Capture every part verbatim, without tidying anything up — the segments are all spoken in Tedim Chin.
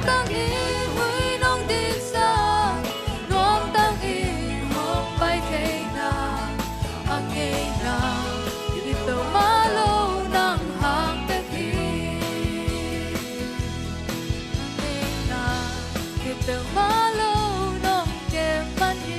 Tang i hui nong diksa, nuam tang i hong pai theina, a ngeina i peuhmah lo nang hang tek hi. A ngeina i peuhmah lo nong kem man hi.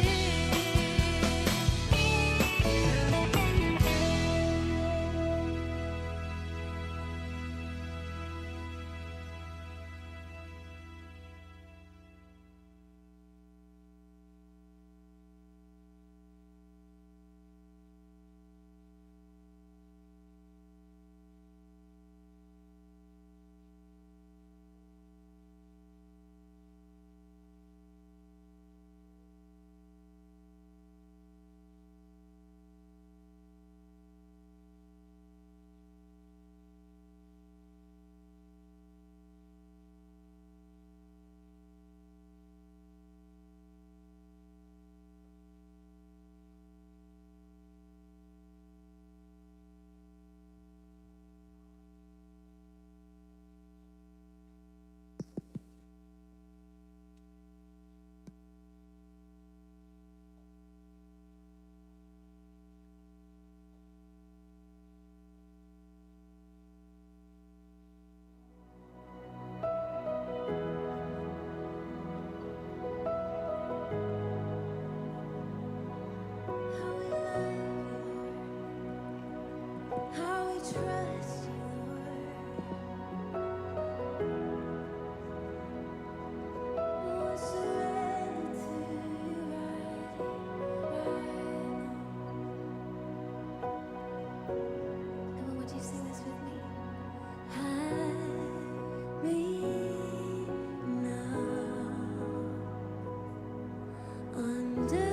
How we love you, Lord. How we trust you, Lord. We surrender to you right, right now. Come on, would you sing this with me? Hide me now under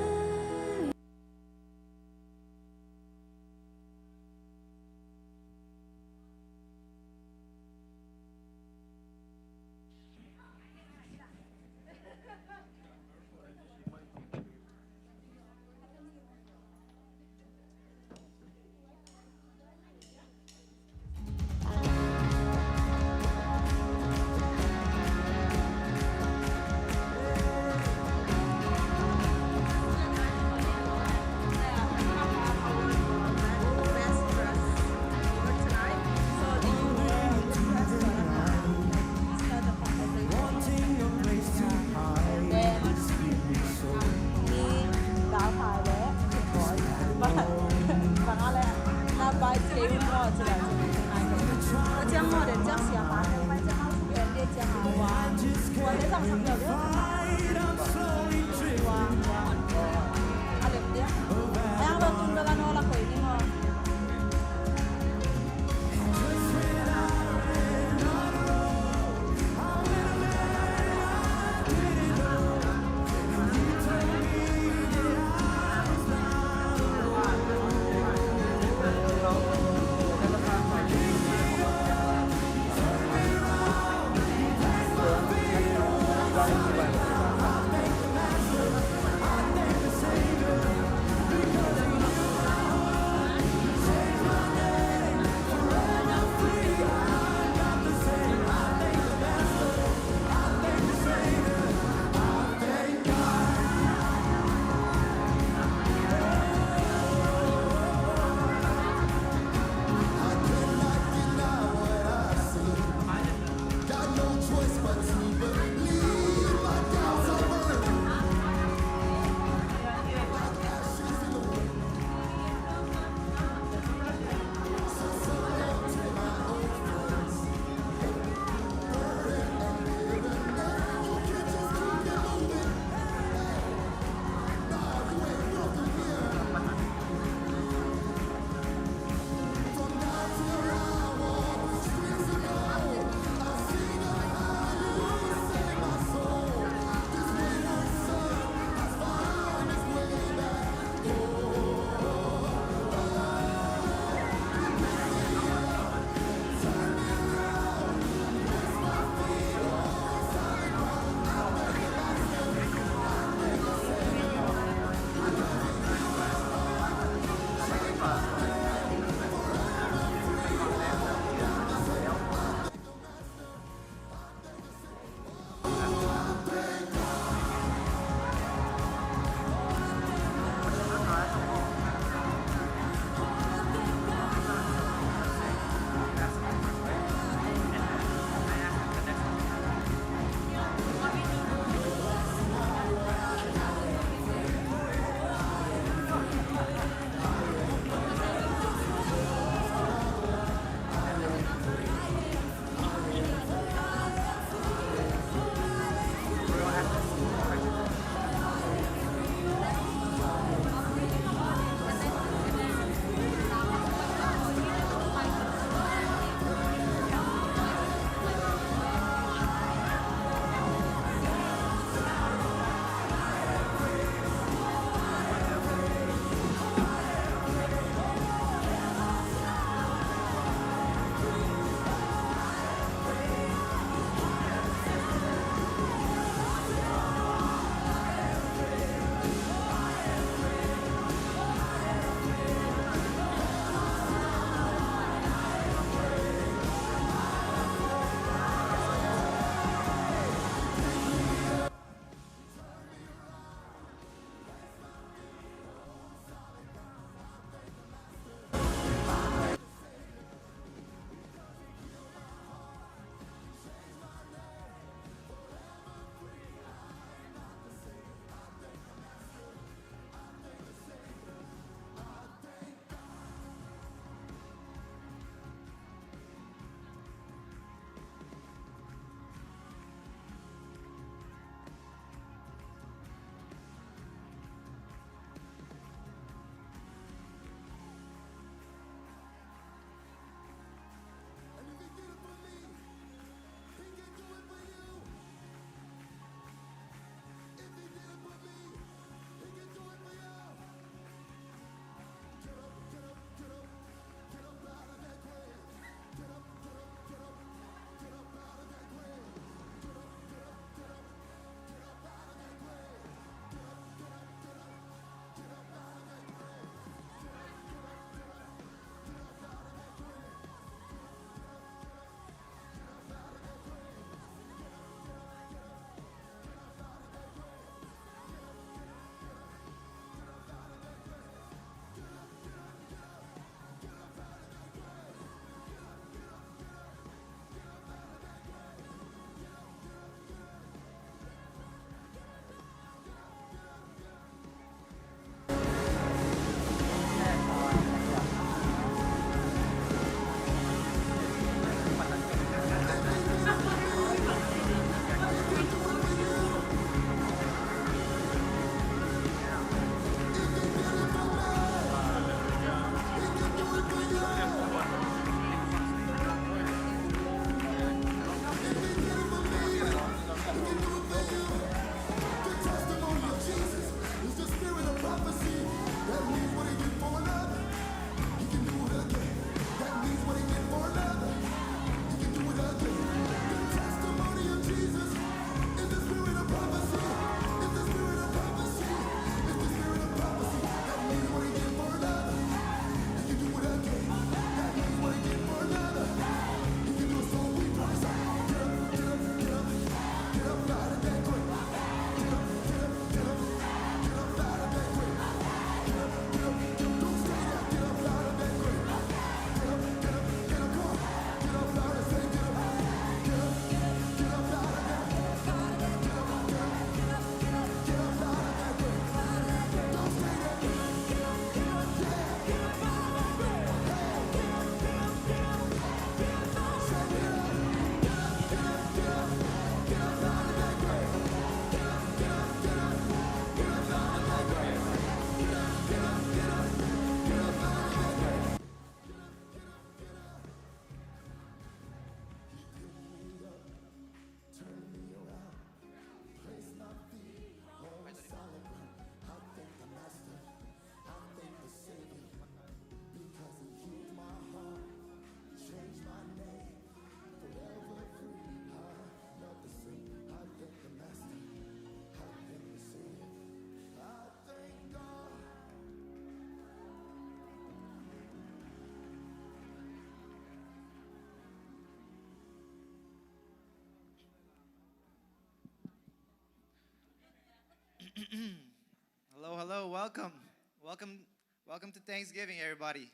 Welcome. Welcome. Welcome to Thanksgiving, everybody.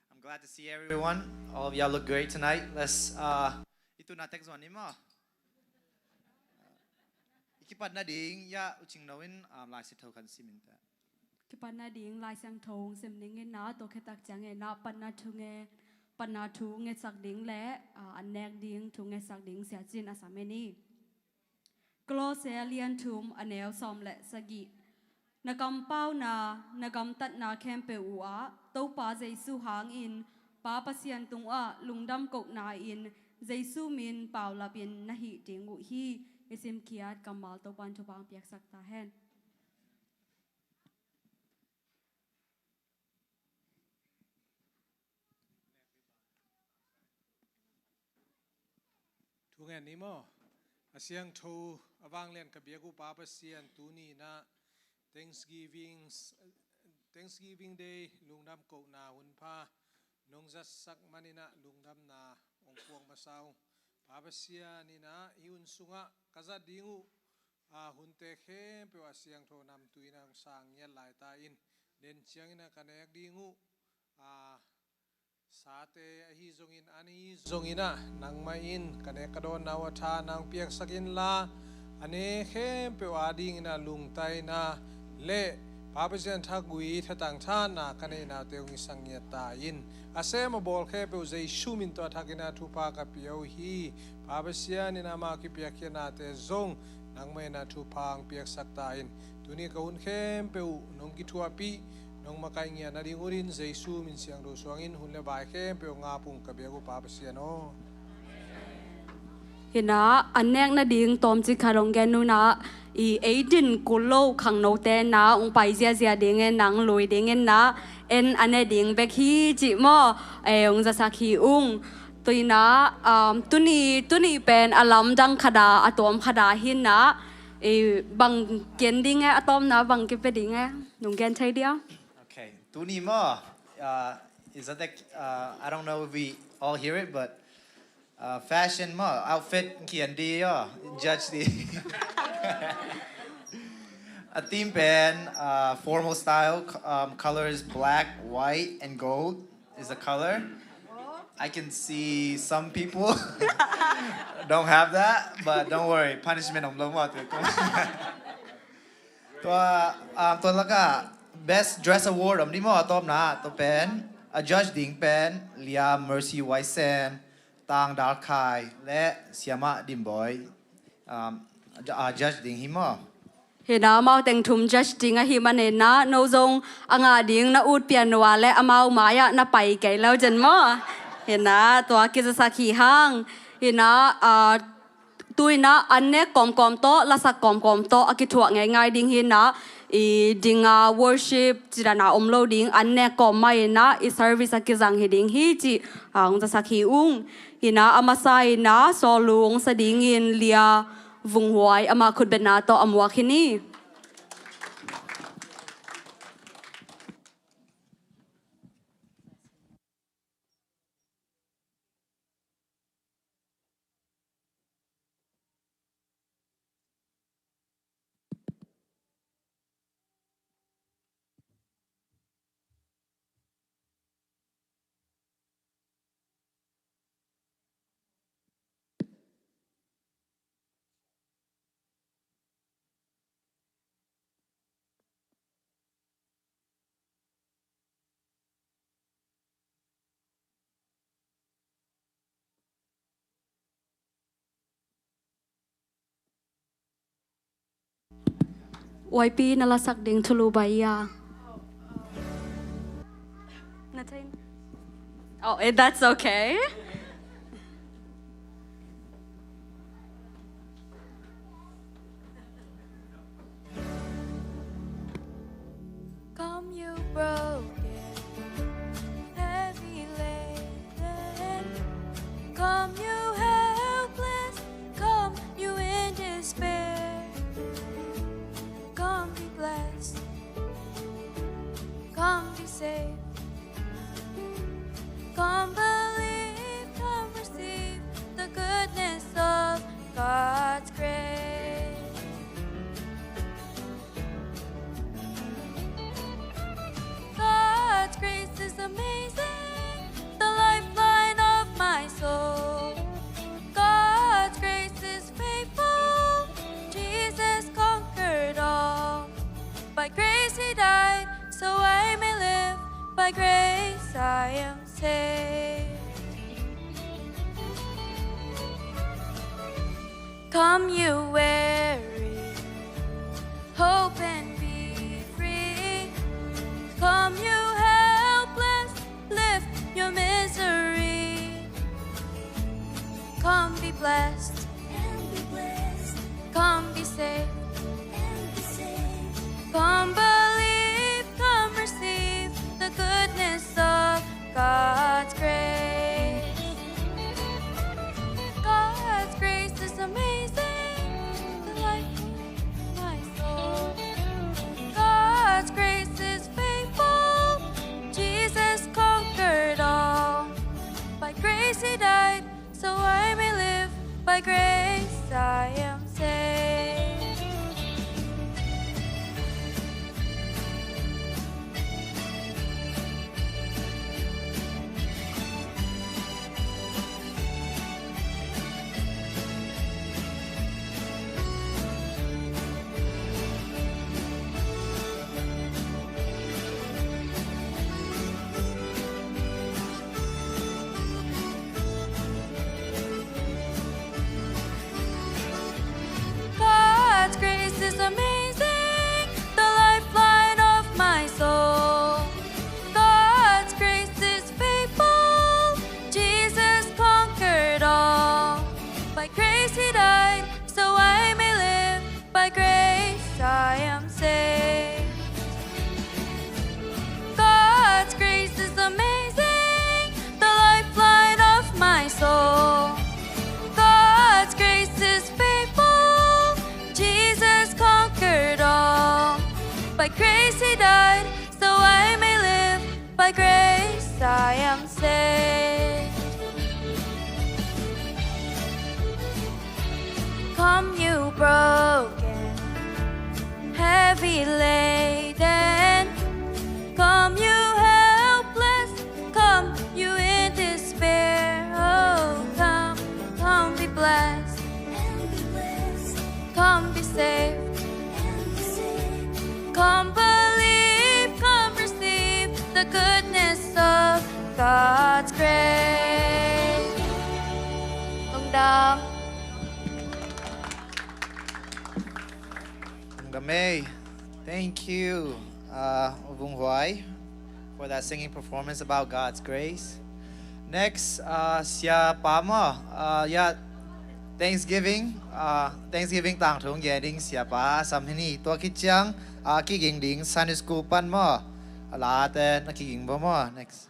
I'm glad to see everyone. All of y'all look great tonight. Let's, uh, i tu na tek zuan ni maw. I kipat nading, ya, U Cing Lo in, um, Lai Siangtho kan sim in teh. Kipat nading Lai Siangtho hong sim ning in na, tua khit tak ciangin na, panna thu nge, panna thu ngetsak ding le, uh, an nek ding thu ngetsak ding Sia Cin a sam e ni. Kolose a lian thum a neu sawm le sagih. Na kampauna, na gamtatna khempeuh uh ah Topa Jesu hangin Pa Pasian tungah lungdam kohna in Jesu min paulapin na hih ding uh hi. I simkhiat kammal Topa in thupha hong piaksak ta hen. Thu ngen ni maw? A siangtho a vanglian ka biak uh Pa Pasian, tuni in ah Thanksgiving, Thanksgiving Day lungdam kohna hun pha nong zatsak manin ah lungdamna hong puak masa ung. Pa Pasian in ah hih hun sungah ka zat ding uh a hunte khempeuh a siangtho namtui in ah hong sang ngiat lai ta in, den ciangin ah ka nek ding uh a sate ahi zongin, an ahi zongin ah nangmah in ka nek ka dawnna uh a tha nang piaksak inla, a ne khempeuh adingin ah lungtaina le Pa Pasian thagui thatang thahatna ka neihna uh teh hong sang ngiat ta in. A sem a bawl khempeuh Jesu min tawh a thakin ah thupha ka pia uh hi. Pa Pasian in amah kipiakkhiatnate zong nangmah in ah thupha hong piaksak ta in. Tuni ka hun khempeuh uh nong kithuahpih, nong makaih ngiat nading unin Jesu min siangtho suangin hun le vai khempeuh hong ap ung ka biak uh Pa Pasian aw. Hi in ah, an nek nading tawmcik khat hong gen nuam in ah, i ei din kul lo khangnote in ah hong pai ziazia ding in, nang lui ding in ah, en a ne ding bek hi cih maw, eh, hong zasak hi ung. Tua in ah, um, tuni, tuni pen a lamdang khat a, a tawm khat a hi in ah, eh, bang gen ding e, a tawmna bang kipia ding e, nong gen thei dia? Okay, tuni maw, uh, is that the, uh, I don't know if we all hear it, but, uh, fashion maw, outfit kian di, uh, judge di. A theme pen, uh, formal style, c-, um, colors black, white, and gold is the color. I can see some people don't have that, but don't worry, punishment om lo maw. Tua, ah, tua lakah Best Dress Award om ding maw, a tawpna, tua pen a judge ding pen Lia Mercy Waisen, Tang Dal Khai le Siamah Dim Bawi, um, a judge ding hi maw. Hi in ah amau teng thum judge ding ahih manin ah no zong a ngah ding na ut pian uh a leh amau mai-ah na pai kei lo zen maw. Hi in ah tua kizasak hi hang. Hi in ah, ah, tu in ah an nek kawmkawm tawh, lasak kawmkawm tawh a kithuah ngeingai ding hi in ah, i ding a worship cih dan a om lo ding, an nek kawm mah in ah i service a kizang hi ding hi cih, ah, hong zasak hi ung. Hi in ah a masa in ah sawlung sa dingin Lia Vung Huai, amah khutbetna tawh a muak hi ni. Y P, na lasak ding thulu bai ia. Na thei. Oh, eh, that's okay. Come, you broken, heavy laden. Come, you helpless. Come, you in despair. Come, be blessed. Come, be saved. Come, believe. Grace I am saved. Come, you weary, hope and be free. Come, you helpless, lift your misery. Come, be blessed. And be blessed. Come, be saved. And be saved. Come, believe. Come, receive the goodness of God's grace. God's grace is amazing, delightful, my soul. God's grace is faithful. Jesus conquered all. By grace he died, so I may live. By grace I am saved. God's grace is amazing, the lifeline of my soul. God's grace is faithful, Jesus conquered all. By grace he died, so I may live. By grace I am saved. God's grace is amazing, the lifeline of my soul. God's grace is faithful, Jesus conquered all. By grace he died, so I may live. By grace I am saved. Come, you broken, heavy laden. Come, you helpless. Come, you in despair. Oh, come, come, be blessed. And be blessed. Come, be saved. And be saved. Come, believe. Come, receive the goodness of God's grace. Lungdam. Lungdam ei. Thank you, uh, Vung Huai, for that singing performance about God's grace. Next, uh, Sia Pa maw, uh, yeah, Thanksgiving, uh, Thanksgiving tangthu gen ding Sia Pa sam hi ni. Tua khit ciang, uh, kiging ding Sunday school pan maw, a late na kiging bo maw. Next.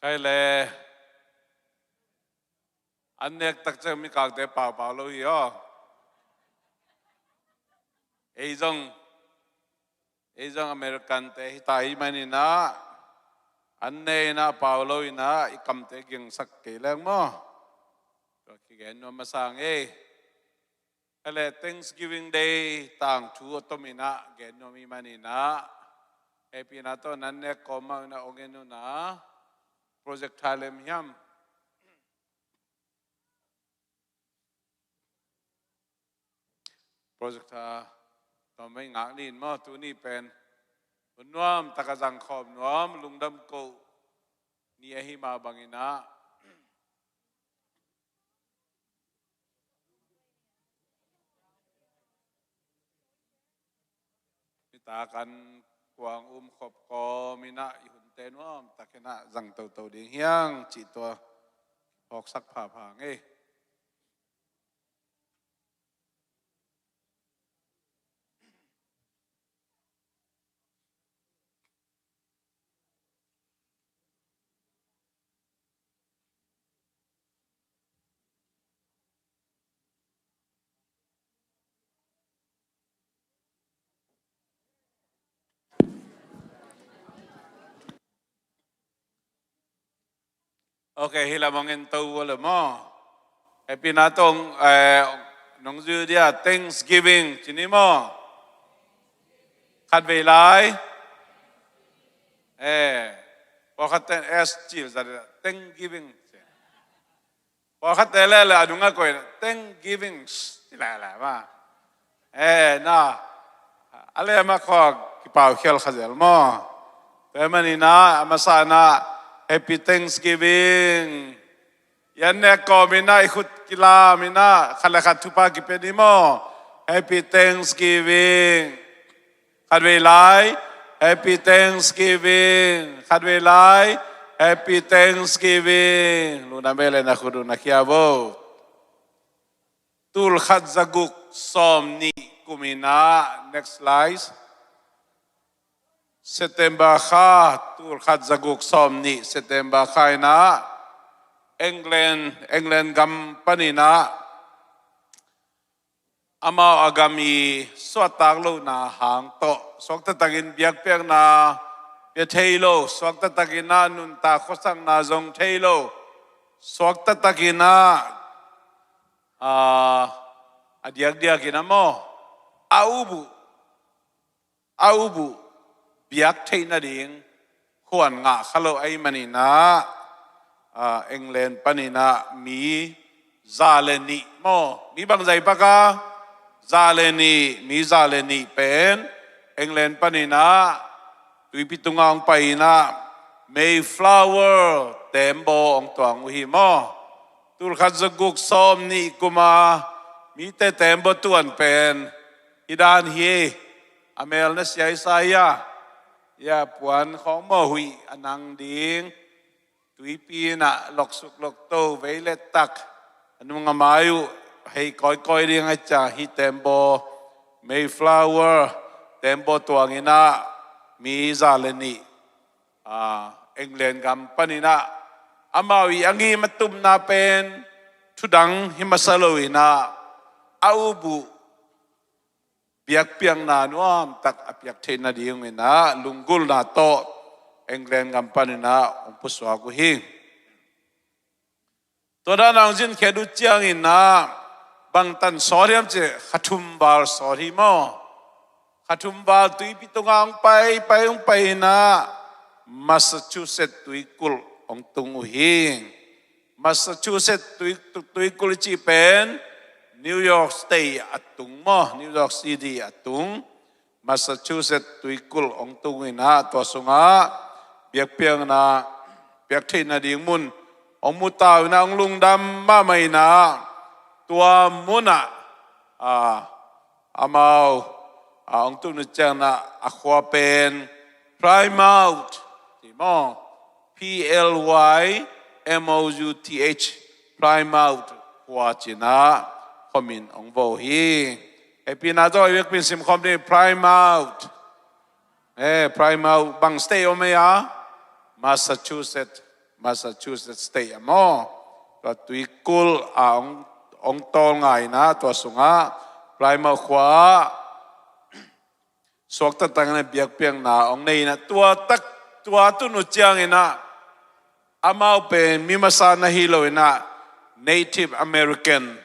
Khai le an nek tak ciang mikangte paupau lo hi aw. Ei zong, ei zong American te hi ta hi maninah an ne inah pau lo inah i kamte gingsak kei leng maw? Tua kigen nuam a sang ei. Hele Thanksgiving Day tangthu a tom inah gen nuam i maninah, hehpihna tawh nan nek kawm mah unah ong en unah, projector lem hiam? Projector tawm ei ngak ni in maw, tuni pen hun nuam taka zangkhawm nuam, lungdam koh ni ahi mah banginah, nitak an kuang um khop kawm inah i hunte nuam takinah zang toto ding hiang cih tua phawksak phapha ngei. Ok, hih lam hong en to uh a le maw. Hehpihna tawh, eh, nong zui uh dia, Thanksgiving ci ni maw. Khatvei lai. Eh, pawlkhat ten S ci uh zat, Thanksgiving ci. Pawlkhat te le le a nung a koih, Thanksgiving ci le le maw. Eh, na, a le mah khawng kipaukhial kha zel maw. Tua ahih manin ah, a masa in ah, Happy Thanksgiving. I an nek kawm in ah, i khut kilam in ah, khat le khat thupha kipia ni maw. Happy Thanksgiving. Khatvei lai, Happy Thanksgiving. Khatvei lai, Happy Thanksgiving. Lungdam vei le, na khut uh na khia vo. Tul khat za guk sawm nih kum in ah, next slide. September kha, tul khat za guk sawm nih September kha in ah, England, England gam panin ah, amau a gam i suahtak lohna hang tawh, suak taktakin biakpiakna pia thei lo, suak taktakin ah nuntak khuasakna zong thei lo, suak taktakin ah, ah, a diakdiakin ah maw, a up uh, a up uh biak theih nading khuan ngah kha lo ahih manin ah, ah, England panin ah mi za le nih maw, mi bangzah i pak a, za le nih, mi za le nih pen England panin ah tuipi tungah hong pai in ah Mayflower teembaw hong tuang uh hi maw. Tul khat za guk sawm nih kum a mite teembaw tuan pen hih dan hi. A mel na siaisa hi a, ya puan khawng maw, huih a nang ding, tuipi in ah loksuk lokto, vei le tak, a nung a mai uh hei kawikawi ding a, ciang hih teembaw, Mayflower teembaw tuang in ah mi za le nih, ah, England gam panin ah, amau i a ngim a tupna pen thudang hi masa lo in ah, a up uh biakpiakna nuamtak a piak theih nading in ah lunggulhna tawh England gam panin ah hong pusuak uh hi. Tua dan a hong zin khit uh ciangin ah, bangtan sawt hiam cih leh, kha thum val sawt hi maw. Kha thum val tuipi tungah hong pai, pai, hong pai in ah, Massachusetts tuikulh hong tung uh hi. Massachusetts tui, tu, tuikulh i cih pen New York State a tung maw, New York City a tung. Massachusetts tuikulh hong tung in ah, tua sungah biakpiakna piak theih nading mun hong mu ta uh in ah, hong lungdam mahmah in ah, tua mun ah, ah, amau, ah, hong tun uh ciangin ah, a khua pen Plymouth ci maw, P L Y M O U T H, Plymouth khua ci-in ah khuamin hong vo hi. Hehpihna tawh i biakpiak sim khawm ni, Plymouth. Eh, Plymouth bang state om ei a? Massachusetts, Massachusetts state a maw. Tua tuikulh a hong, hong tawlnga in ah, tua sungah Plymouth khua ah suakta tangin a biakpiakna hong nei in ah, tua tak, tua tun uh ciangin ah, amau pen mi masa na hi lo in ah, Native American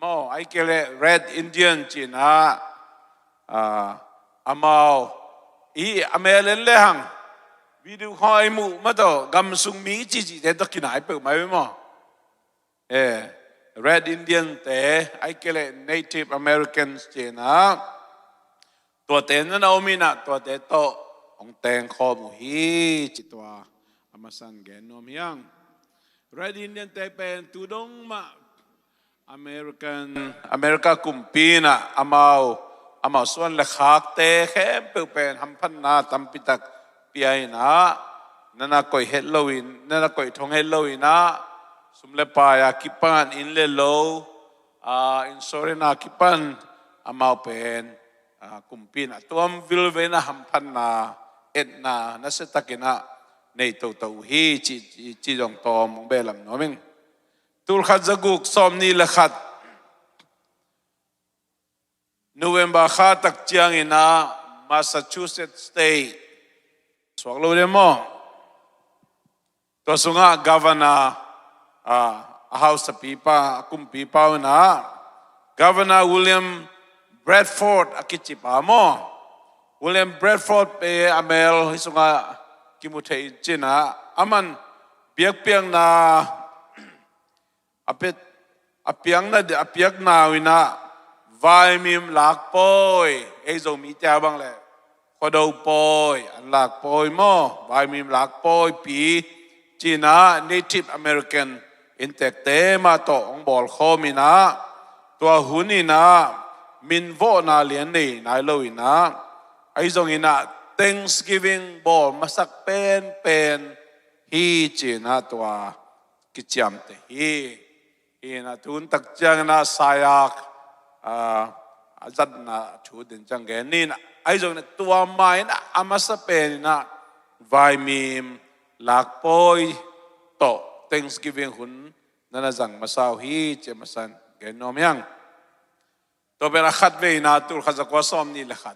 maw, ahih kei leh Red Indian ci-in ah, ah, amau i a mel en lehang, video khawng i muh mah tawh, gam sung mi cihcihte tawh kinai peuhmah hi maw. Eh, Red Indian te, ahih kei leh Native Americans ci-in ah, tuate na na om in ah, tuate tawh hong teng khawm uh hi, ci tua a masa-in gen nuam hi hang. Red Indian te pen tu dong mah American, America kumpi in ah amau, amau suan le khakte khempeuh pen hamphatna tampi tak pia in ah, na na koih het loin, na na koih thong het loin ah, sum le pai a kipan, inn le lo, ah, insurance a kipan, amau pen, ah, kumpi in ah tuam vilvel in ah hamphatna, etna nasia takin ah nei toto uh hi, ci, ci, ci zong tawm hong behlap nuam ing. Tul khat za guk sawm nih le khat, November kha tak ciangin ah, Massachusetts State, suak lo ding maw, Tua sungah governor, ah, a hausapipa, a kumpipa unah Governor William Bradford a kicipa maw. William Bradford pen a mel hih sungah kimu thei in cinah, aman biakpiakna a pet, a piakna, a piakna uh inah vaimim lakpawi, ei Zomite a bang leh khuado pawi, an lakpawi maw, vaimim lakpawipi cinah Native American inntekte mah tawh hong bawlkhawm inah, tua hun inah minvawhna lian nei nai lo inah, ahi zong inah Thanksgiving bawl masak penpen hi cinah tua kiciamteh hi. Hi inah tun tak ciang inah sayak, ah, a zatna thu den ciang gen ni inah, ahi zong inah tua ma inah a masa pen inah vaimim lakpawi tawh Thanksgiving hun na na zang masa uh hi ci a masa in gen nuam hiang. Tua pen a khat veina, tul khat zakua sawm nih le khat.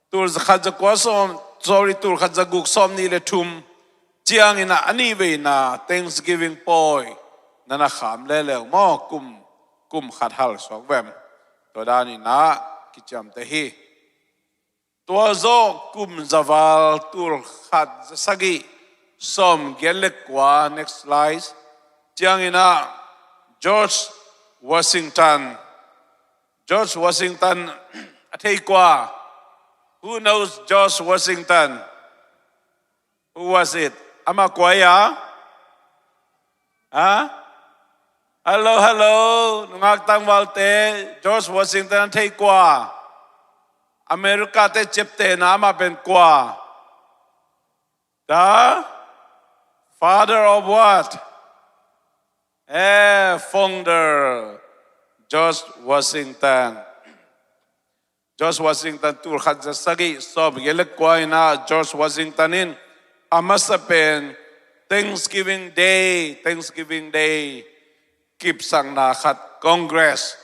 Tul khat zakua sawm, sorry, tul khat zaguk sawm nih le thum ciang inah a nih veina Thanksgiving pawi na na kham leuleu maw, kum, kum khat hal suak vem. Tua dan inah kiciamteh hi. Tua zawh kum zaval tul khat zasagih sawm giat le kua, next slide, ciang inah George Washington. George Washington a thei kua? Who knows George Washington? Who was it? Amah kua hi a? Ha? Hello, hello. Nungak tangvalte, George Washington a thei kua? America te ciaptehna amah pen kua? The father of what? Eh, founder, George Washington. George Washington, tul khat zasagih sawm giat le kua inah George Washington in a masa pen Thanksgiving Day, Thanksgiving Day kipsakna khat Congress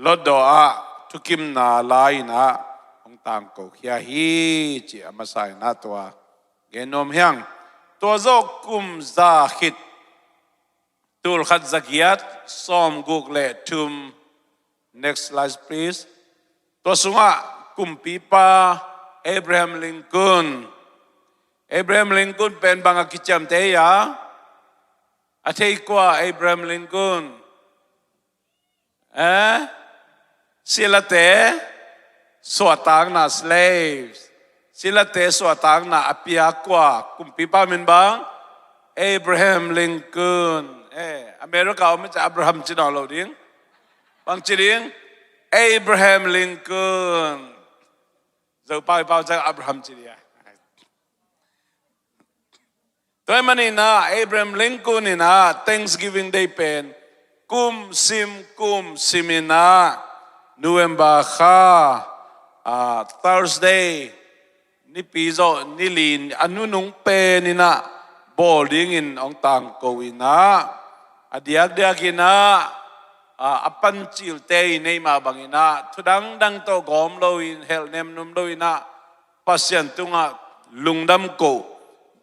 lotdaw ah thukimna la inah hong tangkokhia hi ci a masa inah tua gen nuam hiang. Tua zawh kum za khit, tul khat zagiat sawm guk le thum. Next slide, please. Tua sungah kumpipa Abraham Lincoln. Abraham Lincoln pen bang a kiciamteh hi a? A thei kua Abraham Lincoln? Eh? Silate suahtakna, slaves. Silate suahtakna a piak kua? Kumpipa min bang? Abraham Lincoln. Eh, America om ciang Abraham ci nawn lo ding. Bang ci ding? Abraham Lincoln. Zopau i pau ciang Abraham ci ding a. Tua ahih manin ah Abraham Lincoln in ah Thanksgiving Day pen kum sim, kum sim in ah November kha, ah, Thursday, Nipi zawh ni li a nunung pen in ah bawl dingin hong tangko in ah, a diakdiak in ah, ah, a pancilte in ei mah bang in ah thu dangdang tawh gawm lo in, helh nemnum lo in ah, Pasian tungah lungdam koh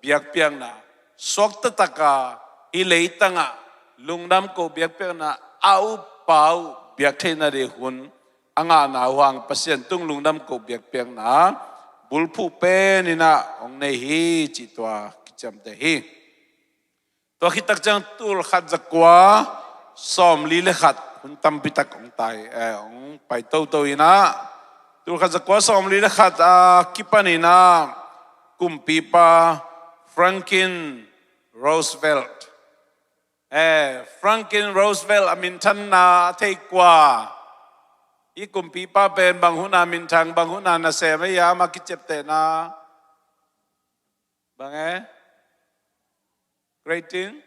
biakpiakna, suakta taka hih leitangah lungdam koh biakpiakna, a uppa uh biak theihna ding hun a ngahna uh hang Pasian tung lungdam koh biakpiakna bulphuh pen in ah hong nei hi cih tua kiciamteh hi. Tua khit tak ciang tul khat zakua sawmli le khat, hun tampi tak hong tai, eh, hong pai toto in ah, tul khat zakua sawmli le khat a kipan in ah kumpipa Franklin Roosevelt. Eh, Franklin Roosevelt a minthanna a thei kua? Hih kumpipa pen bang hun a minthang, bang hun a nasem a hi a, ama kiciaptehna bang e? Great thing?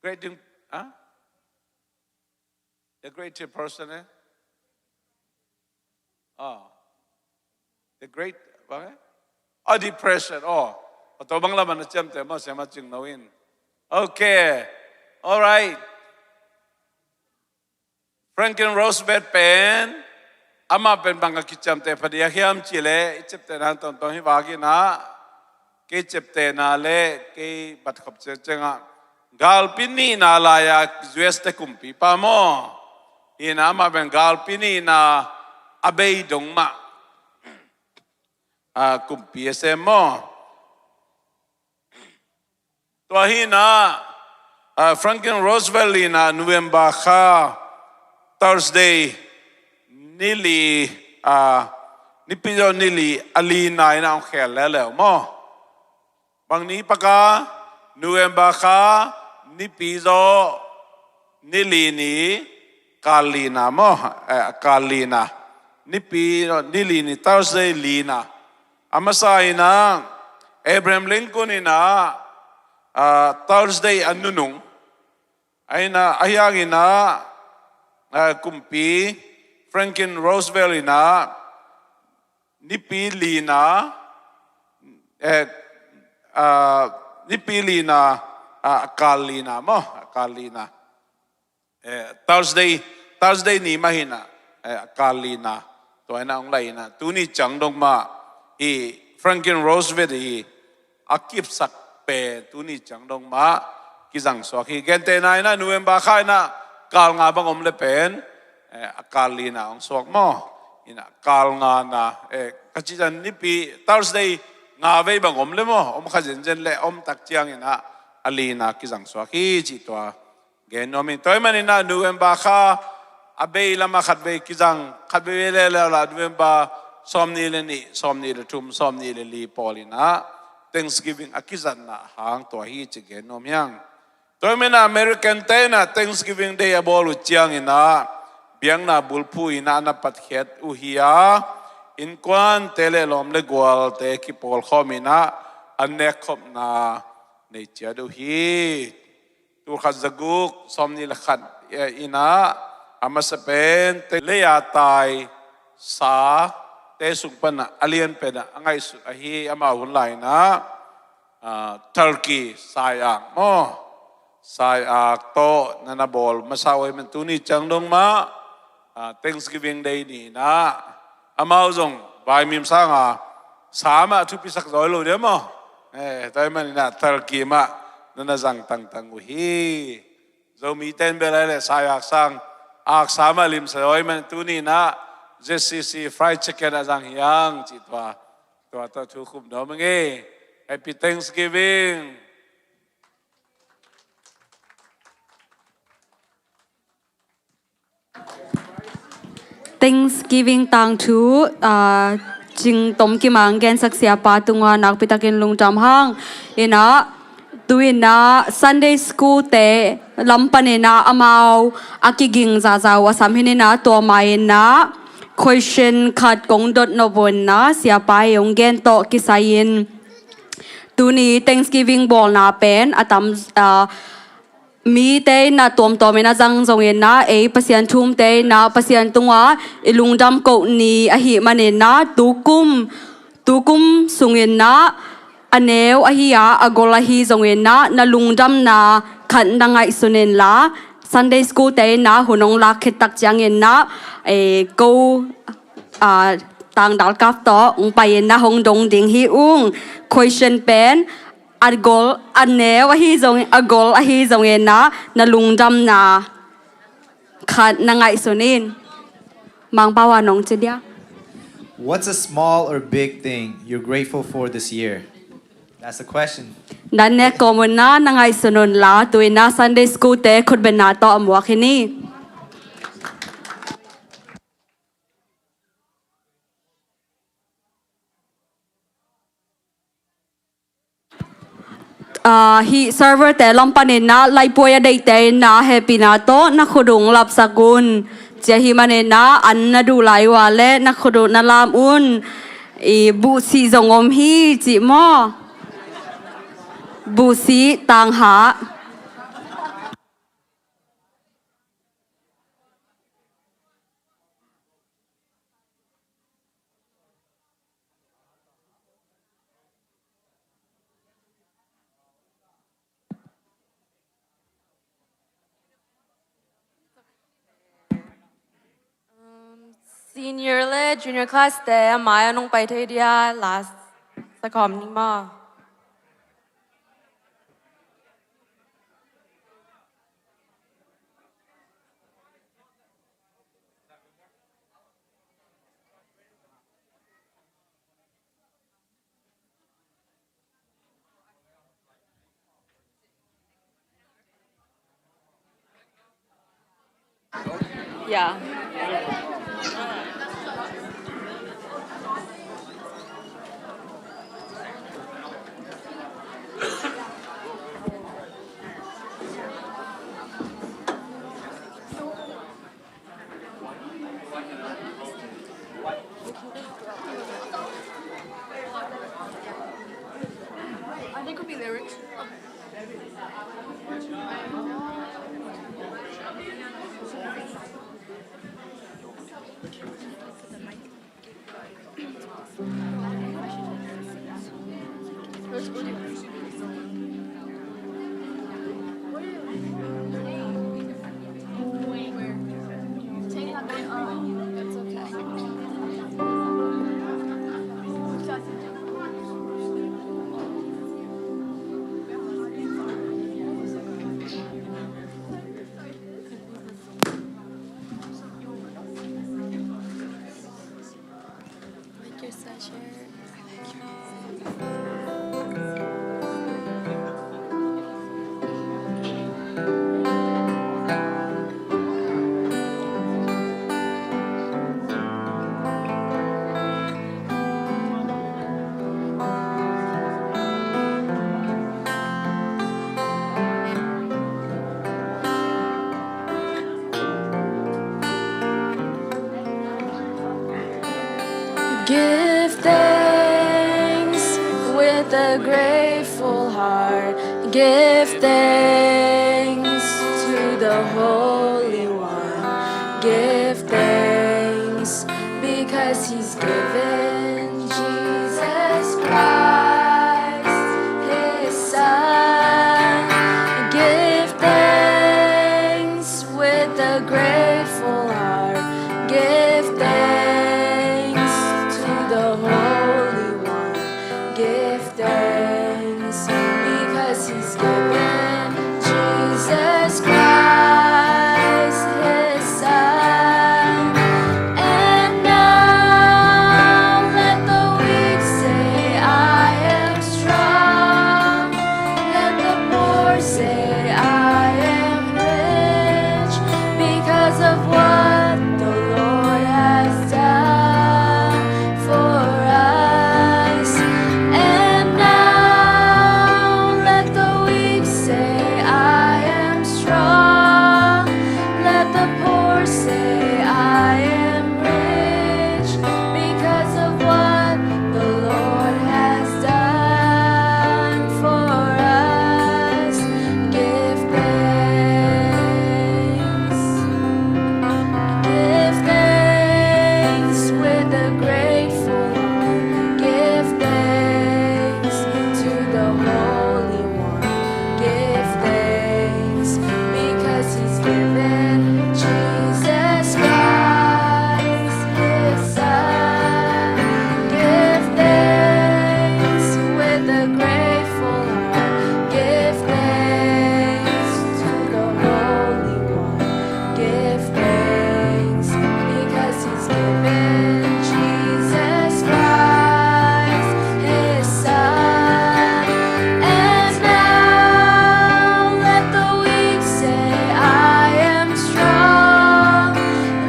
Great thing, ha? The Great Depression, eh? Oh. The Great, bang e? Oh, Depression, oh. Tua bang lam a na ciamteh maw, siama cing no in. Okay. All right. Franklin Roosevelt pen, amah pen bang a kiciamteh phadiak hiam cih leh, i ciaptehna tawntawng hi vak in ah, kei ciaptehna le kei batkhop ciangciangah galpi nihna lai-a U S te kumpipa maw. Hi-in ah amah pen galpi nihna a bei dong mah, a, kumpi a sem maw. Tua hi-in ah, a, Franklin Roosevelt in ah November kha Thursday ni li, a, Nipi zawh ni li a lina in ah hong khel leuleu maw. Bang ni pak a, November kha Nipi zawh ni li ni kal lina maw, eh, kal lina. Nipi ni li ni Thursday lina. A masa in ah Abraham Lincoln in ah, ah, Thursday a nunung. Ahi in ah, ahi hangin ah, ah, kumpi Franklin Roosevelt in ah Nipi lina, eh, ah, Nipi lina, ah, kal lina maw, kal lina. Eh, Thursday, Thursday ni mah hi-in ah, eh, kal lina. Tua in ah hong lai in ah, tuni ciang dong mah hi Franklin Roosevelt hi a kipsak pen tuni ciang dong mah kizang suak hi. Gentehna in ah November kha in ah kal nga bang om le pen, eh, a kal lina hong suak maw. In ah kal ngana, eh, ka cih ciang Nipi Thursday nga vei bang om le maw, om kha zenzen le om tak ciangin ah a lina kizang suak hi cih tua gen nuam ing. Tua ahih manin ah November kha a bei lamah khatvei kizang, khatvei leuleu lah November sawmnih le nih, sawmnih le thum, sawmnih le li pawl in ah Thanksgiving a kizatna hang tua hi ci gen nuam hi hang. Tua ahih manin ah American te in ah Thanksgiving Day a bawl uh ciangin ah biakna bulphuh in ah na patkhiat uh hi a, innkuante le lawm le gualte kipawlkhawm in ah an nekkhopna nei ciat uh hi. Tulkhat zaguk sawmnih le khat, eh, in ah a masa pen te lei-a tai sa te sung pan ah a lian pen ah a ngaihsut ahi, amau hun lai in ah, ah, turkey, saiak maw, saiak tawh na na bawl masa uh ahih man tuni ciang dong mah, ah, Thanksgiving Day ni in ah amau zong vaimim sanga sa mah thupisak zaw lo dia maw. Eh, tua ahih manin ah turkey mah na na zang tangtang uh hi. Zomite in bel ahih leh saiak sang aksa mah limsa zaw ahih man tuni in ah Z C C fried chicken a zang hi hang cih tua, tua tawh thu khum nuam ing ei. Happy Thanksgiving. Thanksgiving tangthu, ah, Cing Tom Kim a hong gensak siapa tungah nakpitakin lungdam hang. In ah, tu in ah Sunday school te lam panin ah amau a kiging zahzah uh a sam hi in ah, tua mah in ah question khat kong dot nop uh in ah, siapa i hong gen tawh kisai-in tuni Thanksgiving bawlna pen a tam, ah, mite in ah tuamtuam in a zang zongin ah, ei Pasian thumte in ah Pasian tungah i lungdam koh ni ahih manin ah, tukum, tukum sungin ah a neu ahi a, a gol ahi zongin ah na lungdamna khat na ngaihsun inla, Sunday school te in ah hun hong lak khit tak ciangin ah, eh, ko, ah, tangdal kap tawh hong pai in ah hong dong ding hi ung. Question pen a gol, a neu ahi zong, a gol ahi zongin ah na lungdamna khat na ngaihsun in. Mangpau a nong ci dia. What's a small or big thing you're grateful for this year? That's the question. Dan ne kawm un ah na ngaihsun unla, tu in ah Sunday school te khutbetna tawh a muak hi ni. Ah, hih server te lam panin ah laipuai a deihte in ah hehpihna tawh na khut uh lapsak un. Ci ahih manin ah an na duh lai uh a leh na khut uh na lam un. I buhsih zong om hi cih maw? Buhsih, tanghah. Um, senior le junior class te a mai-ah nong pai thei dia last sakhawm ni maw? Yeah. Are they could be lyrics? Give thanks with a grateful heart. Give thanks to the Holy One. Give thanks because He's given Jesus Christ, His Son. Give thanks with a grateful heart. Give thanks to the Holy One. Give thanks because He's given Jesus Christ, His Son. And now let the weak say, "I am strong." Let the poor say, "I am rich because of what the Lord has done for us." And now let the weak say, "I am strong." Let the poor say, "I am rich because of what the Lord has done for us." Give thanks. Give thanks with a grateful heart. Give thanks to the Holy One. Give thanks because He's given Jesus Christ, His Son. Give thanks with a grateful heart. Give thanks to the Holy One. Give thanks because He's given Jesus Christ, His Son. And now let the weak say, "I am strong."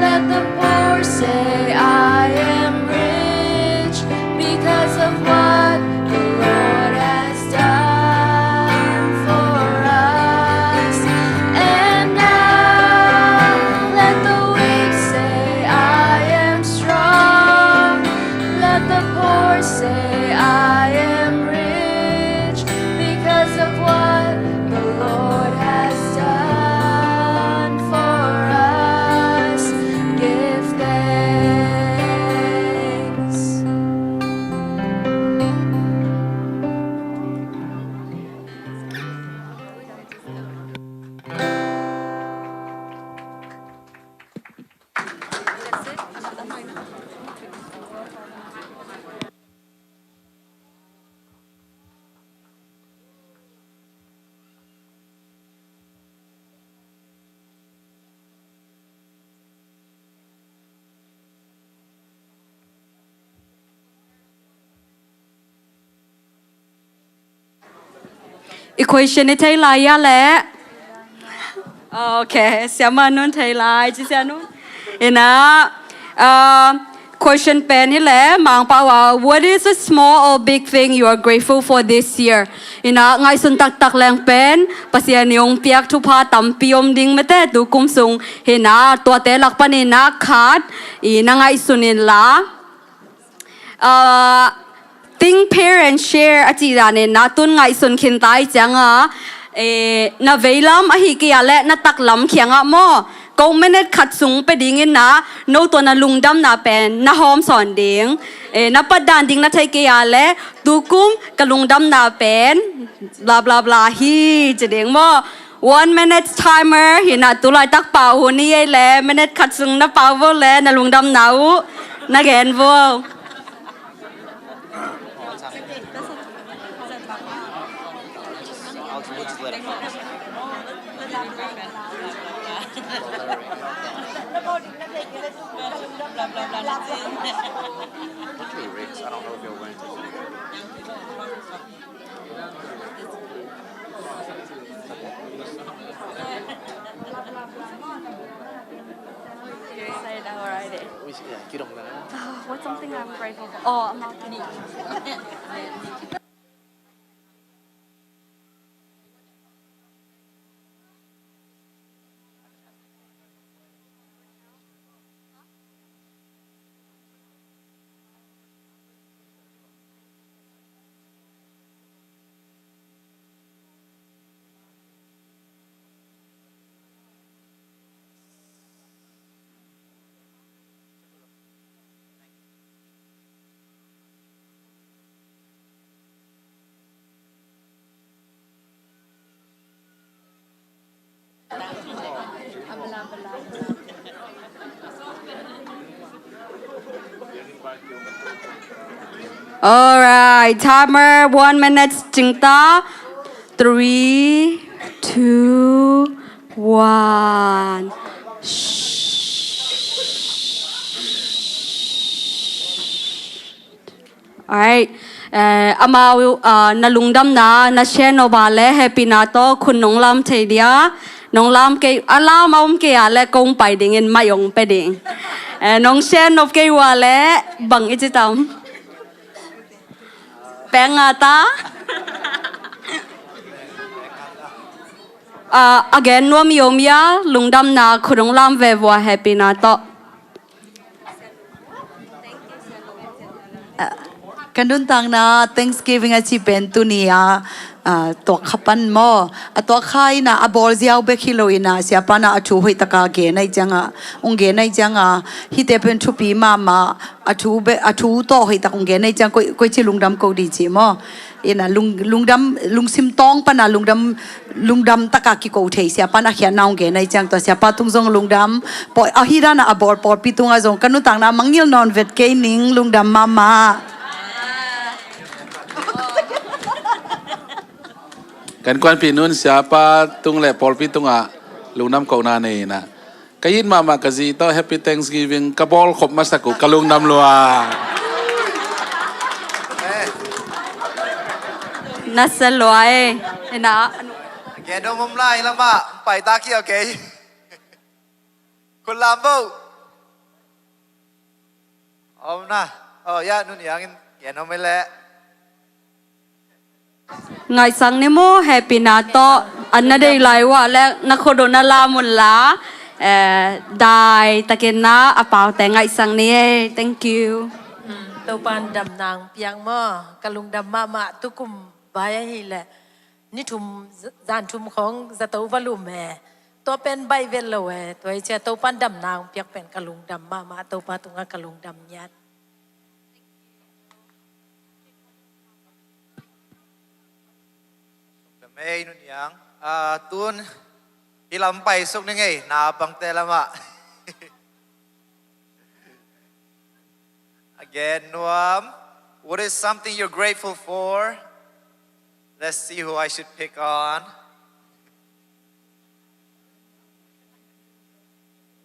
Let the poor say, "I am rich because of what the Lord has done for us." And now let the weak say, "I am strong." Let the poor say, "I am rich because of what the Lord has done for us." Give thanks. Equation i thei lai a leh. Ok, Siama Nun thei lai, ci Sia Nun. Ina, uh, question pen hi le, Mangpau a, what is a small or big thing you are grateful for this year? Ina, ngaihsun taktak leng pen, Pasian in hong piak thupha tampi om ding mete tu kum sung. Ina, tuate lak pan ina khat, ina ngaihsun in la. Ah, think, pair and share a cih dan in na tun ngaihsun khin ta i cianga, eh, na veilam ahi kei a le na taklam khiangah maw, ko minute khat sung pe dingin na no tua na lungdamna pen na hawm sawn ding. Eh, na pat dan ding na thei kei a le tukum ka lungdamna pen bla bla bla hi ci ding maw. One minute timer hi na, tulaitak pau hun hi ei le, minute khat sung na pau vo le, na lungdamna uh na gen vo. Say that already. Oh, what's something I'm grateful for? Oh, I'm not gonna. Alright, timer, one minute cing ta. Three, two, one. Alright. Eh, amau, ah, na lungdamna na share nop a le happy na tawh khun nong lam thei dia. Nong lam kei, a lam a om kei a le kong pai dingin mai ong pe ding. Eh, nong share nop kei ua le bang i ci tam. Peng a ta. Ah, again, nuam i om ia, lungdamna khun nong lam ve vua happy na tawh. Ka nuntakna Thanksgiving a ci pen tuni a, a, tuak kha pan maw. A tuak kha ina a bawl ziau bek hi lo ina, siapa na a thu hoih taka gen ai cianga, ung gen ai cianga, hite pen thupi mahmah, a thu be, a thu tawh hoih tak ung gen ai ciang, koi, koi ci lungdam ko di ci maw. Ina lung, lungdam, lungsim tawng pana lungdam, lungdam taka kiko thei siapa na khiatna hong gen ai ciang tua siapa tung zong lungdam. Pawi, ahi dana a bawl pawlpi tunga zong ka nuntakna mangngilh nawn vet kei ning, lungdam mahmah. Kan kuanpi nun siapa tung le pawlpi tunga lungdam kohna nei ina. Ka it mahmah ka zi tawh Happy Thanksgiving ka bawl khop masak uh ka lungdam lua. Nasa lua e. Ina. Gen om om lai lama pai ta ki, okay. Kun lam bo. Om na. Oh ya, nun yang in gen om le. Ngaihsak ni mu, happy na tawh, an na dei lai uh a le na khut uh na lam un la, eh, dai takin na a paute ngaihsak ni e. Thank you. Hmm, Topan damna hong piak maw, ka lungdam mahmah tukum vai ahi le, ni thum, z-, zan thum khong zato va lum e, tua pen bai vet lo e, tua hi cia Topan damna hong piak pen ka lungdam mahmah, Topa tunga ka lungdam ngiat. Lamei nun yang, ah, tun, hi lam pai suk ni ngei, na bangte lama. Again, nuam, what is something you're grateful for? Let's see who I should pick on.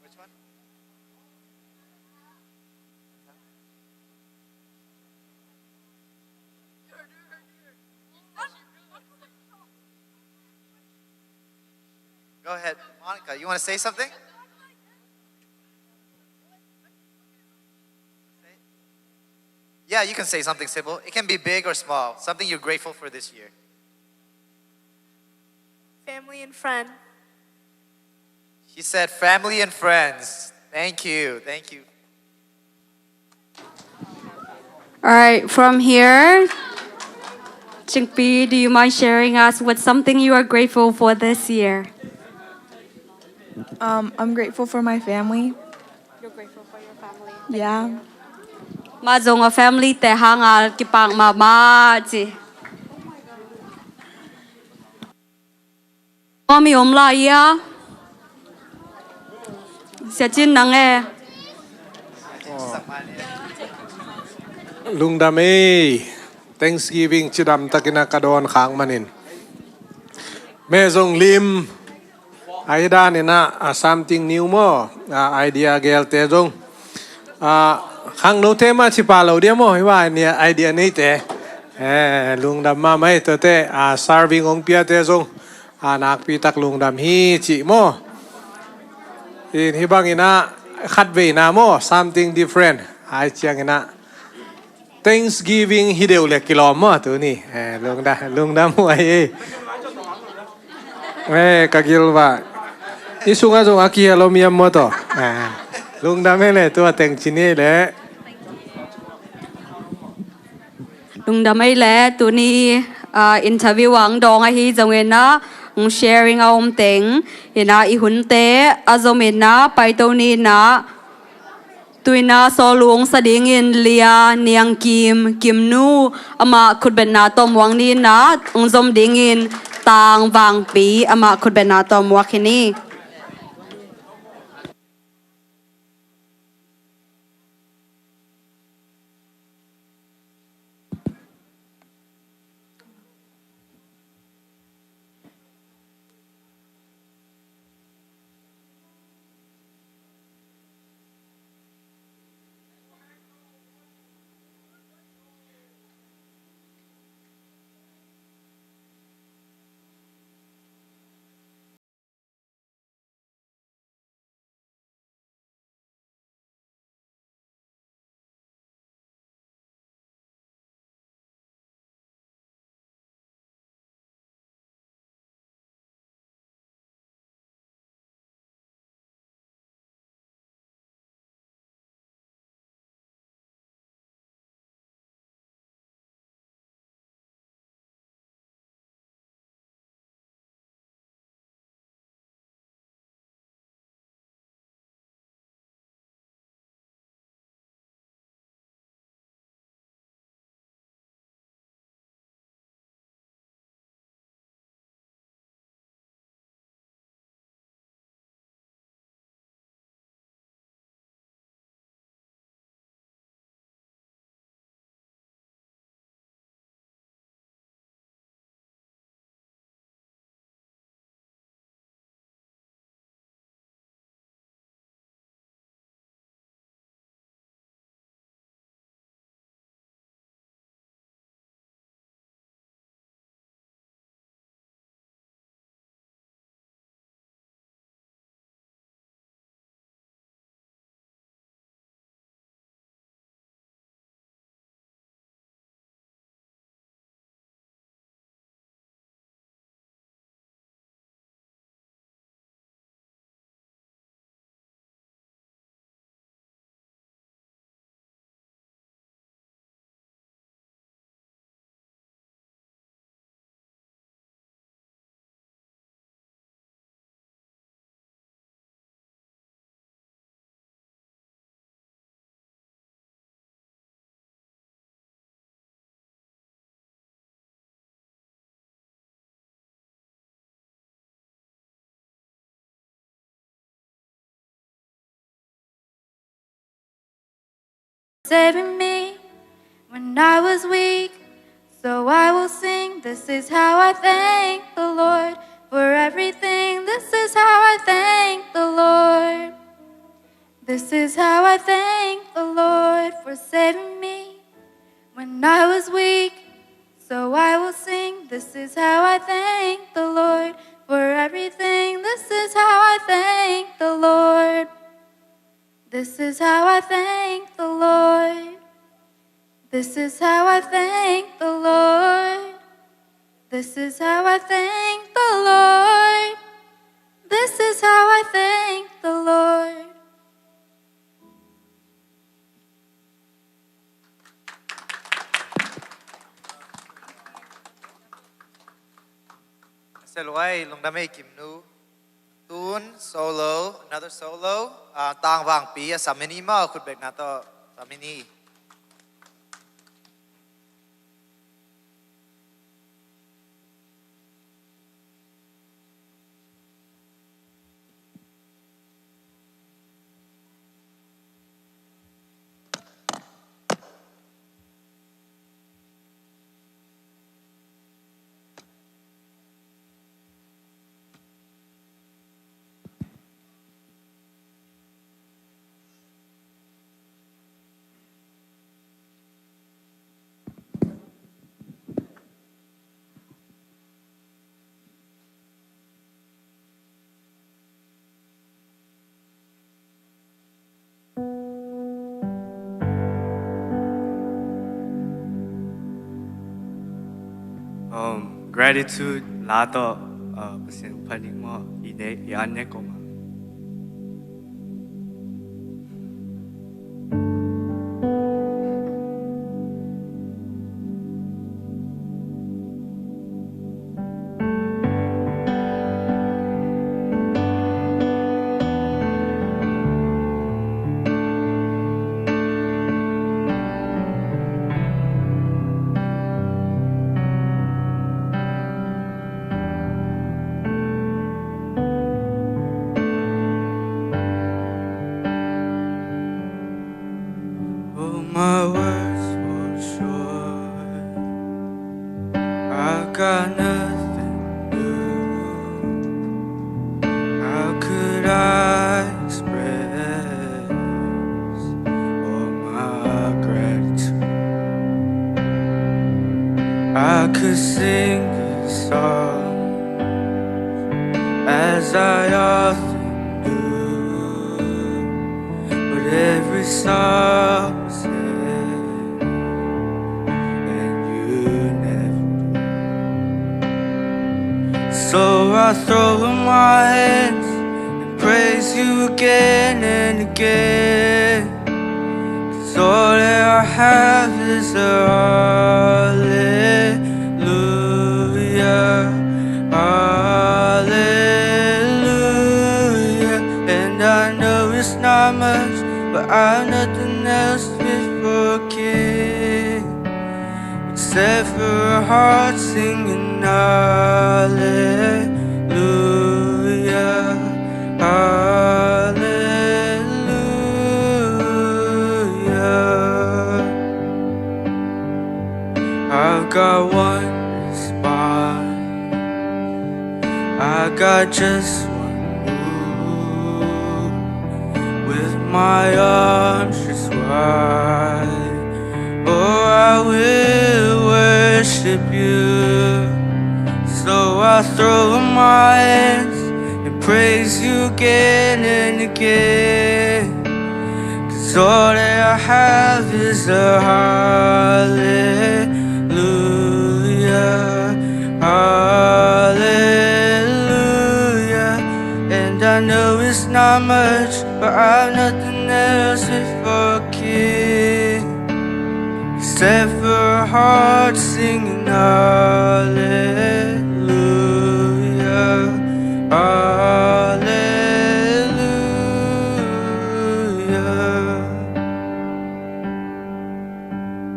Which one? Go ahead, Monica. You wanna say something? Yeah, you can say something simple. It can be big or small, something you're grateful for this year. Family and friend. She said family and friends. Thank you, thank you. All right, from here, Chingpi, do you mind sharing us with something you are grateful for this year? Um, I'm grateful for my family. You're grateful for your family. Yeah. Mah zong a family te hanga kipak mahmah ci. Mami om lai ia. Sia Cin nang e. Lungdam ei. Thanksgiving cidam takin a ka dawn khak manin. Me zong lim. Ai dan ina, a, something new maw, a, idea gelte zong. A, khangnote mah cipa lo dia maw, hi va nia idea neite. Eh, lungdam mahmah ei tuate, a, serving hong piate zong. A, nakpi tak lungdam hi ci maw. In hi bang ina, khat vei na maw, something different. Ai ciang ina. Thanksgiving hi deuh le kilawm maw tuni. Eh, lungdam, lungdam huai ei. Eh, ka gil va. I sungah zong a kihel om hiam maw tawh. Eh, lungdam ei le tua teng ci ni le. Lungdam ei le tuni, ah, interview ang dawng ahi zongin ah, sharing a om teng. Ina i hunte a zom ina paito ni ina. Tuina sawlung sa dingin Lia Niang Kim, Kim Nu, amah khutbetna tawh muang ni ina, ong zom dingin Tang Vang Pi, amah khutbetna tawh muak hi ni. Saving me when I was weak. So I will sing, this is how I thank the Lord for everything. This is how I thank the Lord. This is how I thank the Lord for saving me when I was weak. So I will sing, this is how I thank the Lord for everything. This is how I thank the Lord. This is how I thank the Lord. This is how I thank the Lord. This is how I thank the Lord. This is how I thank the Lord. Seluai, lungdam ei Kimnu. Tun solo, another solo. Ah, Tangvangpi, a sam hi ni maw, khut bekna tawh sam hi ni. Um, gratitude la tawh, uh, Pasian phat ning maw, i ne, i an ne kong a. Oh, my words fall short. I got nothing new. How could I express all my gratitude? I could sing this song as I often do, but every song is and you never do. So I throw up my hands and praise you again and again. 'Cause all that I have is a hallelujah, hallelujah. And I know it's not much, but I've nothing else fit for a king except for a heart singing hallelujah, hallelujah. I've got one response. I got just one move with my arms stretched wide. Oh, I will worship you. So I throw up my hands and praise you again and again. 'Cause all that I have is a hallelujah, hallelujah. And I know it's not much, but I've nothing else fit for a king except for a heart singing hallelujah, hallelujah.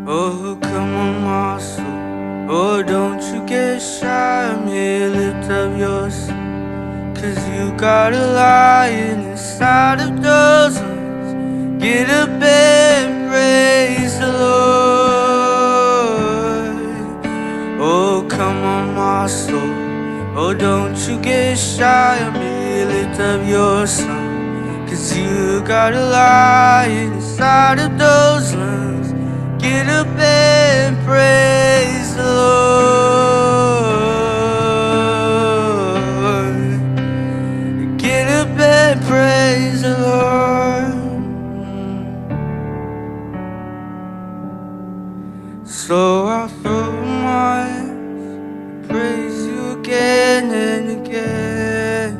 Oh, come on, my soul. Oh, don't you get shy on me. Lift up your soul. 'Cause you got a lion inside of those lungs. Get up and praise the Lord. Oh, come on, my soul. Oh, don't you get shy on me. Lift up your song. 'Cause you got a lion inside of those lungs. Get up and praise the Lord. Get up and praise the Lord. So I'll throw up my hands, praise you again and again.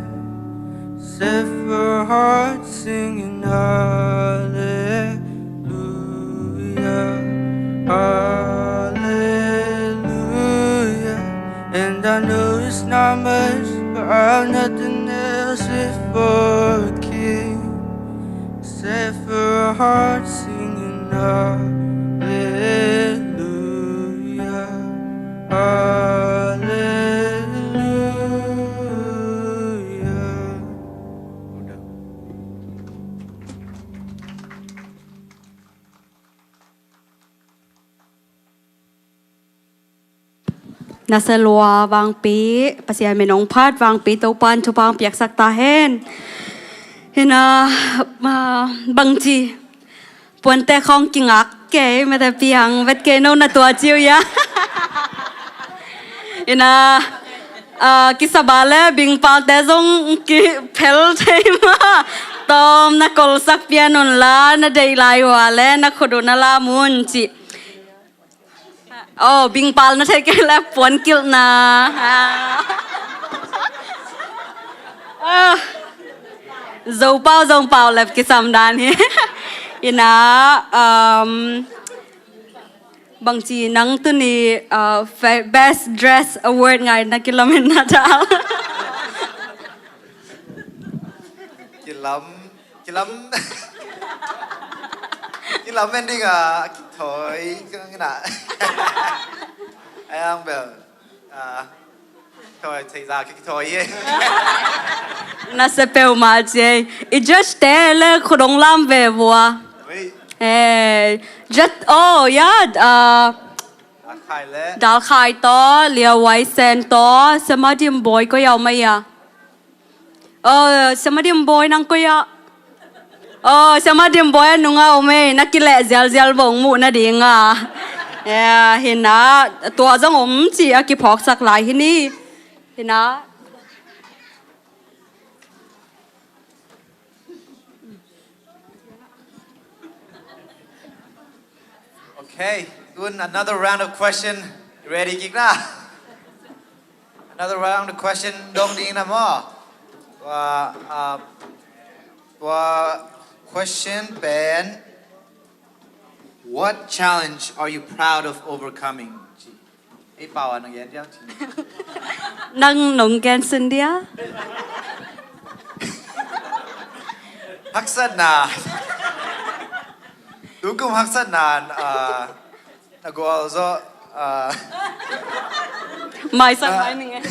Set for a heart singing hallelujah, hallelujah. And I know it's not much, but I've nothing else fit for a king. Set for a heart singing hallelujah, hallelujah. Naselua Vangpi, Pasian min ong phat, Vangpi Topan thupha piaksak ta hen. Hina, ma, bangci puante khong kingak kei mete piang vet kei no na tua ciu ya. Hina, ah, kisaba le bingpalte zong kiphel thei ma. Tom na kolsak pian un la, na dei lai ua le na khut un na la mun ci. Oh, bingpal na thei kei le puan kilhna. Ah. Ah. Zopau zong pau lep kisam dan hi. Hina, um, bangci nang tuni, uh, fe-, best dress award ngai na kilamen na tal. Kilam, kilam, kilam ending a, kithoi, kang ina. Ayang bel, ah, thoi, thei za, kithoi ye. Na se peu ma cie. I just te le khudong lam ve vua. Ui. Hey, just, oh, yeah, ah, Dal khai le. Dal khai to, Lia Wai Sen to, Sema Dim Boy ko yau mai ya. Oh, Sema Dim Boy nang ko ya. Oh, Sema Dim Boy a nunga om ei, na kileh zialzial bong mu na dinga. Ya, hina, tua zong om ci a kiphawksak lai hini. Hina. Okay, tun another round of question. Ready kik na? Another round of question dong ding na maw? Tua, ah, tua question pen, what challenge are you proud of overcoming? Ei pau a na gen diam ci. Nang nong gen sin dia. Haksatna. Tukum haksatna, ah, na gualzo, ah. Mai sang mai ning e.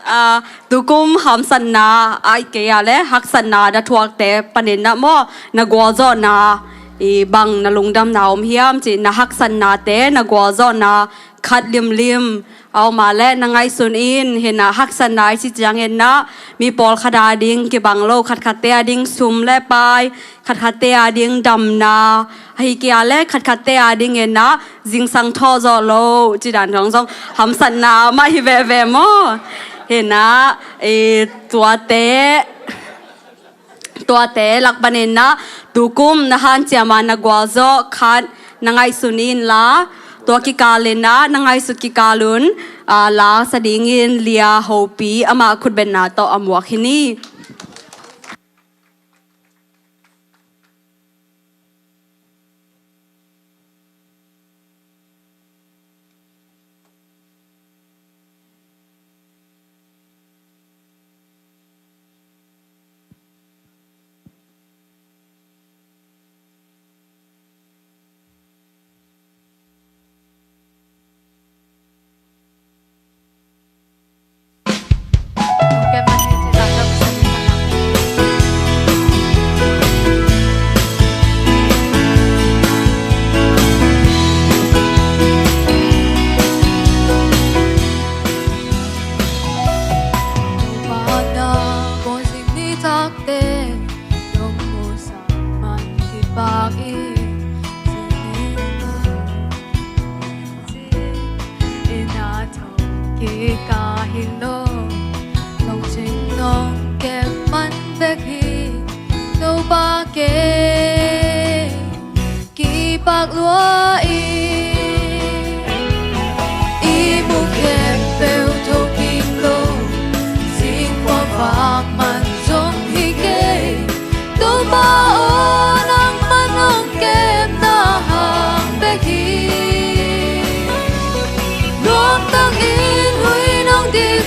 Ah, tukum hamsatna, ai kei a le haksatna na thuakte panin na maw, na gualzawhna, i bang na lungdamna om hiam ci, na haksatnate, na gualzawhna khat limlim a om a le na ngaihsun in, hina haksatna i ci ciangin na, mi pawlkhat a ding kibang lo, khatkhatte a ding sum le pai, khatkhatte a ding damna, ahi kei a le khatkhatte a ding in na, zingsang thawh zawh lo, ci dan dong zong hamsatna mah hi veve maw. Hina, i tuate, tuate lak panin na, tukum na hanciam a na gualzawh khat na ngaihsun in la, tua kikal in na, na ngaihsut kikal un, ah, la sa dingin Lia Hopi, amah khutbetna tawh a muak hi ni. Ina thawh kik ka hi lo, lungsim nong kep man bek hi, Topa kei kipak lua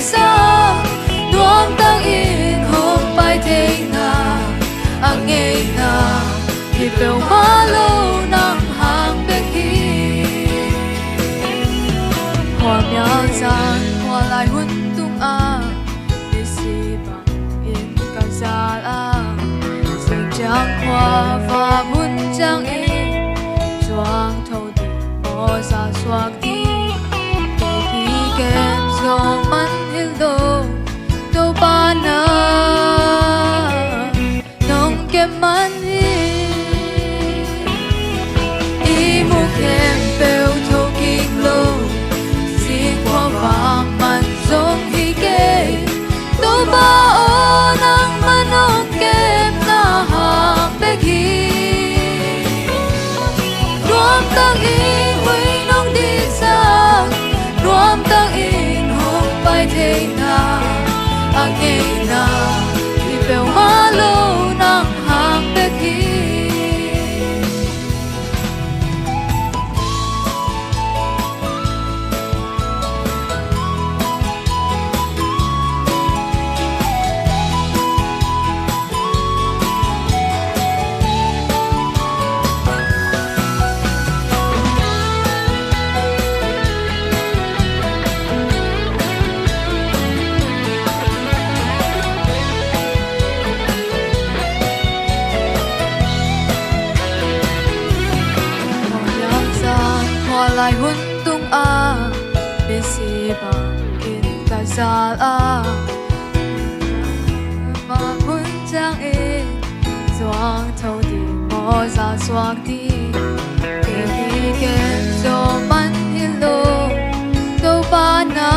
sang, nuamtak in hong pai theihna a ngeina hi peuhmah lo, nang hang bek hi. Khuamial zan khualai hun tungah misi bangin ka zal a, zingciang khuavak hun ciangin zuang tho ding maw, za suak ding, kei kikem zong man hi lo, Topa na nong kem man hi. I mu khempeuh tho kik lo, zing khuavak man zong hi kei, Topa aw, nangmah nong kemna hang bek hi. Nuamtak in huih nong diksak, nuamtak in hong pai theihna a ngeina hi peuhmah lo, nang hang bek hi. Khualai hun tungah misi bangin ka zal a, khuavak hun ciangin zuang tho ding maw, za suak ding, kei kikem zong man hi lo, Topa na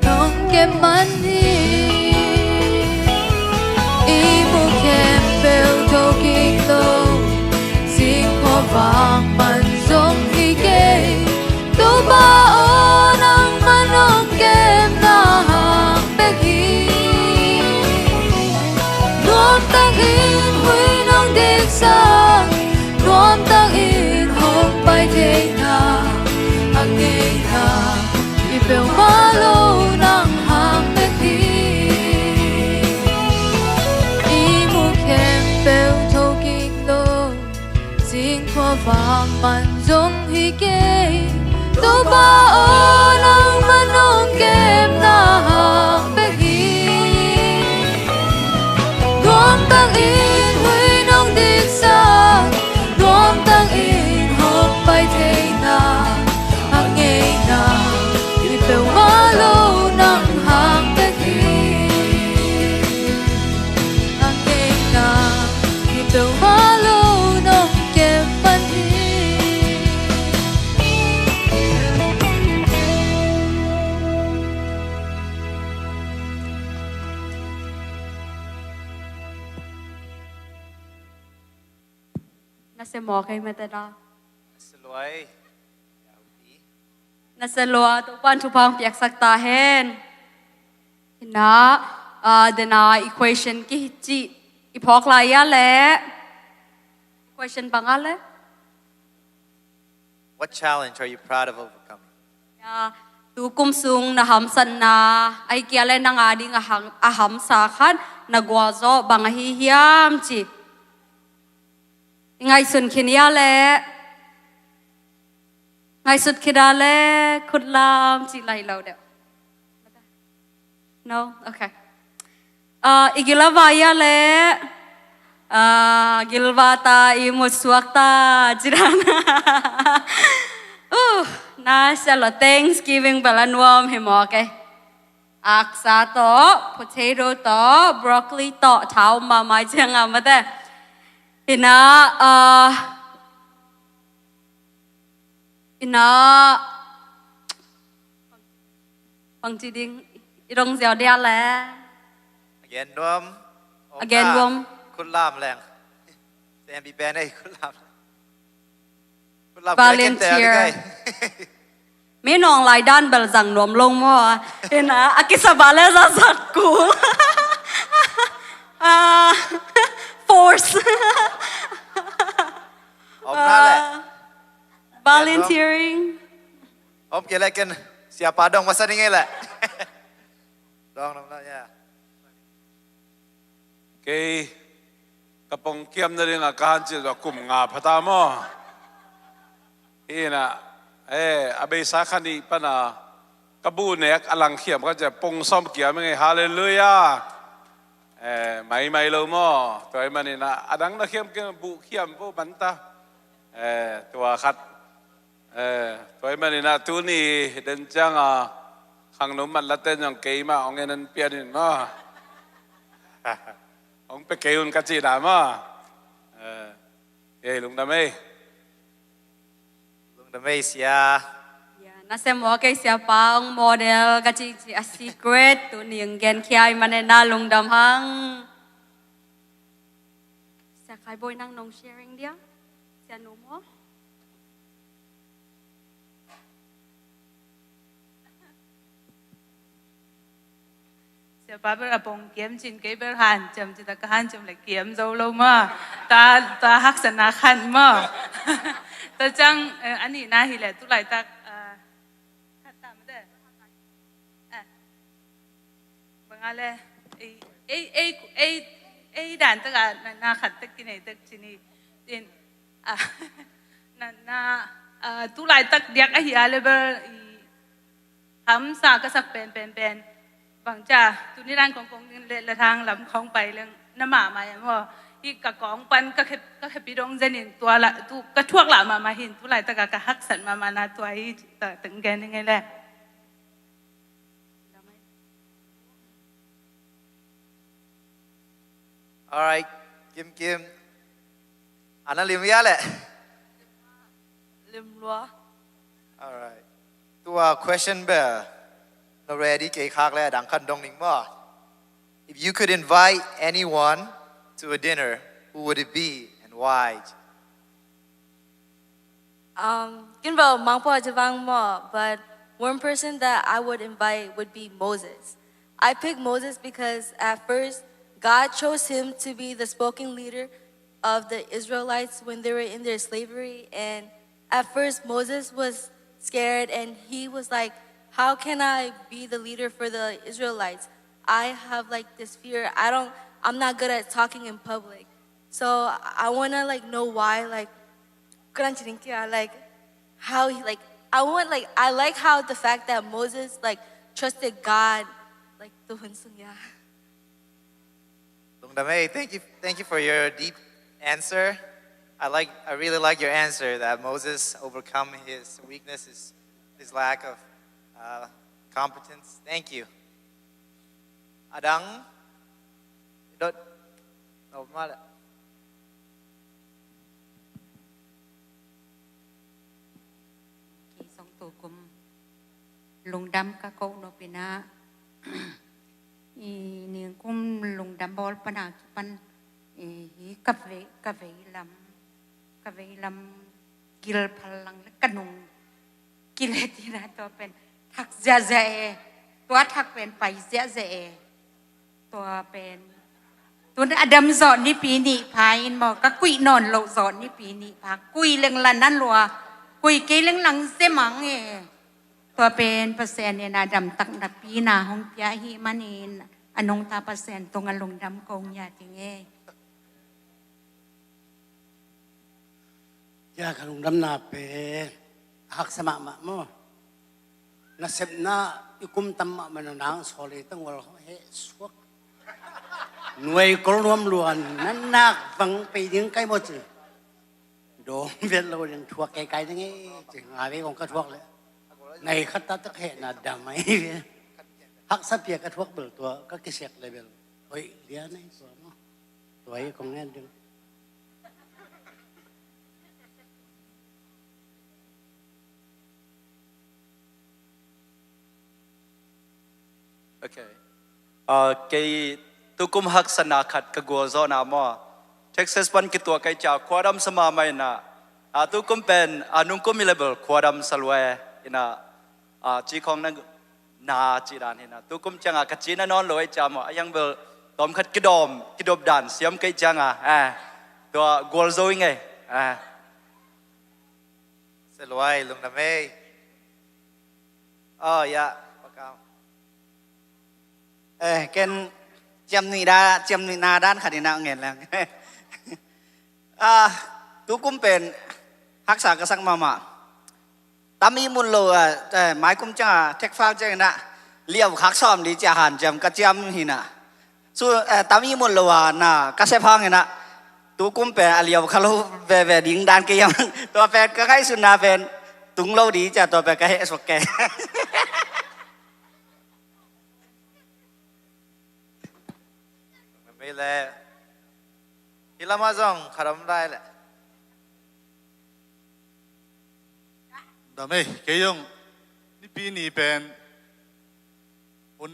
nong kem man hi. I mu khempeuh tho kik lo, zing khuavak man zong hi kei, Topa aw, nangmah nong kemna hang bek hi. Nuamtak in huih nong diksak, nuamtak in hong pai theihna a ngeina hi peuhmah lo, nang hang bek hi. I mu khempeuh tho kik lo, zing khuavak man zong hi kei, Topa aw, nangmah nong kemna hang bek hi. Nuamtak in huih nong diksak, nuamtak in hong pai theihna a ngeina hi peuhmah lo, nang hang bek hi. A ngeina hi peuhmah lo, nong kem man hi. Na se mawk ei mate da. Na se luai. Na se lua, Topa'n thupha hong piaksak ta hen. Hi na, ah, dena equation kici i phawk lai a le. Equation bang a le? What challenge are you proud of overcoming? Ya, tu kum sung na hamsatna, ahih kei leh nang a ding a ham, a hamsa khat, na gualzawh bang ahi hiam ci. I ngaihsun khin a le. Ngaihsut khit a le khut lam cih lai lo deuh. No? Okay. Ah, i gil a vai a le, ah, gilva ta, i mut suak ta, ci dan. Uh, na sia lo, Thanksgiving bel a nuam hi maw, okay. Aksa tawh, potato tawh, broccoli tawh, tha om mahmah ciang a mate. Hi na, ah, Hi na, bangci ding i dong ziau dia le. A gen nuam. A gen nuam. Khut lam leng. Sem pi pen ei, khut lam. Khut lam. Volunteer. Minung lai dan bel zang nuam lo maw. Hi na, a kisa bale za zat ku. Ah, force. Om na le. Ah. Volunteering. Om kei le ken Siapa dong masa ni ngei leh. Dong, dong, dong, ya. Kei ka pongkiam nading a ka hanciam kum nga phata maw? Hi na, eh, a beisa kha nih pana ka buh nek a langkhiam ka ciah pong sawm kiam ngei, halleluiah. Eh, maimai lo maw? Tua ahih manin ah, a dang na khiam kei buh khiam vo banta. Eh, tua khat. Eh, tua ahih manin ah tuni den ciang a khangno mat laten zong keimah hong en an pian in maw? Hong pia kei un ka cihna maw? Eh, eh, lungdam ei. Lungdam ei sia. Ya, nasem maw kei siapa hong model ka cih cih a secret tuni hong genkhia ahih manin ah lungdam hang. Sia Khai Bawi nang nong sharing dia. Sia Nu maw. Siapa bel a pong kiam cin kei bel hanciam cin ta ka hanciam le kiam zo lo maw. Ta, ta haksatna khat maw. Ta ciang, eh, a nihna hi leh tu laitak, ah, khat ta mah te. Eh. Bang a le, ei, ei, ei, ei, ei dan tak a na, na khat tak kinei tak cin hi. Tin, ah, na, na, ah, tu laitak diak ahi a le bel i hamsa ka sak pen, pen, pen. Bang cia, tu ni dan kong, kong ding le, le thang lam kong pai leng, na mahmah e maw. Hi ka kong pan, ka khe, ka khepi dong zen in tua la, tu, ka thuak lah mahmah hi in, tu laitak a ka haksat mahmah na tua hi, ta, teng gen ding e le. Alright, Kim Kim. Ana lim ya le. Lim lua. Alright. Tua question bel na ready kei khak le dang khat dong ning maw. If you could invite anyone to a dinner, who would it be and why? Um, ken bel mangpua jabang maw, but one person that I would invite would be Moses. I picked Moses because at first, God chose him to be the spoken leader of the Israelites when they were in their slavery. And at first, Moses was scared and he was like, "How can I be the leader for the Israelites? I have, like, this fear. I don't, I'm not good at talking in public." So I wanna, like, know why, like, kau nak cerita, like, how he, like, I want, like, I like how the fact that Moses, like, trusted God, like, Tuhan sung ya. Lungdam ei, thank you, thank you for your deep answer. I like, I really like your answer that Moses overcome his weakness, his, his lack of, uh, competence. Thank you. A dang, dot, no, mala. Kei zong tu kum lungdam ka ko nop ina, i ningkum lungdam bawl pana kipan, i hi ka vei, ka vei lam, ka vei lam gil phal lang le ka nung kile tina tua pen thak ziahziah e, tua thak pen pai ziahziah e. Tua pen tun a dam zawh nipi nih pha in maw, ka kuih nawn loh zawh nipi nih pha, kuih leng la na lua, kuih kei leng lang zia mang e. Tua pen Pasian in a damtak napi na hong pia hi manin a nungta Pasian tungah lungdam kong ya ting e. Cia ka lungdamna pen haksa mahmah maw. Nasepna i kum tam mahmah na nang sawle tang wal heh suak. Nuai kol nuam luan na nak vang pei ding kai maw ci. Dawng vet lo ding thuak kai kai ding e ci nga ve kong ka thuak le. Nai khat ta tak heh na dam ai ve. Haksa pia ka thuak bel tua ka kisiak le bel. Hoi lia nai tua maw. Tua i kong ngen ding. Okay. Ah, kei tukum haksatna khat ka gualzawhna maw. Texas pan kituah kei cia khuadam sa mahmah ina. Ah, tukum pen, ah, nungkum i level khuadam sa lua e ina. Ah, ci khong na na cih dan hi na. Tukum ciangah ka cina nawn lo ei cia maw. A hiang bel tawm khat kidawm, kidop dan siam kei ciangah. Eh, tua gualzo i ngei. Eh. Seluai, lungdam ei. Oh, ya. Pakau. Eh, ken ciamnuih da, ciamnuihna dan khat in ah ngen leng. Ah, tukum pen haksa ka sak mahmah. Tam i mun lo, ah, eh, maikum ciang a, thekfak ciang in ah, liau khak sawm di cia hanciam ka ciam hi na. Su, eh, tam i mun lo a na ka sep hang in ah, tukum pen a liau kha lo veve ding dan kei hiam. Tua pen ka ngaihsutna pen tung lo di cia, tua pen ka heh suak kei. Mei le. Hi lamah zong khat om lai le. Dam ei, kei zong Nipi ni pen hun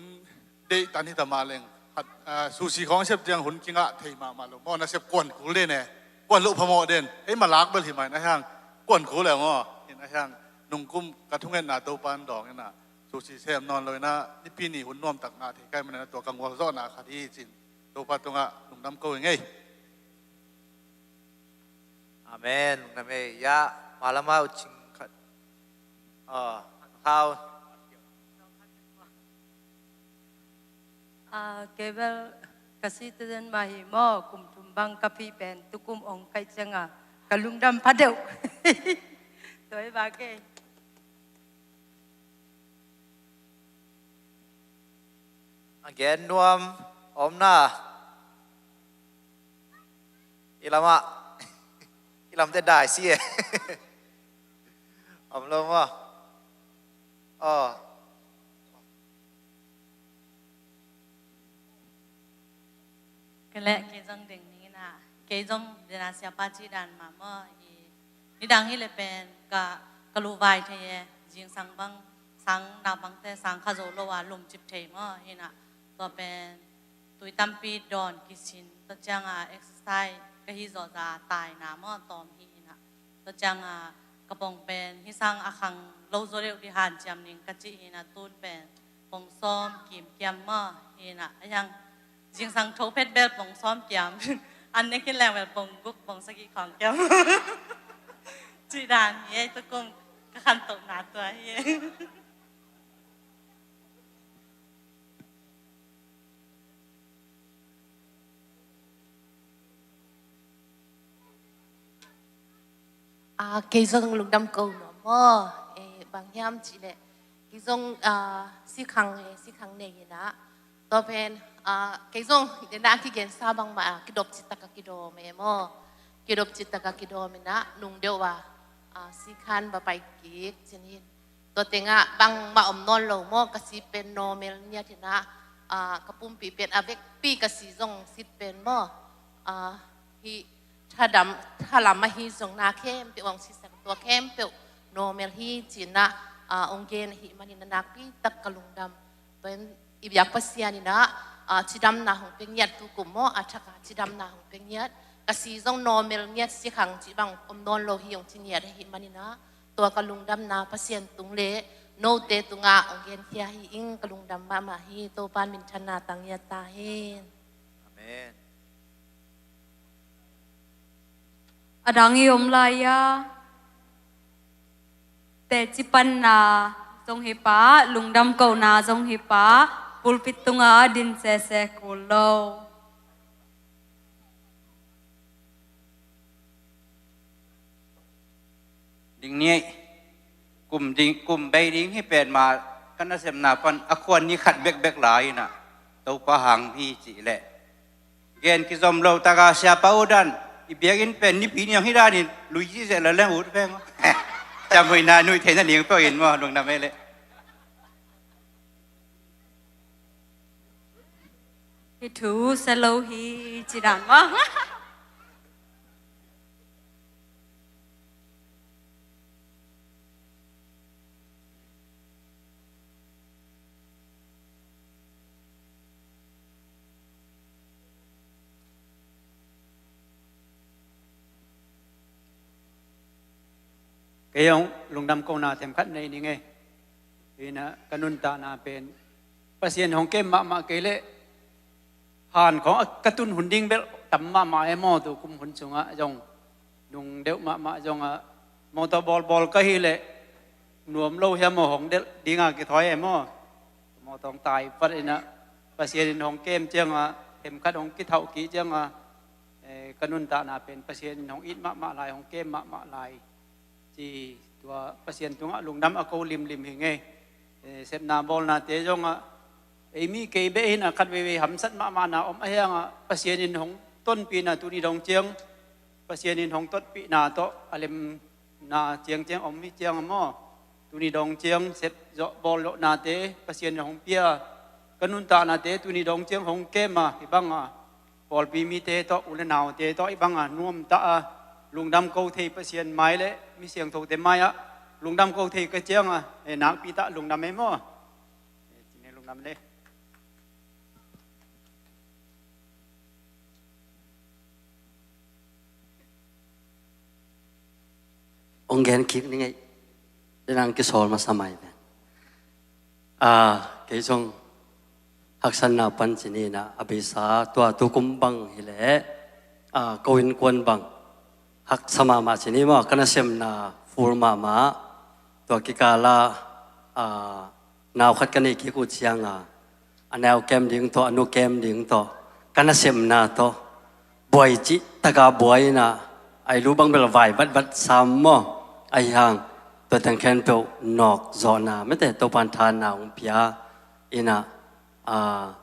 deih tan hi ta mah leng, khat, ah, sushi khawng sep ciang hun kingah thei mahmah lo maw, na sep kuan kul den e, kuan loh phamawh den, ei malak bel hi mai na hiang, kuan kul e maw, hi na hiang, nungkum ka thungetna Topa in dawng in ah, sushi sem nawn lo in ah, Nipi ni hun nuamtak ngah thei kai man in ah, tua ka ngualzawhna khat hi cin, Topa tungah lungdam ko ing ei. Amen. Lungdam ei. Ya, malama ucing khat. Oh, hau. Ah, kei bel ka citizen mah hi maw, kum thum bang ka phi pen, tukum ong kai ciang a, ka lungdam pha deuh. Tua hi ba kei. A gen nuam om na. I lamah. I lamte dai si e. Om lo maw. Oh. Kei leh kei zong ding ning in ah, kei zong dena siapa cih dan mah maw, i nidang hi leh pen ka, ka luvai thei e, zingsang bang, sang na bangte, sang kha zo lo a lumcip thei maw, hi in ah, tua pen tui tampi dawn kisin, tua ciang a exercise ka hi zawh za taina maw, tawm hi in ah, tua ciang a ka pong pen, hi sang a khang lo zaw deuh di hanciam ning ka cih hi in ah, tun pen, pong sawm kim kiam maw, hi in ah, a hiang zingsang tho phet bel pong sawm kiam, an ne khin leng bel pong guk, pong sagih khawng kiam. Cih dan hi ei, tukum ka khantohna tua hi ei. Ah, kei zong lungdam ko nuam maw. Eh, bang hiam cih leh kei zong, ah, sikhang, eh, sikhang nei hi in ah. Tua pen, ah, kei zong dena kigensa bangmah, ah, kidop citak a kidawm e maw. Kidop citak a kidawm in ah, nung deuh a, ah, sikhan va pai kik cin hi in. Tua tengah bangmah om nawn lo maw, ka si pen normal ngiat hi in ah, ah, ka pumpi pen a vekpi ka si zong sit pen maw. Ah, hi thadam, thalam ahi zong na khempeuh ong sisak, tua khempeuh normal hi ci in ah, ah, ong gen ahih manin a nakpi tak ka lungdam. Tua in i biak Pasian in ah, ah, cidamna hong pia ngiat, tukum maw, a thak a cidamna hong pia ngiat. Ka si zong normal ngiat, sikhang cih bang om nawn lo hi ong ci ngiat ahih manin ah, tua ka lungdamna Pasian tung le note tungah ong genkhia hi ing, ka lungdam mahmah hi. Topa in minthanna tang ngiat ta hen. Amen. A dang i om lai-a teci panna zong hi pah, lungdam kohna zong hi pah, pulpit tungah din sese kul lo. Ding ni ei. Kum ding, kum bei ding hi pen mah, ka nasemna pan a khuan ni khat bekbek lai in ah, Topa hang hi cih leh. Gen kizom lo tak a siapa uh dan, i biakinn pen Nipi ni ang hi dan in, lui ci zeh la leng ut veng. Ciamnuihna nuih theihna ding peuh in maw, lungdam ei leh. Hi thu sia lo hi ci dan maw. Kei hong lungdam kohna themkhat nei ning ei. Hi in ah ka nuntakna pen Pasian hong kem mahmah kei leh han khawng a ka tun hun ding bel tam mahmah e maw, tukum hun sungah zong nung deuh mahmah zong a motor bawlbawl ka hih leh nuam lo hiam aw, hong delh dinga kithawi e maw? Mawtaw hong tai vat inah Pasian in hong kem cianga, themkhat hong kithauh kih cianga, eh, ka nuntakna pen Pasian in hong it mahmah lai, hong kem mahmah lai, ci tua Pasian tungah lungdam a ko limlim hi ngei. Eh, sepna bawlnate zongah ei mi kei beh hinah khat veivei hamsat mahmahna om ahi hangah Pasian in hong tonpihna tuni dong ciang Pasian in hong tonpihna tawh a lemna ciangciang om hi cianga maw? Tuni dong ciang sep zawh bawl zawhnate Pasian in hong pia, ka nuntaknate tuni dong ciang hong kema hi banga pawlpi mite tawh, u le naute tawh hi banga nuamtah a lungdam ko thei Pasian mai le mi siangthote mai-ah lungdam ko thei ka cianga, eh, nakpitah lungdam ei maw? Eh, cine lungdam le. Ong gen kik ni ngei. Denang kisawl masa mai ven. Ah, kei zong haksatna pan cini na a beisa tua tukum bang hileh, ah, ko innkuan bang haksa mahmah cini maw, ka nasemna ful mahmah. Tua kikala, ah, nau khat ka neih kik uh cianga a neu kem ding tawh, a nu kem ding tawh, ka nasemna tawh buai cih taka buai inah, ai lu bang bel vai vatvat sam maw? Ahi hang tua teng khempeuh nawk zawhna mete Topan thanna hong pia inah, ah,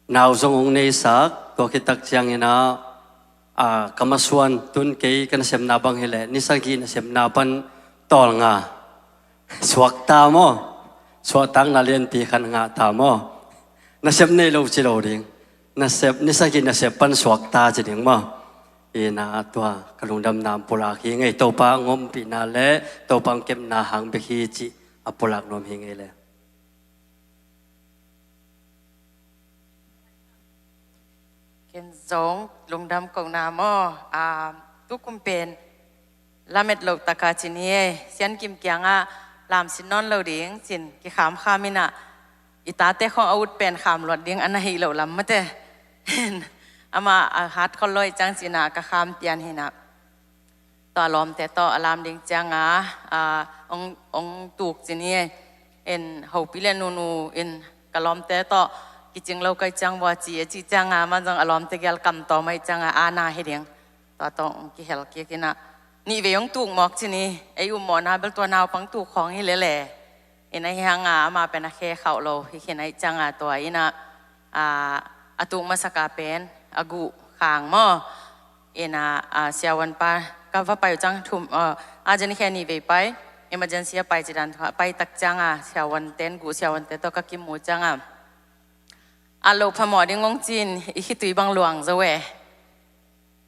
nau zong hong neisak, tua khit tak ciang inah, ah, ka masuan tun kei ka nasemna bang hileh ni sagih nasemna pan tawlnga suakta maw? Suahtakna lianpi khat ngahta maw? Nasep nei lo ci lo ding. Nasep, ni sagih nasep pan suakta ci ding maw? Inah tua ka lungdamna pulak hi ngei, Topa hong ompihna le Topa hong kepna hang bek hi cih a pulak nuam hi ngei le. Ken zong lungdam kohna maw? Ah, tukum pen lamet loh taka cini e, Siankim kiangah lamsin nawn lo ding cin kikhamkham inah, i tate khong a ut pen kham luat ding a na hih loh lam mate. Amah a hat khol lo ih ciang cinah ka kham pian hinah. Tua lawmte tawh a lam ding cianga, ah, ong, ong tuk cini e. In hopi le nunu in ka lawmte tawh kicing lo kai ciang vua ci a ci cianga, man zong a lawmte gial kamtawm aih cianga, a na hi ding. Tua tawh ong kihel kik inah. Nih vei ong tuk mawk cini, ei ummawhna bel tua naupang tuk khawng hi lele. Inah hi hanga ama pen a khe khauh lo hi khin aih cianga tua inah, ah, a tuk masaka pen a guh khang maw? Inah, ah, siavuan pa ka va pai uh ciang thum, ah, a jen khe nih vei pai, emergency a pai cidan pai tak cianga siavuan ten guh siavuante tawh ka kimu cianga, a loh phamawh ding ong cin i khitui bang luang zo e.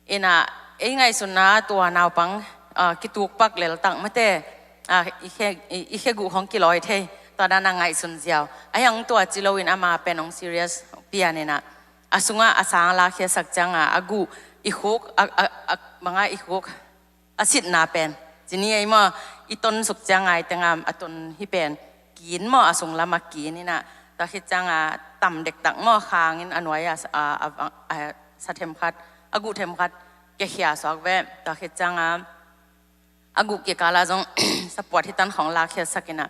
Inah ei ngaihsunna tua naupang, ah, kitukpak leltak mate, ah, i khe, i, i khe guh hong kilawi thei, tua dana ngaihsun ziau. Ahi hang tua ci loin ama pen hong serious pian inah a sungah a sang a lakhiasak cianga a guh i khuk, a, a, a, manga i khuk a sitna pen cini ei maw? I tonsuk cianga i tengam a ton hi pen kin maw, a sunglam a kin inah, tua khit cianga tam dektak maw, khangin a nuai a, a, a, a sa themkhat, a guh themkhat kekhia suak ve. Tua khit cianga a guh kikala zong sapuat hitan khong lakhiasak inah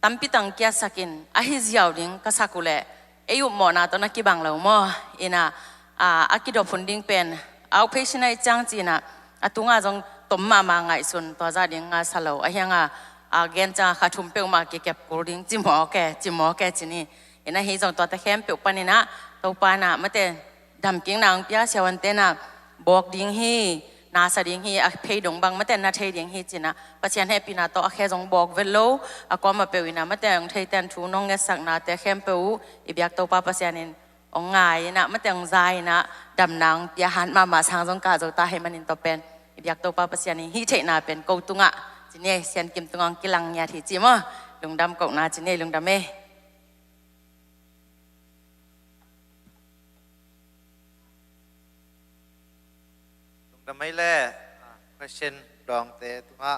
tampi tang kiasakin ahi ziau ding ka sak uh leh ei ummawhna tawh na kibang lo maw? Inah, a, a kidop hun ding pen outpatient aih ciang cinah a tunga zong tom mahmah ngaihsun, tua zah ding nga sa lo. Ahi hanga, a, gen cianga kha thum peuhmah kikep kul ding ci mawk e, ci mawk e cini. Inah hi zong tuate khempeuh paninah Topa inah mate damkikna hong pia, siavuante na bawk ding hi, na sa ding hi, a phei dong bang mate na thei ding hi cinah Pasian hehpihna tawh a khe zong bawk vet lo, a kuamah peuh inah mate hong theiten thu nong ngetsaknate khempeuh uh i biak Topa Pasian in hong ngai inah mate hong za inah damna hong pia, han mahmah sang zong kah zo ta hei manin tua pen i biak Topa Pasian in hih theihna pen ko tungah cini e, Siankim tungah hong kilang ngiat hi ci maw? Lungdam kohna cini e, lungdam e. Lungdam ei le, ah, question dawngte tungah,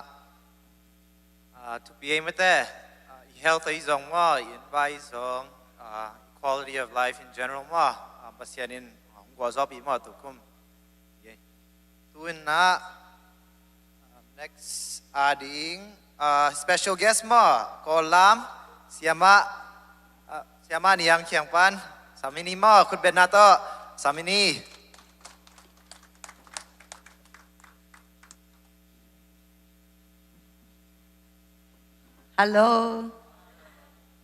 ah, thupi ei mate, ah, i health ei zong maw, i envai zong, ah, quality of life in general maw, ah, Pasian in, ah, hong guahzawpih maw tukum. Okay. Tu in ah, ah, Next ading, uh, special guest maw, Kawl lam, Siamah, uh, Siamah Niang kiang pan, sam in ni maw, khutbetna tawh sam in ni. Hello.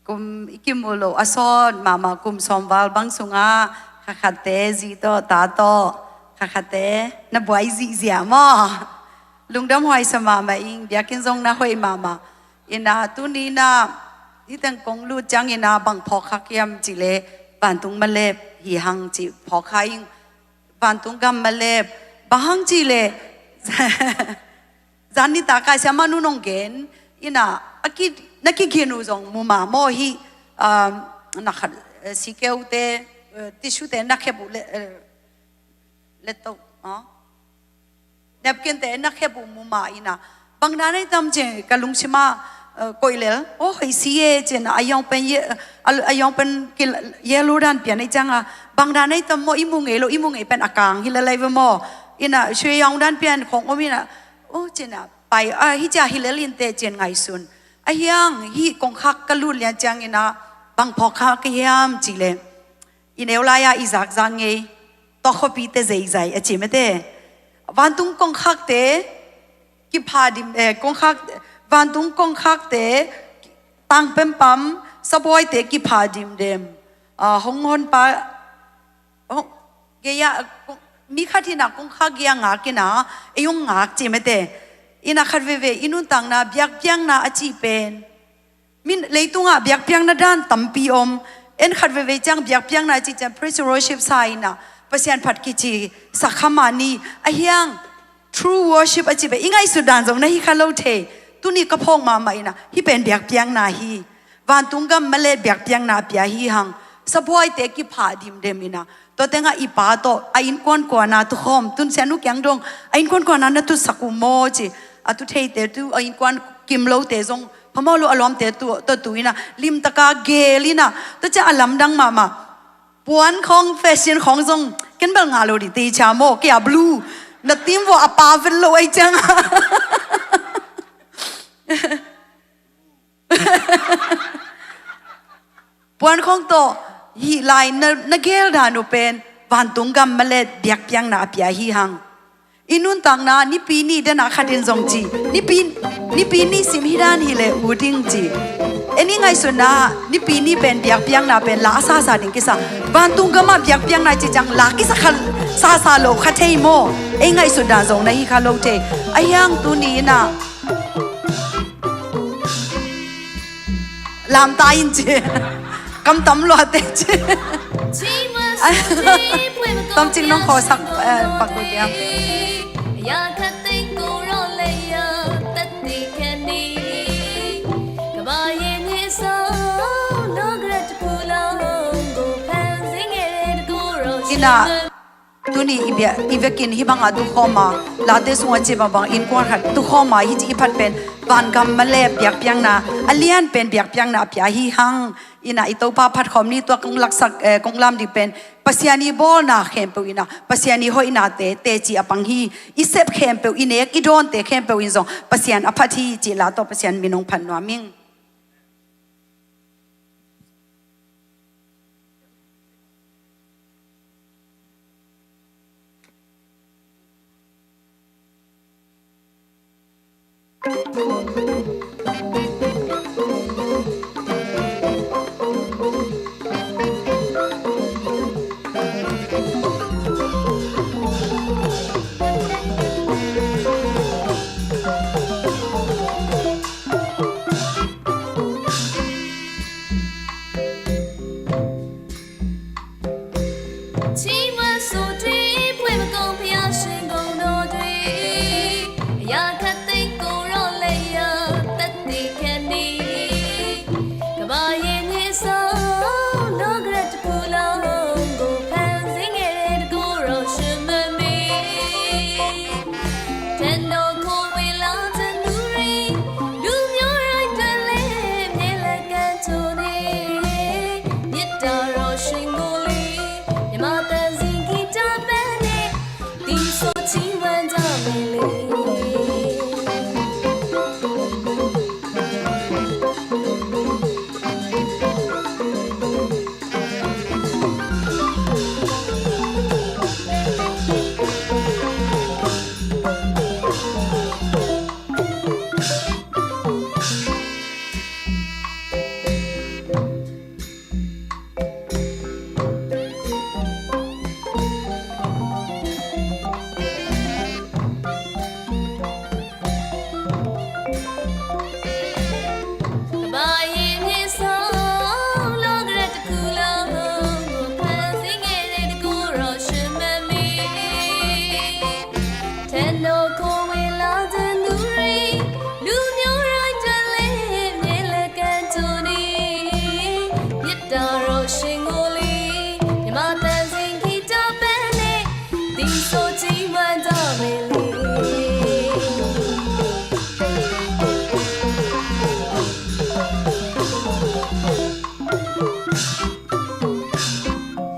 Kum i kimu lo a sawt mahmah kum sawmval bang sungah kha khatte zi tawh ta tawh kha khatte na buai zihziah maw? Lungdam huai sa mahmah ing, biakinn zong na hoih mahmah. Ina tuni ina hiteng kong lut ciang ina bang phawk khak hiam cih leh vantung malep hi hang cih phawk kha ing. Vantung gam malep bang hang cih leh zan nitak a Siamah nu nong gen ina a ki, na kigin uh zong mu mah maw hi, um, na khat, eh, sikeu te, eh, tissue te na khep uh le, eh, leto, ah? Napkin te na khep uh mu mah ina bang dan ai tam ci ka lungsim ah, eh, koih lel. Oh, hoih si e ci ina a yawng pen ye, a, a yawng pen kil yellow dan pian ai ciang a bang dan ai tam maw, i mu ngei lo, i mu ngei pen a kang hi lel ai ve maw? Ina sui yawng dan pian khong om ina, oh, ci ina pai, ah, hi cia hi lel in teh ci in ngaihsun. A hiang hi kongkhak ka lut lian ciang ina bang phawk khak ka hiam cih leh i neu lai-a i zakzak ngei, tua khuapite zeizai a ci mete. Vantung kongkhakte kipha dim, eh, kongkhak, vantung kongkhakte tang pempam, sabuaite kipha dimdem, ah, hong honpa, hong, gei-a, kong, mi khat hi ina kongkhak gei-a ngak ina ei hong ngak ci mete. Ina khat veve i nuntakna biakpiakna a cih pen min leitungah biakpiakna dan tampi om. En khat veve ciang biakpiakna a cih ciang praise and worship sa ina Pasian phat kici sa kha mah ni. A hiang true worship a cih pen i ngaihsut dan zong na hi kha lo thei. Tuni ka phawk mahmah ina hih pen biakpiakna hi. Vantung gam malep biakpiakna a pia hi hang. Sabuaite kipha dimdem ina tua tengah i pa tawh a innkuan kuana tukhawm, tun Sianu kiang dong a innkuan kuana na tusak uh maw ci. A tu theite tu a innkuan kim lote zong phamawh lo a lawmte tu, tua tu ina limtaka gel ina tua ciang a lamdang mahmah. Puan khawng fashion khawng zong ken bel ngah lo dih tei cia maw, kei a blue na tim vua a pa vet lo ai ciang. Puan khawng tawh hih lai na, na gel dan uh pen vantung gam malep biakpiakna a pia hi hang. I nuntakna nipi ni dena khatin zong ci, nipi, nipi ni sim hi dan hi leh u ding ci. En i ngaihsutna nipi ni pen biakpiakna pen la a sasa ding kisa. Vantung gamah biakpiakna ci ciang la kisa kha sasa lo kha thei maw? Ei ngaihsut dan zong na hi kha lo thei. A hiang tuni ina lamta in ci. Kam tam luate ci. Tam cing nong khawsak, eh, pak uh diam. Ina tuni i bia, i vekin hih bangah tukhawm a, late sungah ci bangbang innkuan khat tukhawm a, hih ci i phat pen vangam malep biakpiakna a lian pen biakpiakna a pia hi hang. Ina i Topa phatkhawm ni, tua kong laksak, eh, kong lam dih pen Pasian i bawlna khempeuh ina Pasian i hoihnate teci a pang hi. I sep khempeuh, i nek i dawnte khempeuh in zong Pasian a phat hi cih la tawh Pasian min hong phat nuam ing.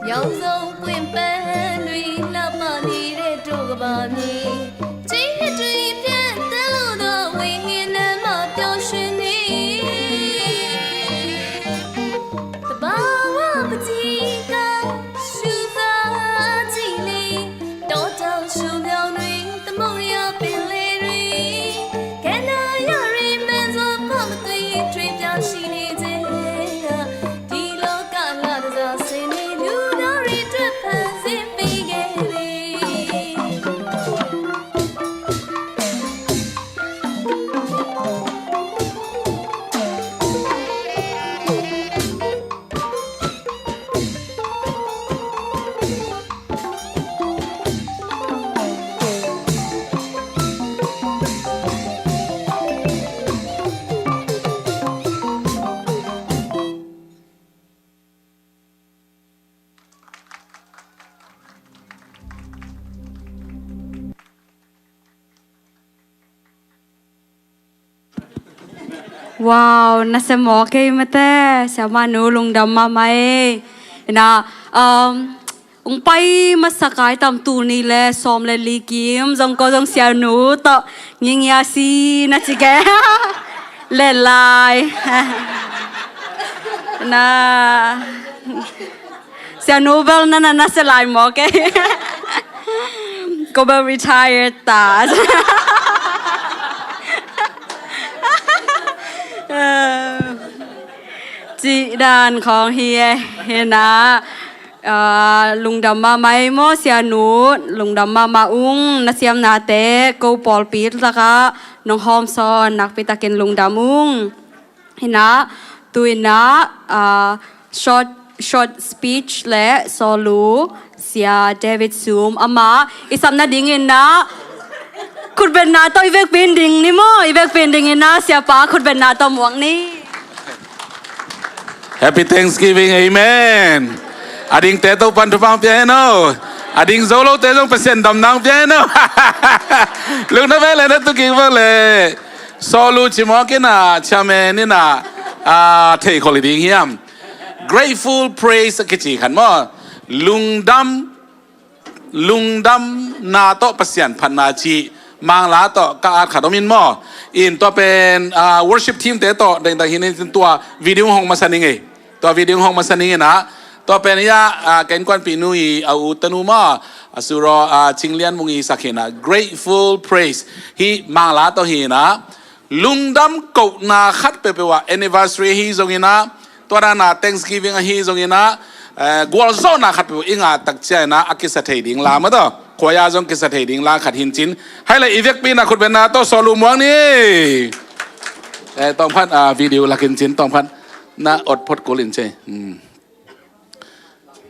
ရောင်စုံပွင့်ပန်းတွေ လှပနေတဲ့တို့ကမ္ဘာမြေ ချစ်နှစ်တွေဖြတ်သန်းလို့သော ဝိညာဉ်နဲ့မှပျော်ရွှင်နေ သဘာဝပတိက ရှုသာကြည့်လေ တောတောင်ရှုမြောင်တွေ သမုဒ္ဒရာပင်လယ်တွေ ကန္တာရတွေ မှန်စွာဖောက်မသွေ ထွေးပြောင်းရှိနေခြင်းက ဒီလောကလာတစား ဆင်းရဲလူသားတွေအတွက် ဖန်ဆင်းပေးခဲ့ပြီ။ Wow, nasia mawk ei mate, siamahnu lungdam mahmah ei. Ina, um, ung pai masak ai tam, tuni le sawm le li kim zong ko zong sianu tawh ngingia si na ci ke. Len lai. Na. Sianu bel na na nasia lai mawk ei. Ko bel retired ta. Cih dan khawng hi e. Hi na, ah, lungdam mahmah ei maw sianu, lungdam mahmah ung, na siamnate ko pawlpi lakah nong hawmsawn nakpi takin lungdam ung. Hi na, tu-in ah, ah, short, short speech le sawlu, Sia David Sum, amah i sap nadingin ah, khutbetna tawh i vekpi in ding ni maw, i vekpi in dingin ah, siapa khutbetna tawh muak ni. Happy Thanksgiving, amen. A dingte Topa'n thupha pia hen aw. A ding zo lote zong Pasian damna pia hen aw. Lungdam ei le na tu kik bang le. Sawlu ci mawk in ah, chairman in ah, ah, thei khol hi ding hiam. Grateful praise a kici khat maw. Lungdam, lungdamna tawh Pasian phatna cih Mangla tawh ka at khat om in maw. In tua pen, ah, worship team te tawh dengdang hi ning, tua video hong masa ning ei. Tua video hong masa ning in ah. Tua pen hi a, ah, ka innkuanpihnu i a u tanu maw. A suraw, ah, Cing Lian Mung i sak hi in ah. Grateful praise. Hi Mangla tawh hi in ah. Lungdam kohna khat peuhpeuh ah, anniversary ahi zongin ah, tua dan a Thanksgiving ahi zongin ah, eh, gualzawhna khat peuhpeuh i ngah tak ciangin ah, a kisa thei ding la maw tawh. Khua-ah zong kisa thei ding la khat hi in cin. Hai le i vekpi in ah khutbetna tawh sawlu muak ni. Eh, tawngphat, ah, video lak in cin, tawngphat na ot phot kul in cei. Hmm.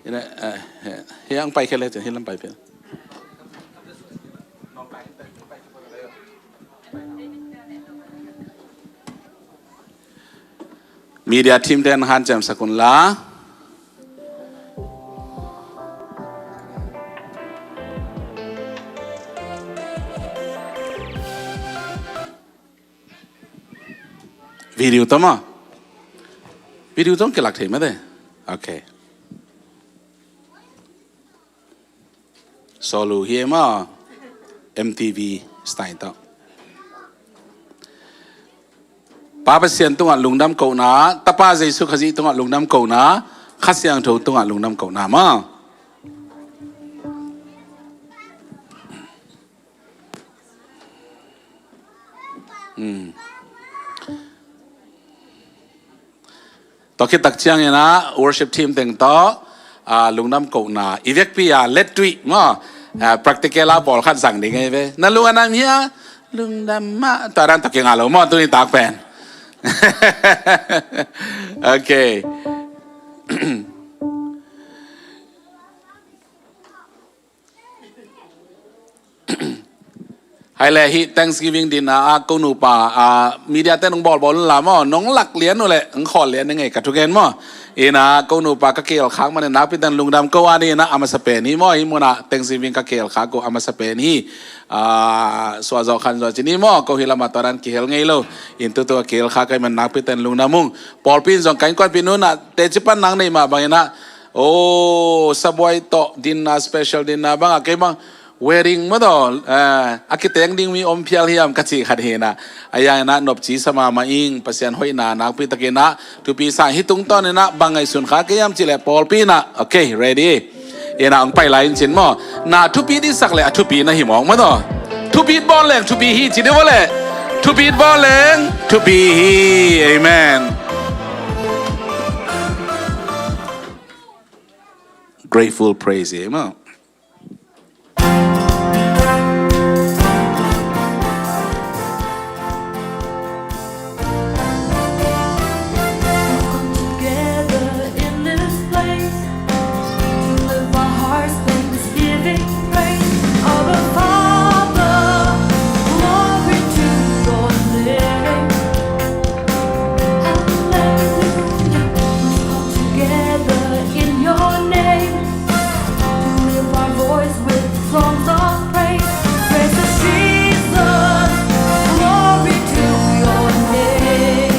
Ina, eh, eh, hiang pai khia le cin, hi lam pai pia. Media team ten hanciam sak un la. Video tawh maw. Video tawh kilak thei mate. Okay. Sawlu hi e maw. M T V style tawh. Pa Pasian tungah lungdam kohna, Tapa Jesu Khazih tungah lungdam kohna, Kha Siangtho tungah lungdam kohna maw. Hmm. Tua khit tak ciangin ah worship team teng tawh, ah, lungdam kohna i vekpi a let tuih maw, ah, practical a pawl khat zang ding ei ve. Na lung a nam hia, lungdam mah, tua dan tawh kingah lo maw tuni tak pen. Okay. Hai le, hih Thanksgiving dinner ah ko nupa, ah, media te nong bawlbawl unla maw, nong lak lian uh leh nong khawl lian ning ei ka thugen maw. Ina ko nupa ka kihel khak manin nakpi ten lungdam ko a ni, ina a masa pen hi maw, hih munah Thanksgiving ka kihel khak uh a masa pen hi. Ah, suahzawh khanzawh ci ni maw, ko hih lamah tua dan kihel ngei lo. Ina tutu a kihel khak ka hih man nakpi ten lungdam ung. Pawlpi in zong ka innkuanpih nu in ah teci pan nang nei mah bang ina, oh, sabuai tawh dinner, special dinner bang a, kei bang wedding maw taw, eh, a kiteng ding mi om phial hiam ka cih khat hi ina. A yang ina nopci sa mahmah ing, Pasian hoihna nakpi takin ah thupi sa hi. Tungtawn ina bang ngaihsun kha kei hiam cih leh pawlpi ina, okay, ready? Ina hong pai lai in cin maw. Na thupi dih sak leh a thupi na hi mawk maw taw. Thupi bawl leng thupi hi ci dih maw leh. Thupi bawl leng thupi hi. Amen. Grateful praise hi maw. Come together in this place to lift our hearts, thanksgiving, praise. Our Father, glory to your name. Hallelujah. We've come together in your name to lift our voice with songs of praise. Praise to Jesus, glory to your name.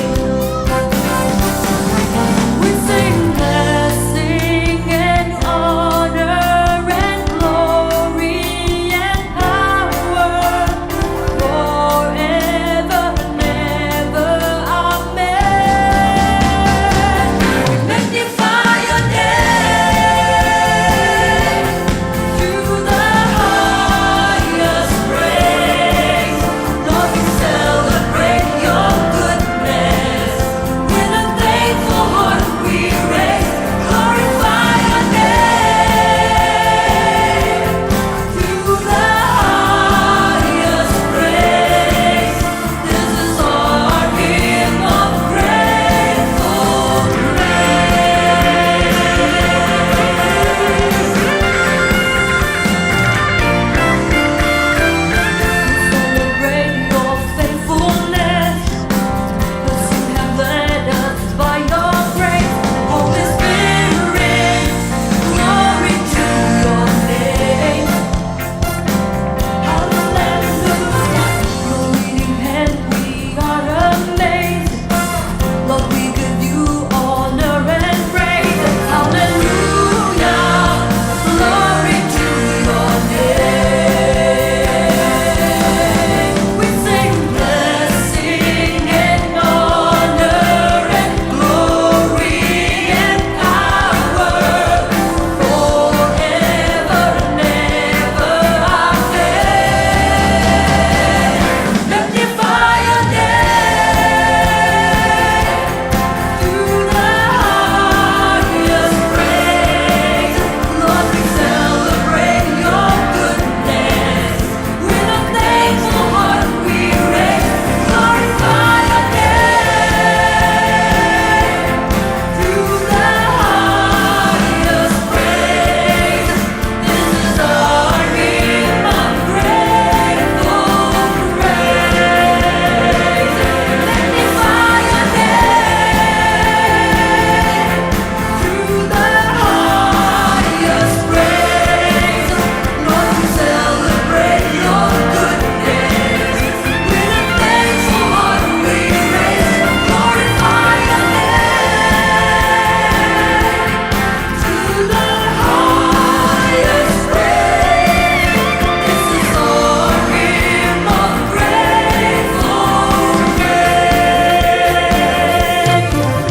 We sing blessing and honor and glory and power forever and ever. Amen. We magnify your name to the highest praise. Lord, we celebrate your goodness. With a thankful heart we raise, glorify your name. To the highest praise. This is our hymn of grateful praise. We celebrate your faithfulness. 'Cause you have led us by your grace. Holy Spirit, glory to your name. Hallelujah. Your leading hand, we are amazed. Lord, we give you honor and praise. Hallelujah. Glory to your name. We sing blessing and honor and glory and power forever and ever. Amen. Magnify your name. To the highest praise. Lord, we celebrate your goodness. With a thankful heart we raise, glorify your name. To the highest praise. This is our hymn of grateful praise. Magnify your name. To the highest praise. Lord, we celebrate your goodness. With a thankful heart we raise, glorify your name. To the highest praise. This is our hymn of grateful praise.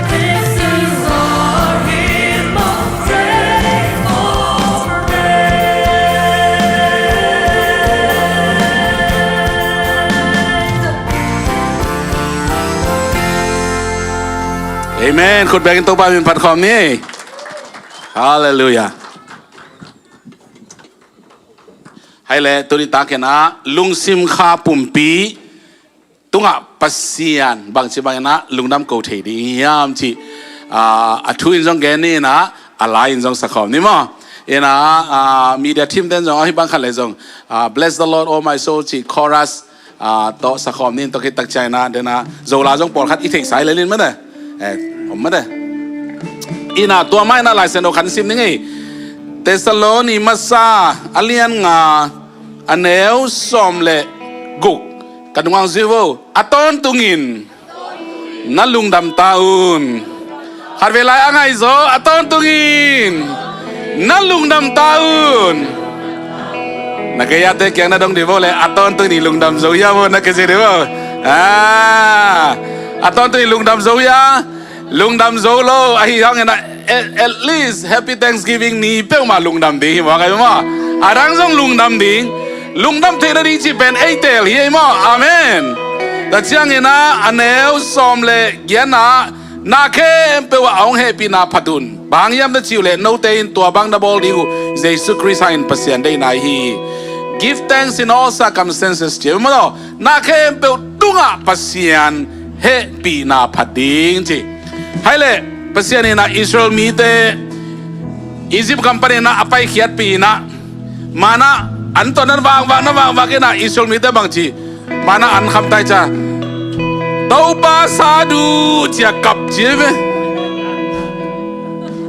This is our hymn of grateful praise. Amen. Khut bengin Topa min phat khawm ni. Halleluiah. Hai le, tuni takin ah lungsim kha pumpi tungah Pasian bangci bangin ah lungdam ko thei ding hiam cih, ah, a thu in zong gen ni in ah, a la in zong sakhawm ni maw. Ina, ah, media team ten zong, ahi bang khat le zong, ah, "Bless the Lord, oh my soul," ci chorus, ah, tawh sakhawm ning tawh khit tak ciang ina, dena, Zola zong pawlkhat i theihsa i lelin mate. Eh, om mate. Ina, tua mah ina Lai Siangtho khat sim ning ei. Thessaloni masa, a lian nga, a neu sawm le guk. Ka nungang zui vo. A tawntungin na lungdam ta un. Khat vei lai a ngai zaw, a tawntungin na lungdam ta un. Na gei-ate kiang na dong dih vo le, a tawntungin i lungdam zo hia vo, na kici dih vo. Ah, a tawntungin i lungdam zo hia, lungdam zo lo, ahi hangin a, at, at least Happy Thanksgiving ni peuhmah lungdam ding hi maw, kai maw? A dang zong lungdam ding, lungdam theih nading cih pen ei teel hi ei maw? Amen. Tua ciangin a, a neu sawm le giat ah, na khempeuh ah a hong hehpihna phat un. Bang hiam na cih uh leh note in tua bang na bawl ding uh Jesu Khrist hangin Pasian deihna hi. Give thanks in all circumstances, ci maw? Na khempeuh tungah Pasian hehpihna phat ding ci. Hai leh, Pasian in a Israel mite Egypt gam panin a paikhiatpih in a, manna an tawh na vangvak, na vangvak in a Israel mite bang ci, manna an kham tai ca, "Topa sadhu," ci-a kap ci ai ve.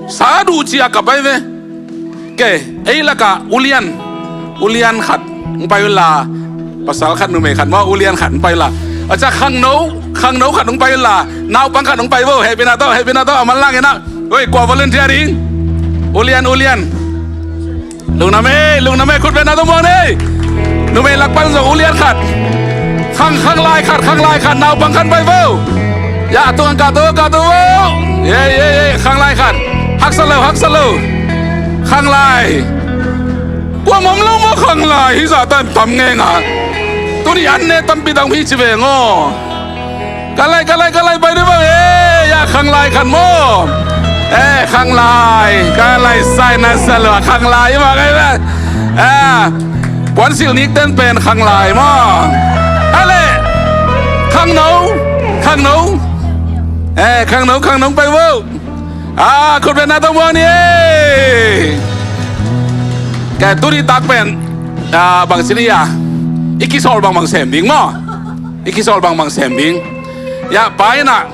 "Sadhu," ci-a kap ai ve. Ke, ei lakah ulian, ulian khat hong pai unla, pasal khat numei khat maw, ulian khat hong pai unla. A ca khangno, khangno khat hong pai unla, naupang khat hong pai vo, hehpihna tawh, hehpihna tawh, a manlang in a. Oi, kua volunteer ding? Ulian, ulian. Lungdam ei, lungdam ei, khut beng na tawh muang ni. Numei lak pan zong ulian khat. Khang, khanglai khat, khanglai khat, naupang khat pai vo. Ya, tung kah to, kah to vo. Ye, ye, ye, khanglai khat. Haksa lo, haksa lo. Khanglai. Kuamah om lo maw khanglai, hih zah tan tam ngei nga. Tuni an ne tampi dang hi ci veng aw. Khanglai, khanglai, khanglai, pai dih bang, eh, ya, khanglai khat maw. Eh, khanglai, khanglai, sai na sa lo, khanglai, maw, khanglai. Eh, puansilh nik ten pen khanglai maw. Ale, khangno, khangno. Eh, khangno, khangno, pai vo. Ah, khut beng na tawh muang ni, eh. Ka tuni tak pen, ah, bang ci ni a. I kisawl bangbang sem ding maw. I kisawl bangbang sem ding. Ya, pai na.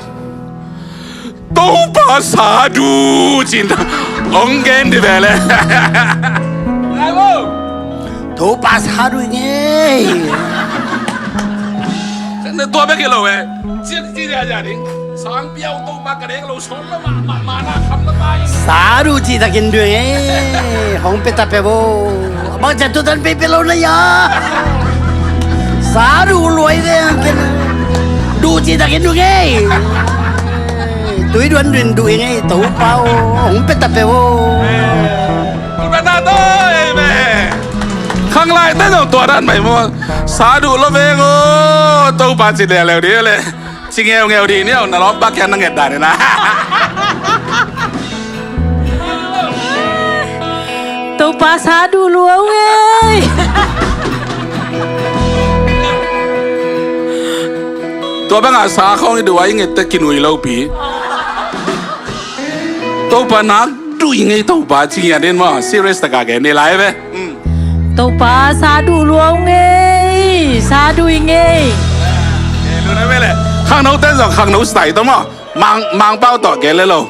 Topa sadhu ci-in hong gen dih ve le. Topa sadhu i ngei. Tua bek hi lo e. Ci, ci, ci, ci, ci. Sang piau Topa ka dek lo. Sadhu cih takin duh i ngei, hong pia ta pia vo. Bang ciang tu tan pia pia lo na ia. Sadhu luai ve ang ken. Duh cih takin duh i ngei. Tui duan duin duh i ngei, Topa aw, hong pia ta pia vo. Hong pia ta to, amen. Khanglai te zong tua dan mai maw. Sadhu lo veng aw, Topa ci leuleu dih le. Ci ngeungeu dih ni aw, na lawmpa kiang na nget dan hi na. Topa sadhu lua ung ei. Tua bangah sa khawng i duh a i ngette kinui lopi. Topa nak duh i ngei Topa ci ngiat in maw, serious taka gen ni lai ve. Topa sadhu lua ung ei, sadhu i ngei. Khangno ten zong khangno style tawh maw. Mang, Mangpau tawh gen le lo.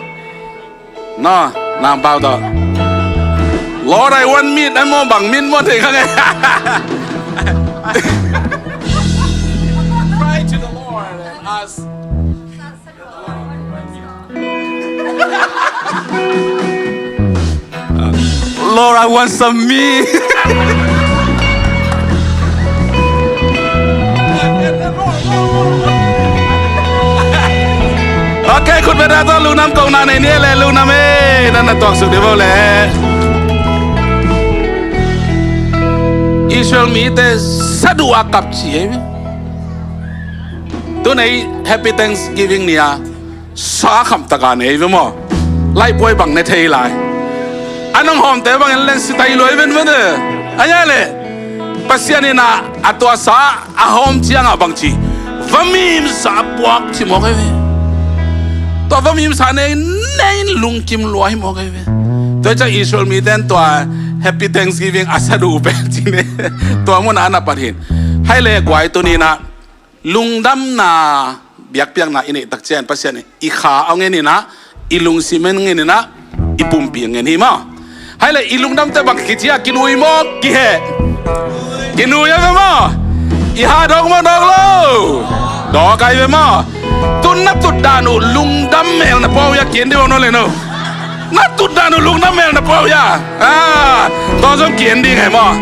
No, Mangpau tawh. Lord, I want meat. Ai maw bang meat maw thei kha ngei. Cry to the Lord and ask. Lord, I want some meat. Ok, khut beng na tawh lungdam kong na nei ni le lungdam e, na na tuak suk dih vo le. Israel mite sadhu a kap ci e. Tuni Happy Thanksgiving ni a sa kham taka nei ve maw. Laihpuai bang ne thei lai. A nong hawmte bangin len si tai luai ven ven e. A ya le. Pasian in a, a tua sa a hawm ciangah bang ci. Vamimsa puak ci mawk ai ve. Tua vamimsa nei nei lungkim luai mawk ai ve. Tua ciang Israel mite in tua Happy Thanksgiving a sa duh pen ci ni. Tua munah a na pat hi. Hai le guai, tuni-in ah lungdamna biakpiakna i neih tak ciang Pasian in i kha hong en in ah, i lungsim hong en in ah, i pumpi hong en hi maw. Hai le i lungdam teh bang kici a, kinui maw, kiheh? Kinui a ve maw. I ha dawk maw, dawk lo? Dawk a hi ve maw. Tun na tut dan uh lungdam mel na pua uh hia, ki-en dih bang no le no. Na tut dan uh lungdam mel na pua uh hia. Ah, tua zong ki-en ding hi maw.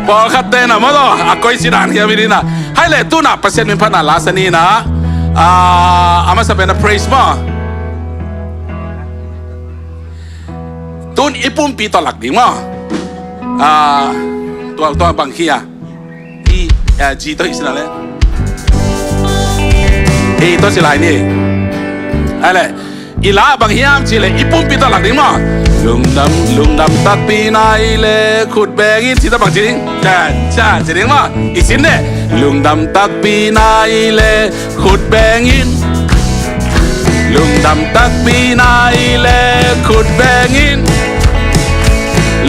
Pawlkhatte na maw, tua a koici dan hiam hi ding na. Hai le tu-in ah Pasian min phatna la sa ni in ah, ah, a masa pen a praise maw. Tu-in i pumpi tawh lak ding maw. Ah, tua, tua bang hi a. I, ah, G tawh hi sin a le. E tawh ci lai ni. Hai le. I la bang hiam cih leh i pumpi tawh lak ding maw. Lungdam, lungdam takpi na hih leh khut beng in, ci tawh bang ci ding? Ca, ca, ci ding maw. I sin leh. Lungdam takpi na hih leh khut beng in. Lungdam takpi na hih leh khut beng in.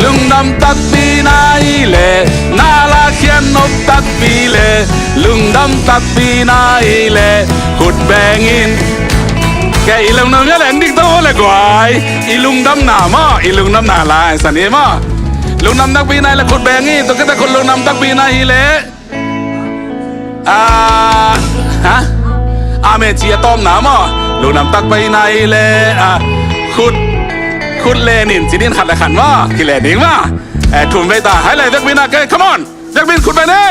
Lungdam takpi na hih leh na lakhiat nop takpi leh, lungdam takpi na hih leh khut beng in. Kei i lungdam hia leh dik tawh le guai. I lungdamna maw, i lungdamna la sa ni maw. Lungdam takpi na hih leh khut beng in. Tua khit teh khut lungdam takpi na hih leh. Ah, ha? Amen ci a tawpna maw. Lungdam takpi na hih leh, ah, khut, khut len in ci ding, khat le khat maw. Kilen ding maw. Eh, thum vei ta. Hai le, vekpi-in ah, kei, come on. Vekpi-in khut beng ni.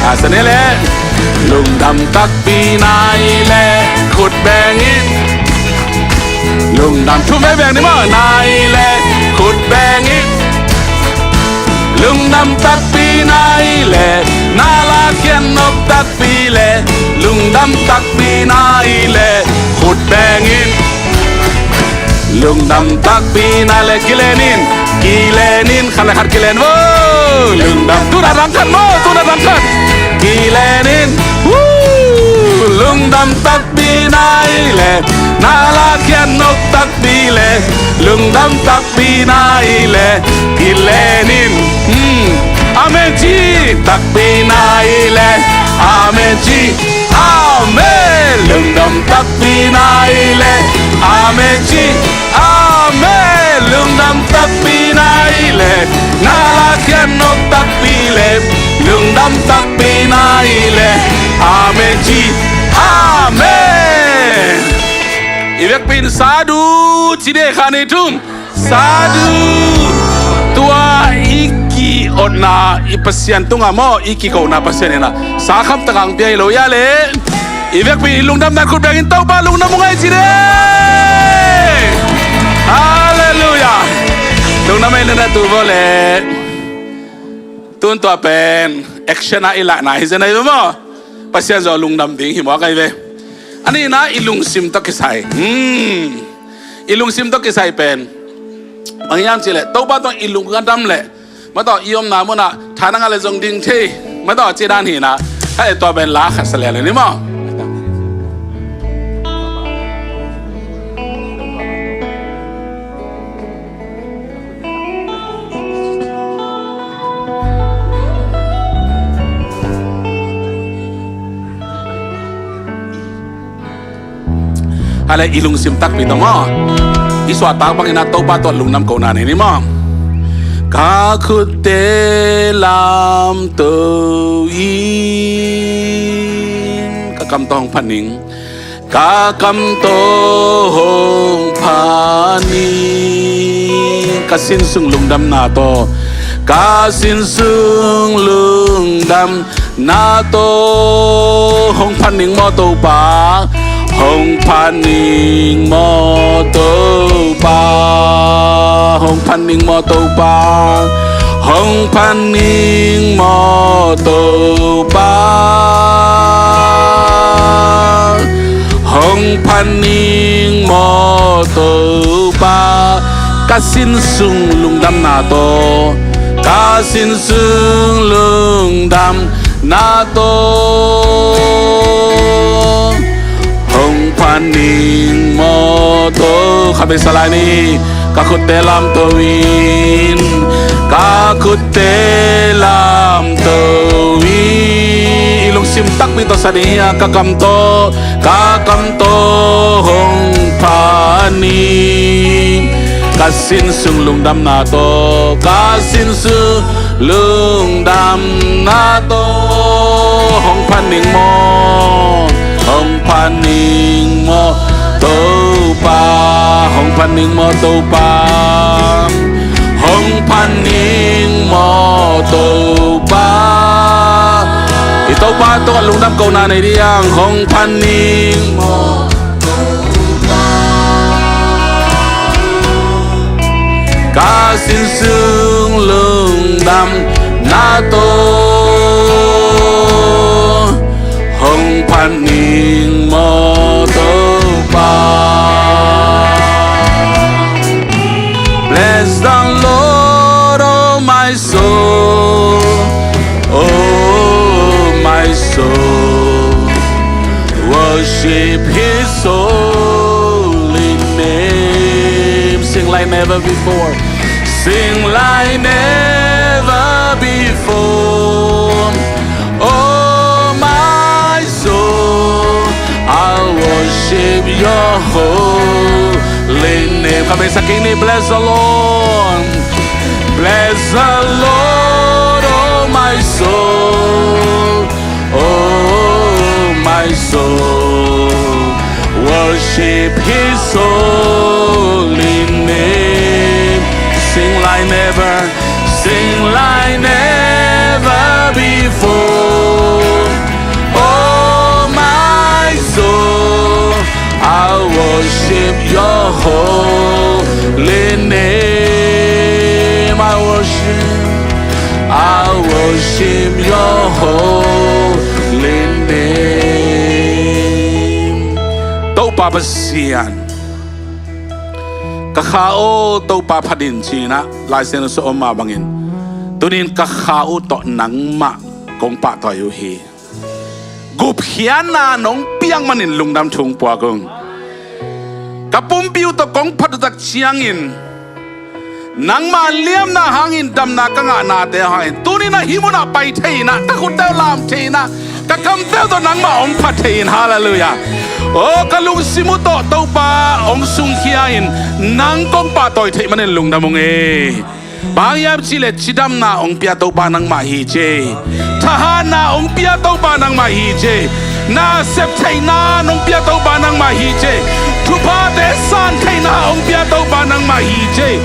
A sa ni le. Lungdam takpi na hih leh khut beng in. Lungdam, thum vei beng ni maw. Na hih leh khut beng in. Lungdam takpi na hih leh na lakhiat nop takpi leh, lungdam takpi na hih leh khut beng in. Lungdam takpi na hih leh kilen in, kilen in, khat le khat kilen vo. Lungdam, tu-in ah rang khat maw, tu-in ah rang khat. Kilen in, woo. Lungdam takpi na hih leh na lakhiat nop takpi leh, lungdam takpi na hih leh kilen in. Hmm. Amen ci. Takpi na hih leh. Amen ci. Amen. Lungdam takpi na hih leh. Amen ci. Amen. Lungdam takpi na hih leh na lakhiat nop takpi leh, lungdam takpi na hih leh. Amen ci. Amen. I vekpi-in sadhu ci dih, khat, nih, thum. Sadhu. Tua i ki-otna i Pasian tungah maw, i kikona Pasian in ah sa khamtak hong pia hi lo hia leh. I vekpi-in lungdam dan khut beng in, Topa lungdam ung ei ci dih. Halleluiah. Lungdam ei na na tu vo leh. Tu-in tua pen action ah i lahna hi zen ahi ve maw. Pasian zong lungdam ding hi mawk ahi ve. A nihna i lungsim tawh kisai. Hmm. I lungsim tawh kisai pen bang hiam cih leh, Topa tawh i lung a dam leh, mah tawh i omna munah tha na ngah leh zong ding thei, mah tawh ci dan hi in ah. Hai tua pen la khat sa lian ni maw. Hai le i lungsim takpi tawh maw, i suahtak bangin ah Topa tawh lungdam kohna nei ni maw. Ka khutte lamto in, ka kam tawh hong phat ning. Ka kam tawh hong phat ning. Ka sin sung lungdamna tawh, ka sin sung lungdamna tawh hong phat ning maw Topa. Hong phat ning maw Topa. Hong phat ning maw Topa. Hong phat ning maw Topa. Hong phat ning maw Topa. Ka sin sung lungdamna tawh, ka sin sung lungdam na tawh hong phat ning maw Topa. Khatvei sa lai ni. Ka khutte lamto in, ka khutte lamto in, i lungsim takpi tawh sa ni a, ka kam tawh, ka kam tawh hong phat ning. Ka sin sung lungdamna tawh, ka sin sung lungdamna tawh hong phat ning maw, hong phat ning maw Topa, hong phat ning maw Topa, hong phat ning maw Topa. I Topa tungah lungdam kohna nei dih hang. Hong phat ning maw Topa, ka sin sung lungdamna tawh hong phat ning maw Topa. Bless the Lord, oh my soul, oh my soul, worship His holy name. Sing like never before. Sing like never before. Oh my soul, I'll worship your holy name. Khatvei sa kik ni. Bless the Lord. Bless the Lord, oh my soul, oh my soul, worship His holy name. Sing like never, sing like never before. Oh my soul, I worship your holy name. I worship, I worship your holy name. Topa Pasian, ka kha aw Topa phat in ci-in ah Lai Siangtho sung om mah bangin, tuni-in ka kha uh tawh nangmah kong pahtawi uh hi. Gupkhiatna nong piak manin lungdam thu kong puak ung. Ka pumpi uh tawh kong phat uh tak ciangin nangma liamna hangin damna ka ngahnate hangin tuni-in ah hih munah pai thei-in ah, ka khutte uh lam thei-in ah, ka kamte uh tawh nangmah hong phat thei-in, halleluiah. Aw, ka lungsim uh tawh Topa hong sungkhia-in nang kong pahtawi theih manin lungdam ung ei. Bang hang hiam cih leh cidamna hong pia Topa nangmah hi ci ei. Thahatna hong pia Topa nangmah hi ci ei. Nasep theihna hong pia Topa nangmah hi ci ei. Thuphate san theihna hong pia Topa nangmah hi ci ei.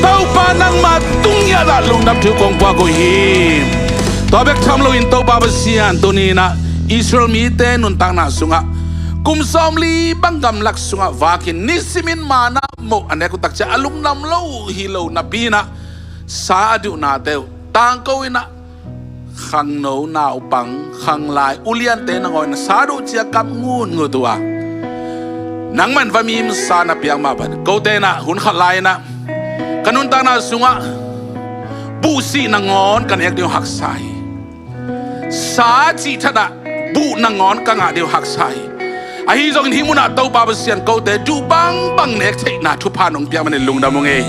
Topa nangmah tung ngiat ah lungdam thu kong puak uh hi. Tua bek tham loin Topa Pasian, tuni-in ah Israel mite nuntakna sungah kum sawmli bang gamlak sungah vakin nisimin manna moh a nek uh tak ciang a lungdam lo uh hi lo napi-in ah, sa a duhnate uh tangko-in ah, khangno naupang, khanglai, uliante nangawn in ah sa duh ciang kap ngutngut uh a, nangmah in va mimsa na piak mah bangin kote in ah hun khat lai-in ah ka nuntakna sungah buhsih nangawn ka nek ding uh haksa hi. Sa cih thadah buh nangawn ka ngah ding uh haksa hi. Ahi zongin hih munah Topa Pasian, kote duh bangbang nek theihna thupha nong piak manin lungdam ung ei.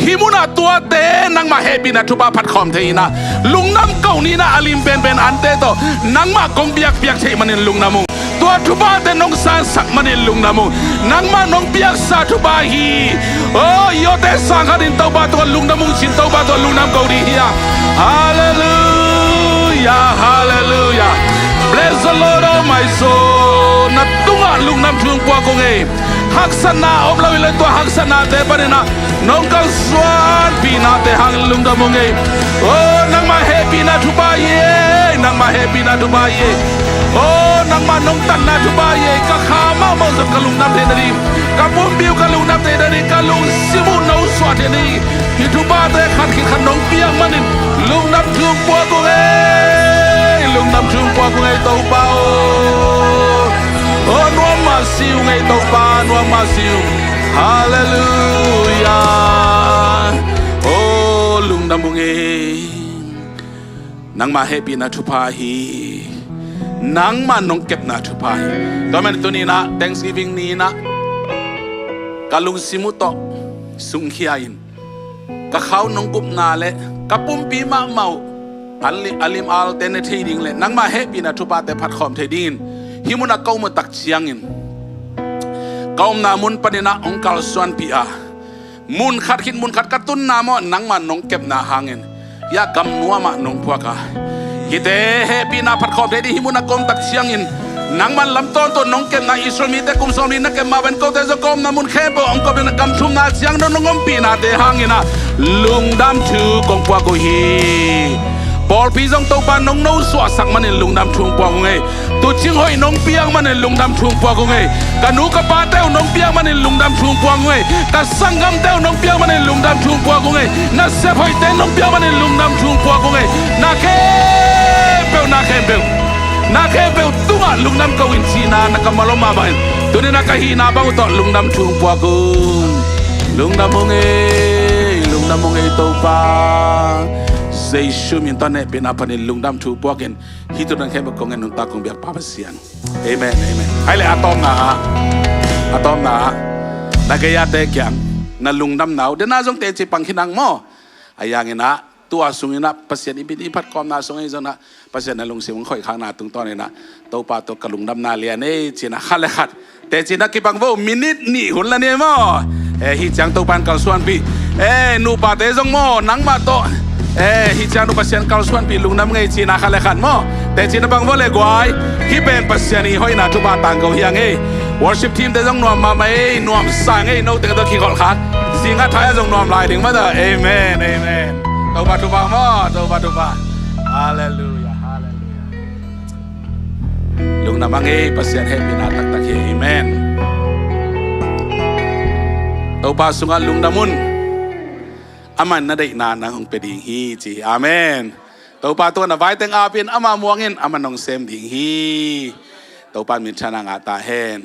Hih munah tuate nangmah hehpihna thupha phatkhawm thei-in ah, lungdam koh ni-in ah a lim penpen ante tawh nangmah kong biakpiak theih manin lungdam ung. Tua thuphate nong sansak manin lungdam ung. Nangmah nong piaksa thupha hi. Aw, i awte sang khatin Topa tungah lungdam ung ci-in Topa tungah lungdam ko ding hi hang. Halleluiah, halleluiah. Bless the Lord, oh my soul. Na tungah lungdam thu kong puak ung ei. Haksatna om lo hi leh tua haksatnate panin ah nong kalsuanpihnate hangin lungdam ung ei. Aw, nangmah hehpihna thupha hi ei, nangmah hehpihna thupha hi ei. Aw, nangmah nong tanna thupha hi ei. Ka kha mahmah zong ka lungdam theihna ding, ka pumpi uh ka lungdam theihna ding, ka lungsim uh no suah theihna ding, hih thuphate khat khit khat nong piak manin lungdam thu kong puak ung ei. Lungdam thu kong puak ung ei Topa aw. Aw, nuam mah si ung ei Topa, nuam mah si ung. Halleluiah. Aw, lungdam ung ei. Nangmah hehpihna thupha hi. Nangmah nong kepna thupha hi. Tua man tuninah Thanksgiving ninah ka lungsim uh tawh sungkhia in ka khau nong gupna le ka pumpi mahmah uh a li- a lim alte ne thei ding le nangmah hehpihna thuphate phatkhawm thei dingin hih munah ka um uh tak ciangin ka omna mun paninah hong kalsuanpih a, mun khat khit mun khat ka tunna maw nangmah nong kepna hangin hih a gam nuamah nong phuak a, hihte hehpihna phatkhawm thei ding hih munah ka om tak ciangin nangman lam tawntung nong kepna Israel mite kum sawmli na kep mah bangin kote zong ka omna mun khempeuh hong kawmin gam thumna ciang dong nong ompihnate hanginah lungdam thu kong puak uh hi. Pawlpi zong Topa nong nosuahsak manin lungdam thu kong puak uh ngei. Tuucing hoih nong piak manin lungdam thu kong puak uh ngei. Ka nu ka pate uh nong piak manin lungdam thu kong puak uh ngei. Ka sanggamte uh nong piak manin lungdam thu kong puak uh ngei. Na sep hoihte nong piak manin lungdam thu kong puak uh ngei. Na khempeuh, na khempeuh, na khempeuh tungah lungdam ko in cihna na ka malom mah bangin tuninah ka hihna bang uh tawh lungdam thu kong puak uh. Lungdam uh ngei, lungdam uh ngei Topa. Jesu min tawh hehpihna panin lungdam thu puakin hih thu dang khempeuh kong ngen nuntak kong biak Pa Pasian. Amen, amen. Hai le a tawpna ah, a tawpna ah na gei-ate kiang na lungdamna uh dena zong teci pang khin ang maw? A yanginah tua sunginah Pasian i min i phatkhawmna sung ahi zonah Pasian na lungsim hong khoihkhakna tungtawninah Topa tawh ka lungdamna lian ei cinah khat le khat teci na kibang vo minute nih hun la ni maw? Eh, hih ciang Topa in kalsuanpih. Eh, nupate zong maw nangmah tawh eh, hih ciang nu Pasian kalsuanpih lungdam ngei cihna khat le khat maw? Teci na bang vo le guai. Hih pen Pasian i hoihna thupha tangko hi hang ei. Worship team te zong nuam mahmah ei, nuam sang ei, note tawh kikholh khat. Singa thai a zong nuam lai ding mah ta. Amen, amen. Topa thupha maw, Topa thupha. Halleluia, halleluia. Lungdam ang ei, Pasian hehpihna taktak hi. Amen. Topa sungah lungdam un. Aman na deihna nang hong pia ding hi ci hi. Amen. Topa tungah na vaiteng apin ama muangin ama nong sem ding hi. Topa in minthanna ngah ta hen.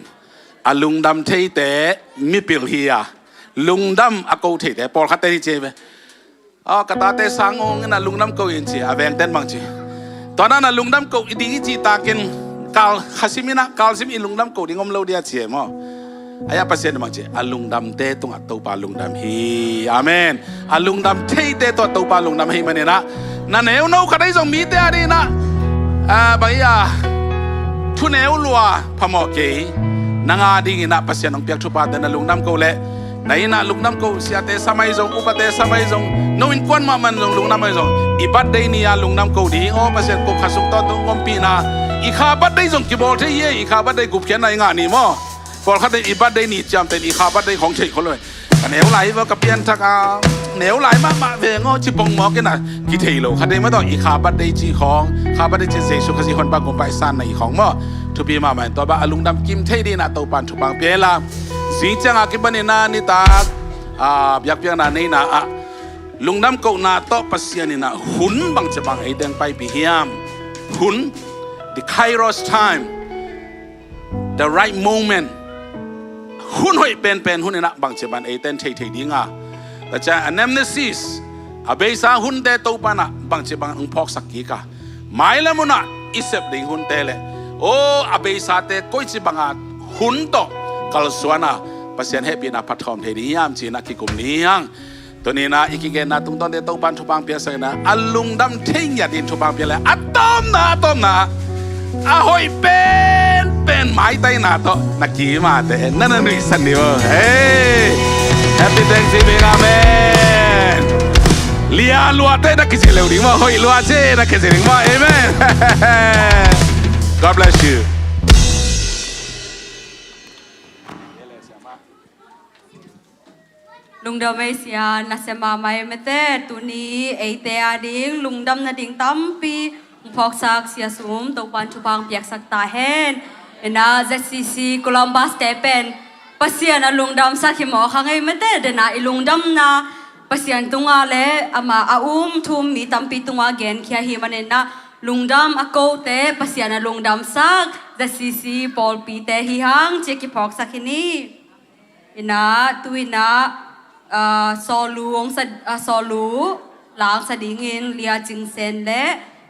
A lungdam theite mipil hi a, lungdam a ko theite pawlkhatte hi ci hi ve. Aw, ka tate sang ung in a lungdam ko in ci a, vengten bang ci. Tua na na lungdam ko i ding i ci takin kal khasim in a kalsim i lungdam ko ding om lo dia ci e maw? Ahi a Pasian bang ci a lungdamte tungah Topa lungdam hi. Amen. A lungdam theite tawh Topa lungdam hi maninah na neu no khat ahi zong mite a dinah a bang hi a thu neu lua phamawh kei nanga dinginah Pasian hong piak thuphate na lungdam ko leh na innah lungdam ko, siate sam ahi zong, upate sam ahi zong, no innkuan mahmah in zong lungdam ahi zong, i birthday ni-a lungdam ko ding. Aw Pasian, kum khat sung tawh tung ompihna i kha birthday zong kibawl thei hi. I kha birthday gupkhiatna i ngah ni maw? Pawlkhat in i birthday ni ciamteh in i kha birthday khong theih khol lo. Ka neu lai hi vaw, ka pianthak a neu lai mahmah veng aw ci pongmawk in a kithei lo khat ei maw? Tawh i kha birthday ci khong, kha birthday ci Jesu Khazih honpa gumpa i sanna i khong maw? Thupi mahmah in tua bang a lungdam kim thei dinah Topan thupang pia hi la. Zing cianga kipaninah nitak a biakpiakna neina ah lungdam kohna tawh Pasian innah hun bangci bang eite hong paipih hiam? Hun, the kairos time, the right moment. Hun hoih penpen hun innah bangci bang eite in thei thei dinga, tua ciang anamnesis, a beisa hunte Topa innah bangci bang hong phawksak kik a, mailam unah i sep ding hunte le aw a beisate koici banga hun tawh kalsuana Pasian hehpihna phatthawm thei ding hiam cinah kikum ni hiang. Tuninah i kigenna tungtawnte Topan thupang piasak inah a lungdam thei ngiat in thupang pia le a tawpna a tawpna a hoih penpen maitaina tawh na kimate na na nuihsan ni aw. Hei, Happy Thanksgiving. Amen. Lia luate na kici leu ding maw, hoih luate na kici ding maw. Amen. God bless you. Lungdam ei sia, nasia mahmah ei mete. Tuni eite a ding lungdam nading tampi hong phawksak sia sum Topan thupang piaksak ta hen. Ena Z C C Columbus te pen Pasian a lungdamsak hi mawk hang ei mete. Dena i lungdamna Pasian tunga le ama a um thum mi tampi tunga genkhia hi maninah lungdam a kote Pasian a lungdamsak Z C C pawlpite hi hang cia kiphawksak hi ni. Inah tu inah ah, sawlu hong sa, ah, sawlu la hong sa dingin Lia Cing Sen le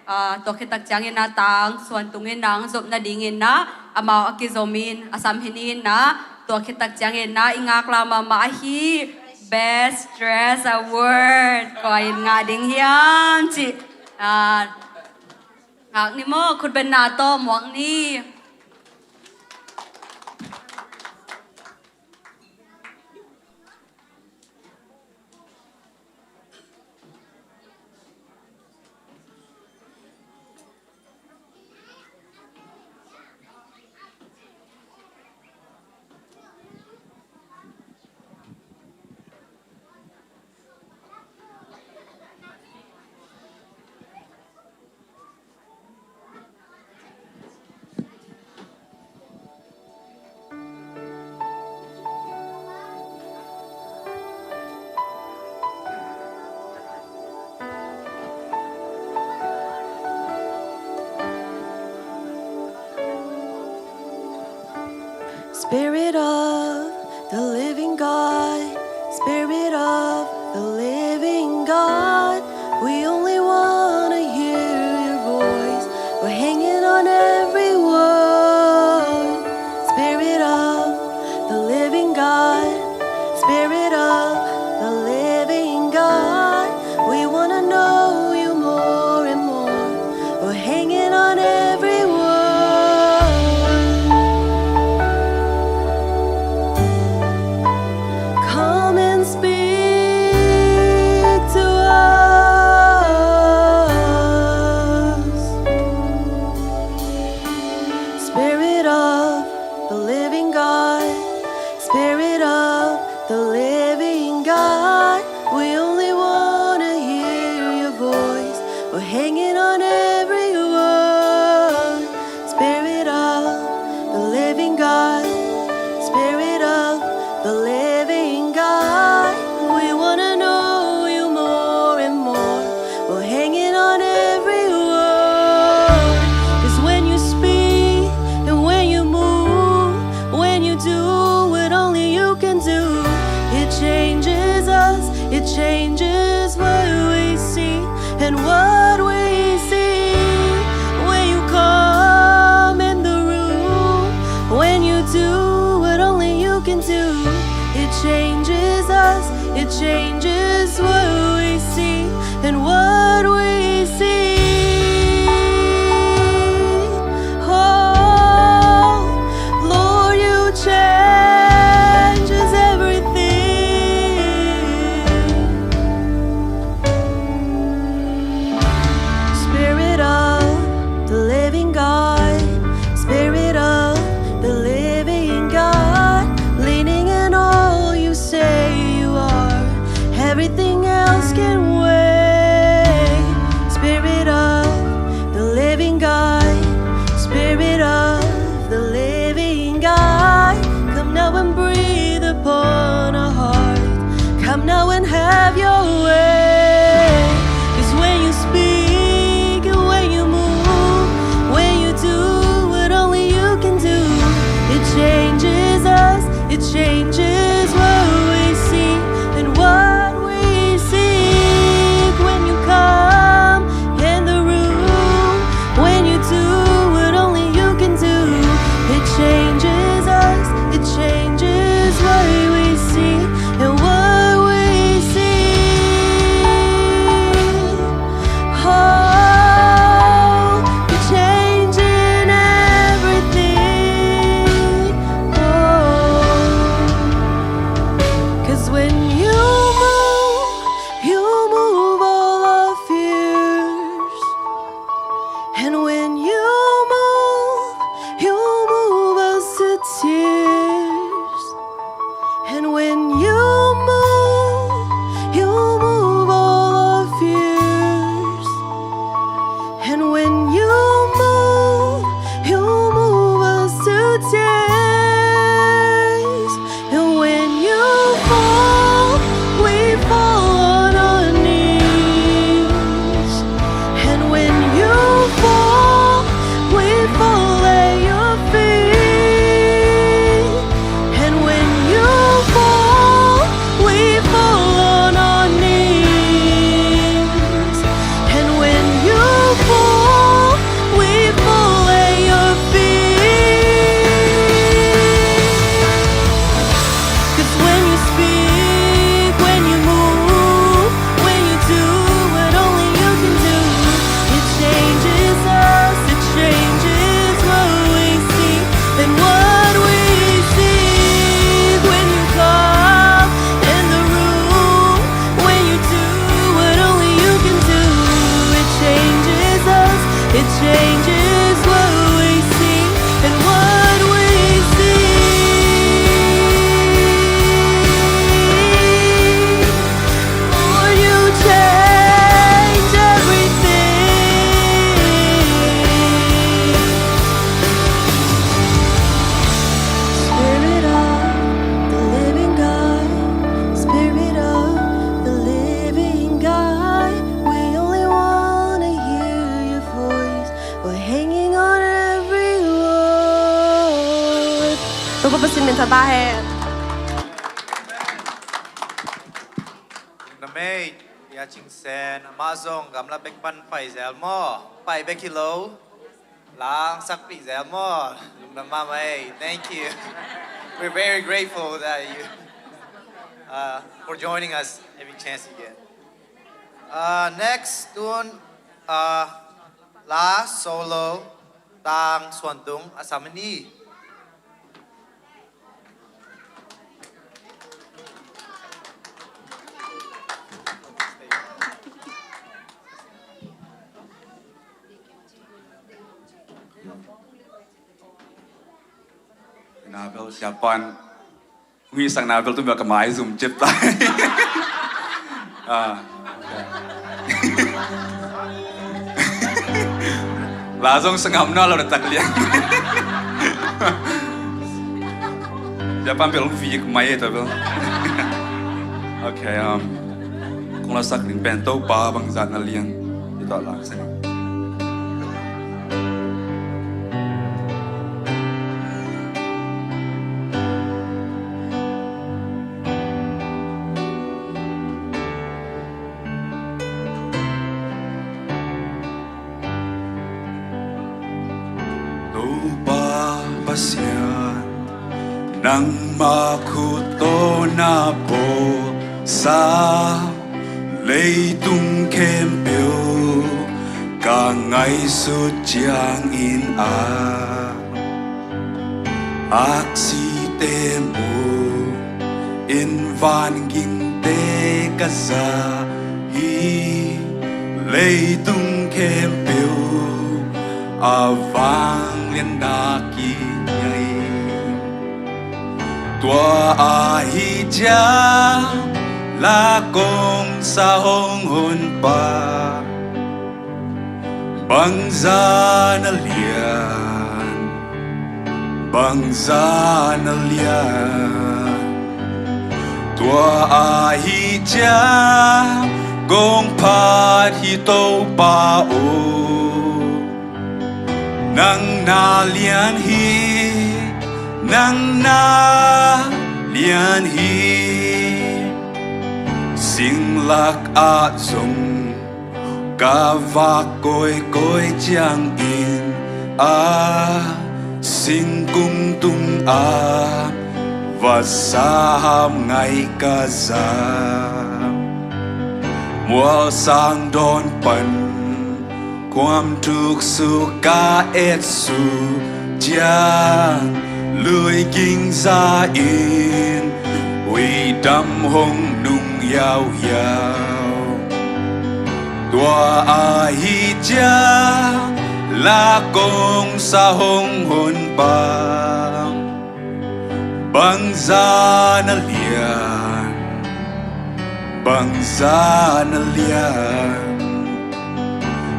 Ah, tua khit tak ciangin ah tang suan tungin ah zop nadingin ah amau a kizom in a sam hi ni in ah, tua khit tak ciangin ah i ngaklah mahmah ahi Best Dress Award kua in ngah ding hiam cih, ah, ngak ni maw, khutbetna tawh muak ni. Spirit of the living God, Spirit of the living God, we only wanna hear your voice. We're hanging on every word. Spirit of the living God, Spirit of the living God, we wanna know you more and more. We're hanging on every word. Come and speak to us. Spirit of the living God, Spirit of the living God, we only wanna hear your voice. We're hanging on every word. Spirit of the living God, Spirit of the living God, we wanna know you more and more. We're hanging on every word. 'Cause when you speak and when you move, when you do what only you can do, it changes us, it changes what we see and what we see. When you come in the room, when you do what only you can do, it changes us, it changes what we see and what we see. Oh, Lord, you changes everything. Spirit of the living God, Spirit of the living God, leaning in all you say you are. Everything else can wait. Spirit Amen. Na mei, Pia Cing Sen, amah zong gamla bek pan pai zel maw? Pai bek hi lo. Langsakpih zel maw? Lungdam mahmah ei. Thank you. We're very grateful that you, uh, for joining us every chance you get. Uh, next tun, uh, last solo, Tang Suan Tung, a sam a ni. Na bel siapa in hong hihsakna bel tun bel ka maizum cip ta. Ah. La zong sa ngam nawn lo na tak lian. Siapa in bel hong vik mai e ta bel. Okay, um, kong la sak ding pen Topa bangzah na lian. Hi ta lak sa. Topa Pasian, nangmah khut tawh na bawlsa leitung khempeuh ka ngaihsut ciangin a aksite mu in vangingte ka za hi. Leitung khempeuh a vanglianna kiai tua ahi ciang la kong sa hong honpa bangzah na lian, bangzah na lian. Tua ahi ciang kong phat hi Topa aw, nang na lian hi, nang na lian hi. Singlak ah zong ka vak kawikawi ciangin a singkung tungah vasa hap ngaih ka za. Mualsang dawn pan khuam thuksuk ka etsuk ciang lui ging za in hui dam hong nung yauhiau. Tua ahi ciang la kong sa hong honpa bangzah na lian, bangzah na lian.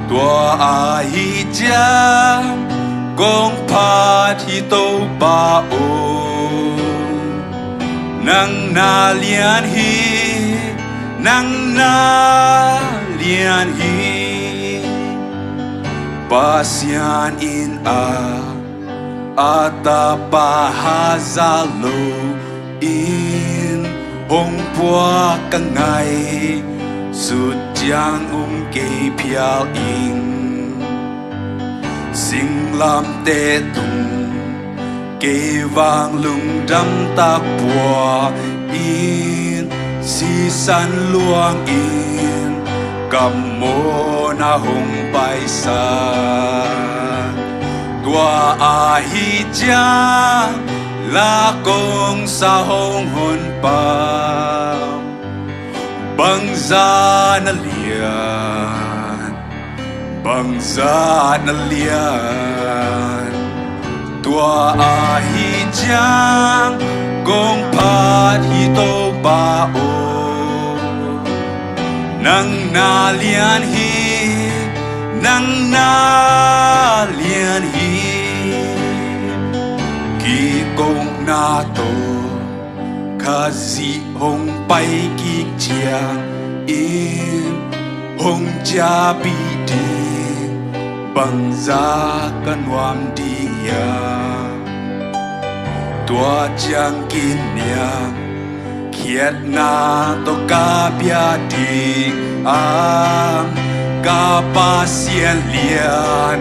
Tua ahi ciang kong phat hi Topa aw, nang na lian hi, nang na lian hi. Pasian in a a tapa hazat lo in hong puak ka ngaihsut ciang hong kei phial in, singlamteh tung kei vang lungdam tak pua in, sisan luang in ka mawhna hong paisa. Tua ahi ciang la kong sa hong honpa bangzah na lian, bangzah na lian. Tua ahi ciang kong phat hi Topa aw, nang na lian hi, nang na lian hi. Kikopna tawh Khazih hong pai kik ciangin hong ciapih ding bangzah ka nuam ding hiam? Tua ciang kiniam khiatna tawh ka bia ding a, ka Pasian lian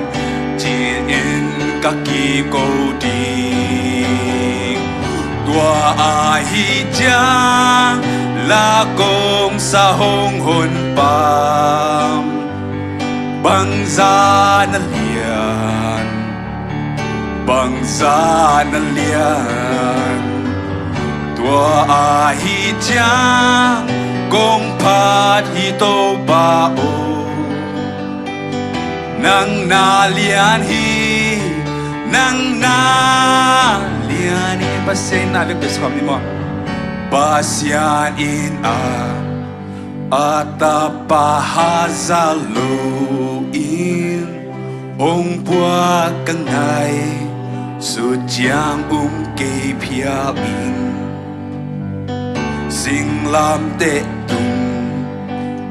ci-in ka kiko ding. Tua ahi ciang la kong sa hong honpa, bangzah na lian, bangzah na lian. Tua ahi ciang kong phat hi Topa aw, nang na lian hi, nang na lian hi. Pasian in a vekpi sawm ni maw? Pasian in a a tapa hazat loin hong puak ka ngaihsut ciang um kei phial in, singlamteh tung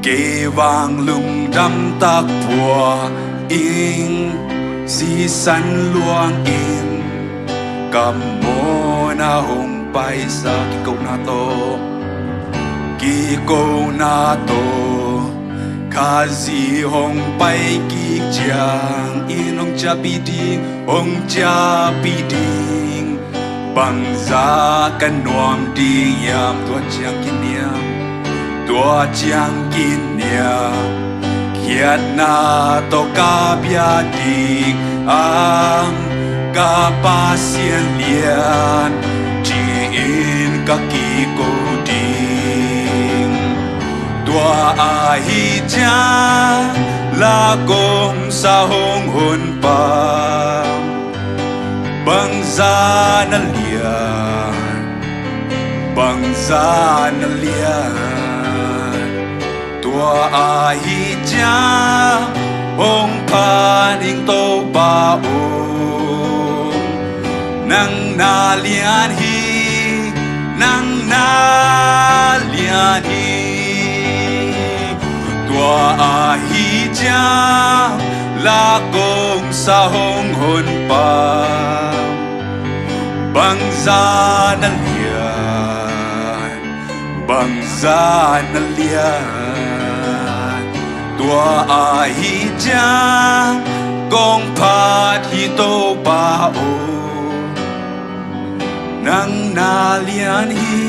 kei vang lungdam tak pua ing, sisan luang in ka mawhna hong paisa. Kikona tawh, kikona tawh Khazih hong pai kik ciangin hong ciahpih ding, hong ciahpih ding. Bangzah ka nuam ding hiam tua ciang kiniam, tua ciang kiniam khiatna tawh ka bia ding a, ka Pasian lian ci-in ka kiko ding. Tua ahi ciang la kong sa hong honpa, bangzah na lian, bangzah na lian. Tua ahi ciang hong phat ing Topa aw, nang na lian hi, nang na lian hi. Tua ahi ciang la kong sa hong honpa, bangzah na lian, bangzah na lian. Tua ahi ciang kong phat hi Topa aw, nang na lian hi,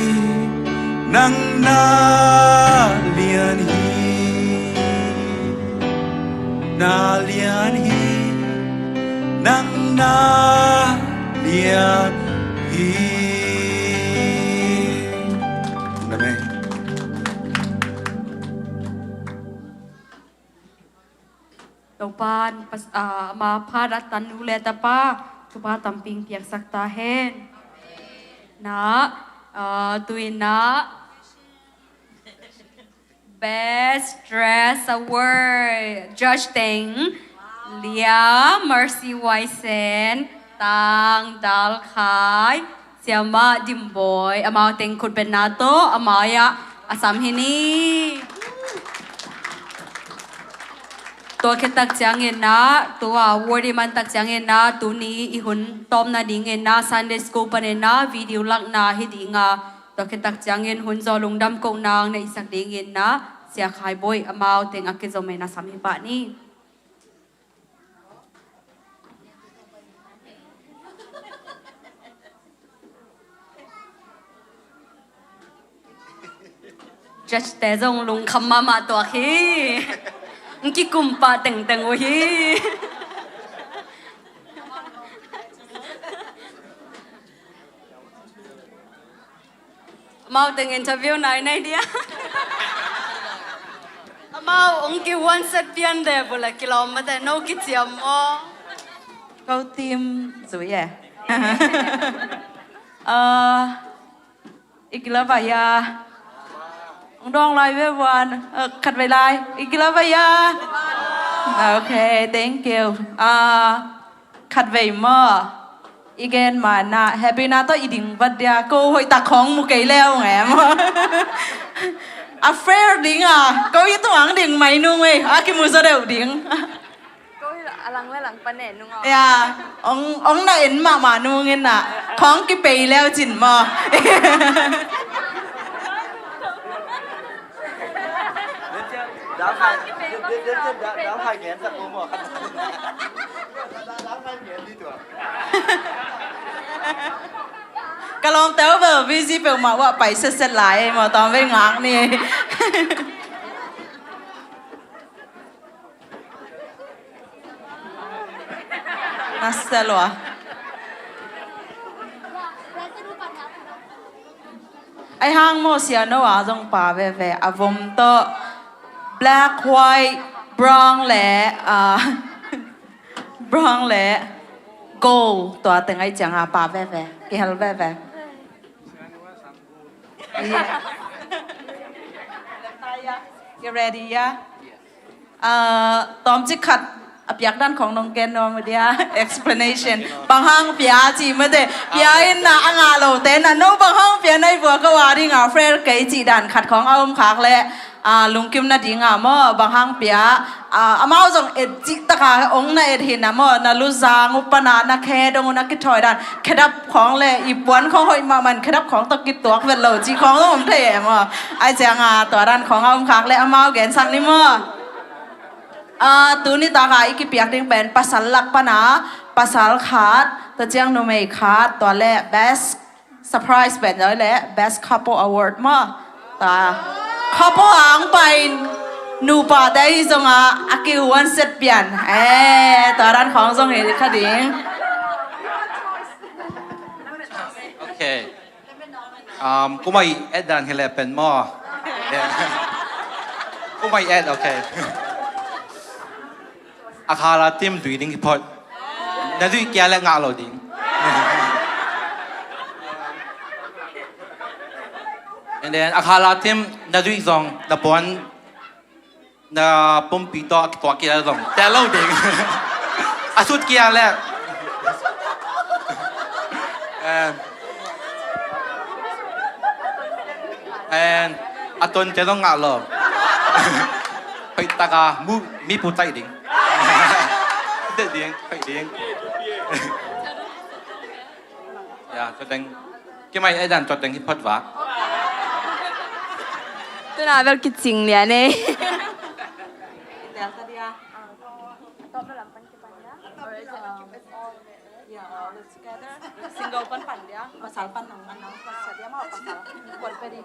nang na lian hi, na lian hi, nang na lian hi. Amen. Topa'n pas-, ah, ama phat a tan nu le tapa thupha tampi piaksak ta hen. Na, ah, tu-in na Best Dress Award judge teng Lia, Mercy Waisen, Tang Dal Khai, Siamah Dim Bawi, amau teng khutbetna tawh a mai-ah a sam hi ni. Tua khit tak ciangin na, tua award i man tak ciangin na, tuni i hun tawpna dingin na, Sunday School panin na video lakna hi ding a, tua khit tak ciangin hun zaw lungdam kohna hong neihsak dingin na, Sia Khai Bawi amau teng a kizom in a sam hi pah ni. Judge te zong lungkham mahmah tuak hi. Ng kikum pah tengteng uh hi. Amau teng interview nai nai dia. Amau ong ki one set pian de bula kilawm mate no kiciam maw? Ko team zui e. Ah, i kila vai a. Ong dawng lai ve vuan. Ah, khat vai lai. I kila vai a. Okay, thank you. Ah, khat vei maw? I gen ma na, happy na tawh i ding vat dia, ko hoih tak khawng mu kei leu nge maw? A fair ding a, ko i tuang ding mai nung ei, a kimu zaw deuh ding. A lang le lang pan e nung aw. Ya, ong, ong na en mahmah nung in ah. Khawng kipei leu cin maw. Ka lawmte uh bel busy peuhmah uh ah pai setset lai ei maw, tawm vei ngak ni. Nasa lua. Ai hang maw, sia no a zong pa veve, a vom tawh black, white, brown le, ah, brown le gold, tua teng ai cianga pa veve, kihel veve. Yeah. You ready, yeah? Ah, tawmcik khat a piak dan khawng nong gen nuam uh dia, explanation. Bang hang pia ci mate, pia in na a ngah lote na, no bang hang pia na i vua ka wa ding a fair kei ci dan khat khawng a om khak le, ah, lungkim na ding a maw, bang hang pia, ah, amau zong et cih taka ong na et hi na maw, na luzang uh pana na khe dong uh na kithawi dan, khedap khawng le i puan khawng hoih mahmah in khedap khawng tawh kituak vet lo ci khawng zong om thei e maw. Ai cianga tua dan khawng a om khak le amau gensak ni maw. Ah, tuni taka i kipiak ding pen pasal lak pana pasal khat, tua ciang numei khat, tua le best surprise pen zoi le best couple award maw. Ta couple a ang pain nupa te hi zonga a kiu one set pian. Eh, tua dan khawng zong hi kha ding. Okay. Um, kumai et dan hi le pen maw. Yeah. Kumai et, okay. A khala tim dui ding hi phot. Na dui kia le ngah lo ding. And then a khala tim na dui zong na puan na pumpi tawh a kituak kia zong tel lo ding. A sut kia le. Eh, and a ton te zong ngah lo. Hoih taka mu mi pu taih ding. Tet ding, hoih ding. Ya, tua teng. Kimai ai dan tua teng hi phot vak. Tuna bel kicing lian e. Single pan pan dia, pasal pan nang announce masa dia mau pasal. Kuat pedi.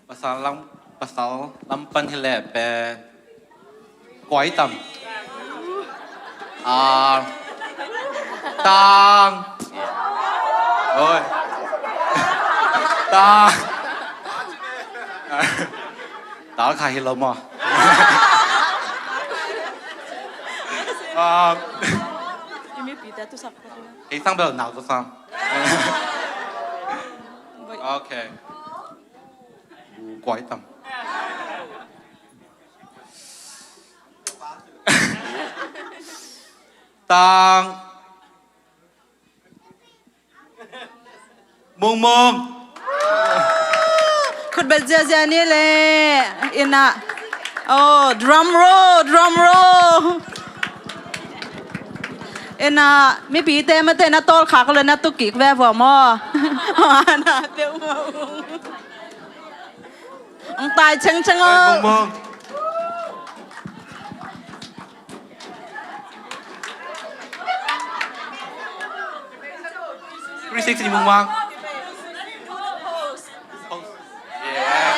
Pasal lam, pasal lam pan hi leh pen kuai tam. Ah, tang. Oi. Tang. Tal kha hi lo maw. Ah. Hei sang bel nau tu sang. Okay. Kuai tam. Tang. Mung mung. Khut bet ziazia ni le. Ina. Oh, drum roll, drum roll. Ina, mipite mate na tawlkhak le na tukik ve vua maw. Ana peuh maw. Ang tai cheng cheng o. Mung mung. Three sixty mung mung. Yeah.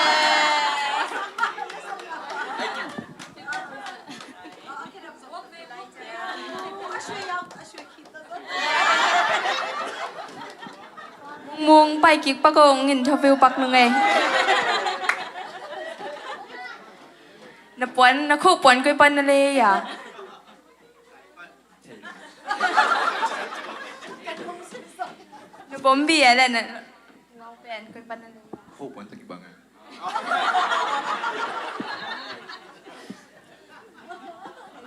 Mung pai kik pak o, ngin thafiu pak nung ei. Na puan, na khuh puan koi pan na le ya. Na bombi a le na. Nong pen koi pan na le. Khuh puan ta kibang a.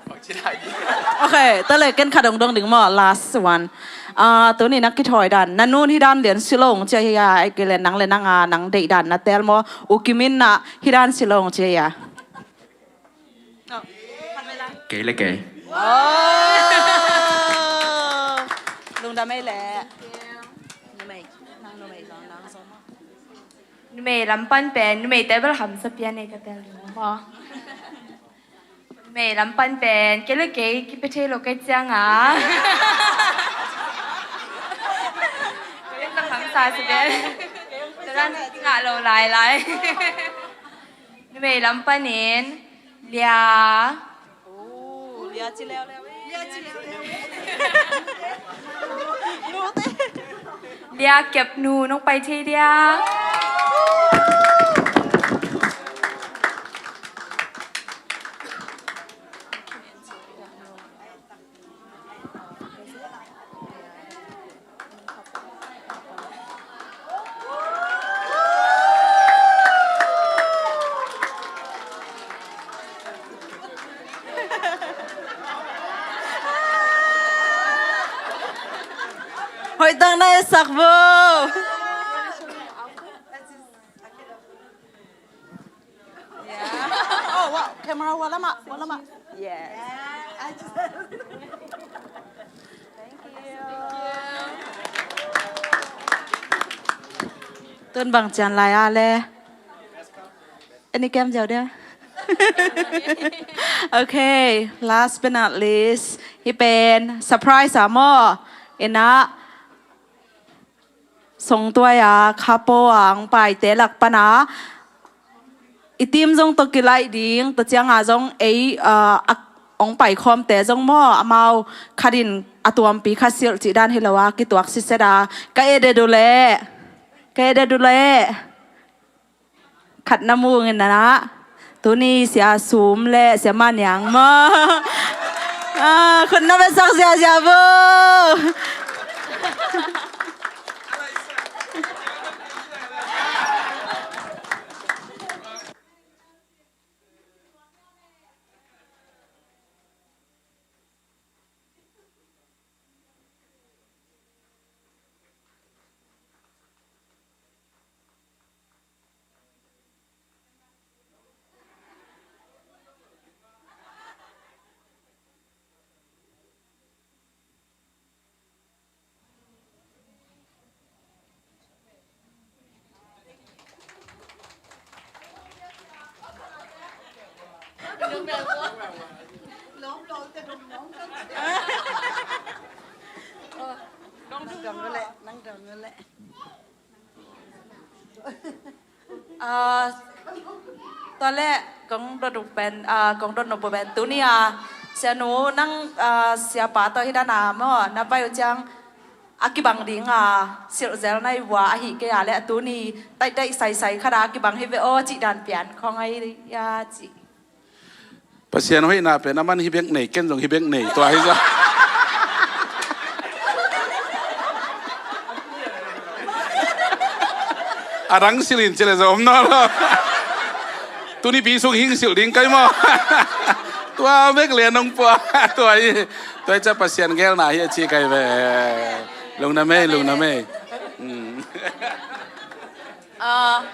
Pai Ok, tua leh ken khat hong dong ding maw, last one. Ah, tuni na kithawi dan, na nun hi dan lian si lo hong ci a hia, ahih kei leh nang le nang a, nang deih dan na teel maw, U Kim in na hi dan si lo hong ci a hia. Kei le kei. Oh. Lungdam ei leh. Numei, nang numei zong, nang zong maw. Numei lam pan pen, numei te bel hamsa pian ei ka teel ding maw. Numei lam pan pen, kei le kei kipia thei lo kei ciang a. Kei le kei hamsa si pen. Tua dan ngah lo lai lai. Numei lam panin, Lia. Oh, Lia ci leuleu. Lia ci leuleu. Lia kepnu, nong pai thei dia. Hoih tak na etsak vo. Yeah. Oh, wow. Camera, hua lamah, hua lamah. Yes. Thank you. Tun bang cian lai a le. Any kem jau dia. Okay, last but not least, hi pen surprise a maw. Ina Songtuai a, Khapo a hong paite lak pana i team zong tawh kilaih ding, tua cianga zong ei, ah, a hong paikhawmte zong maw, amau khatin a tuampi khat silh cih dan hi lo a, kituak sitset a, ka edet uh leh, ka edet uh leh. Khat na mungin na, tuni Sia Sum le Sia Maniang maw? Ah, khut na besak ziahziah vo. Nang dong leh, nang dong leh. Ah, tua leh kong dot uh pen, ah, kong dot nop uh pen tuni a, sianu nang, ah, siapa tawh hi dan a maw, na pai uh ciang a kibang ding a silhzel na hi uh a, ahih kei a leh tuni taihtaih saisai khat a kibang hi ve aw cih dan pian khawng ahi a cih. Pasian hoihna pen aman hih bek nei, ken zong hih bek nei, tua hi zah. A dang silh in ci leh zong om nawn lo. Tuni pi sung hing silh ding kai maw. Tua bek leh nong pua. Tua hi, tua hi ca Pasian geelna hi a ci kai ve. Lungdam ei, lungdam ei. Mm. Ah,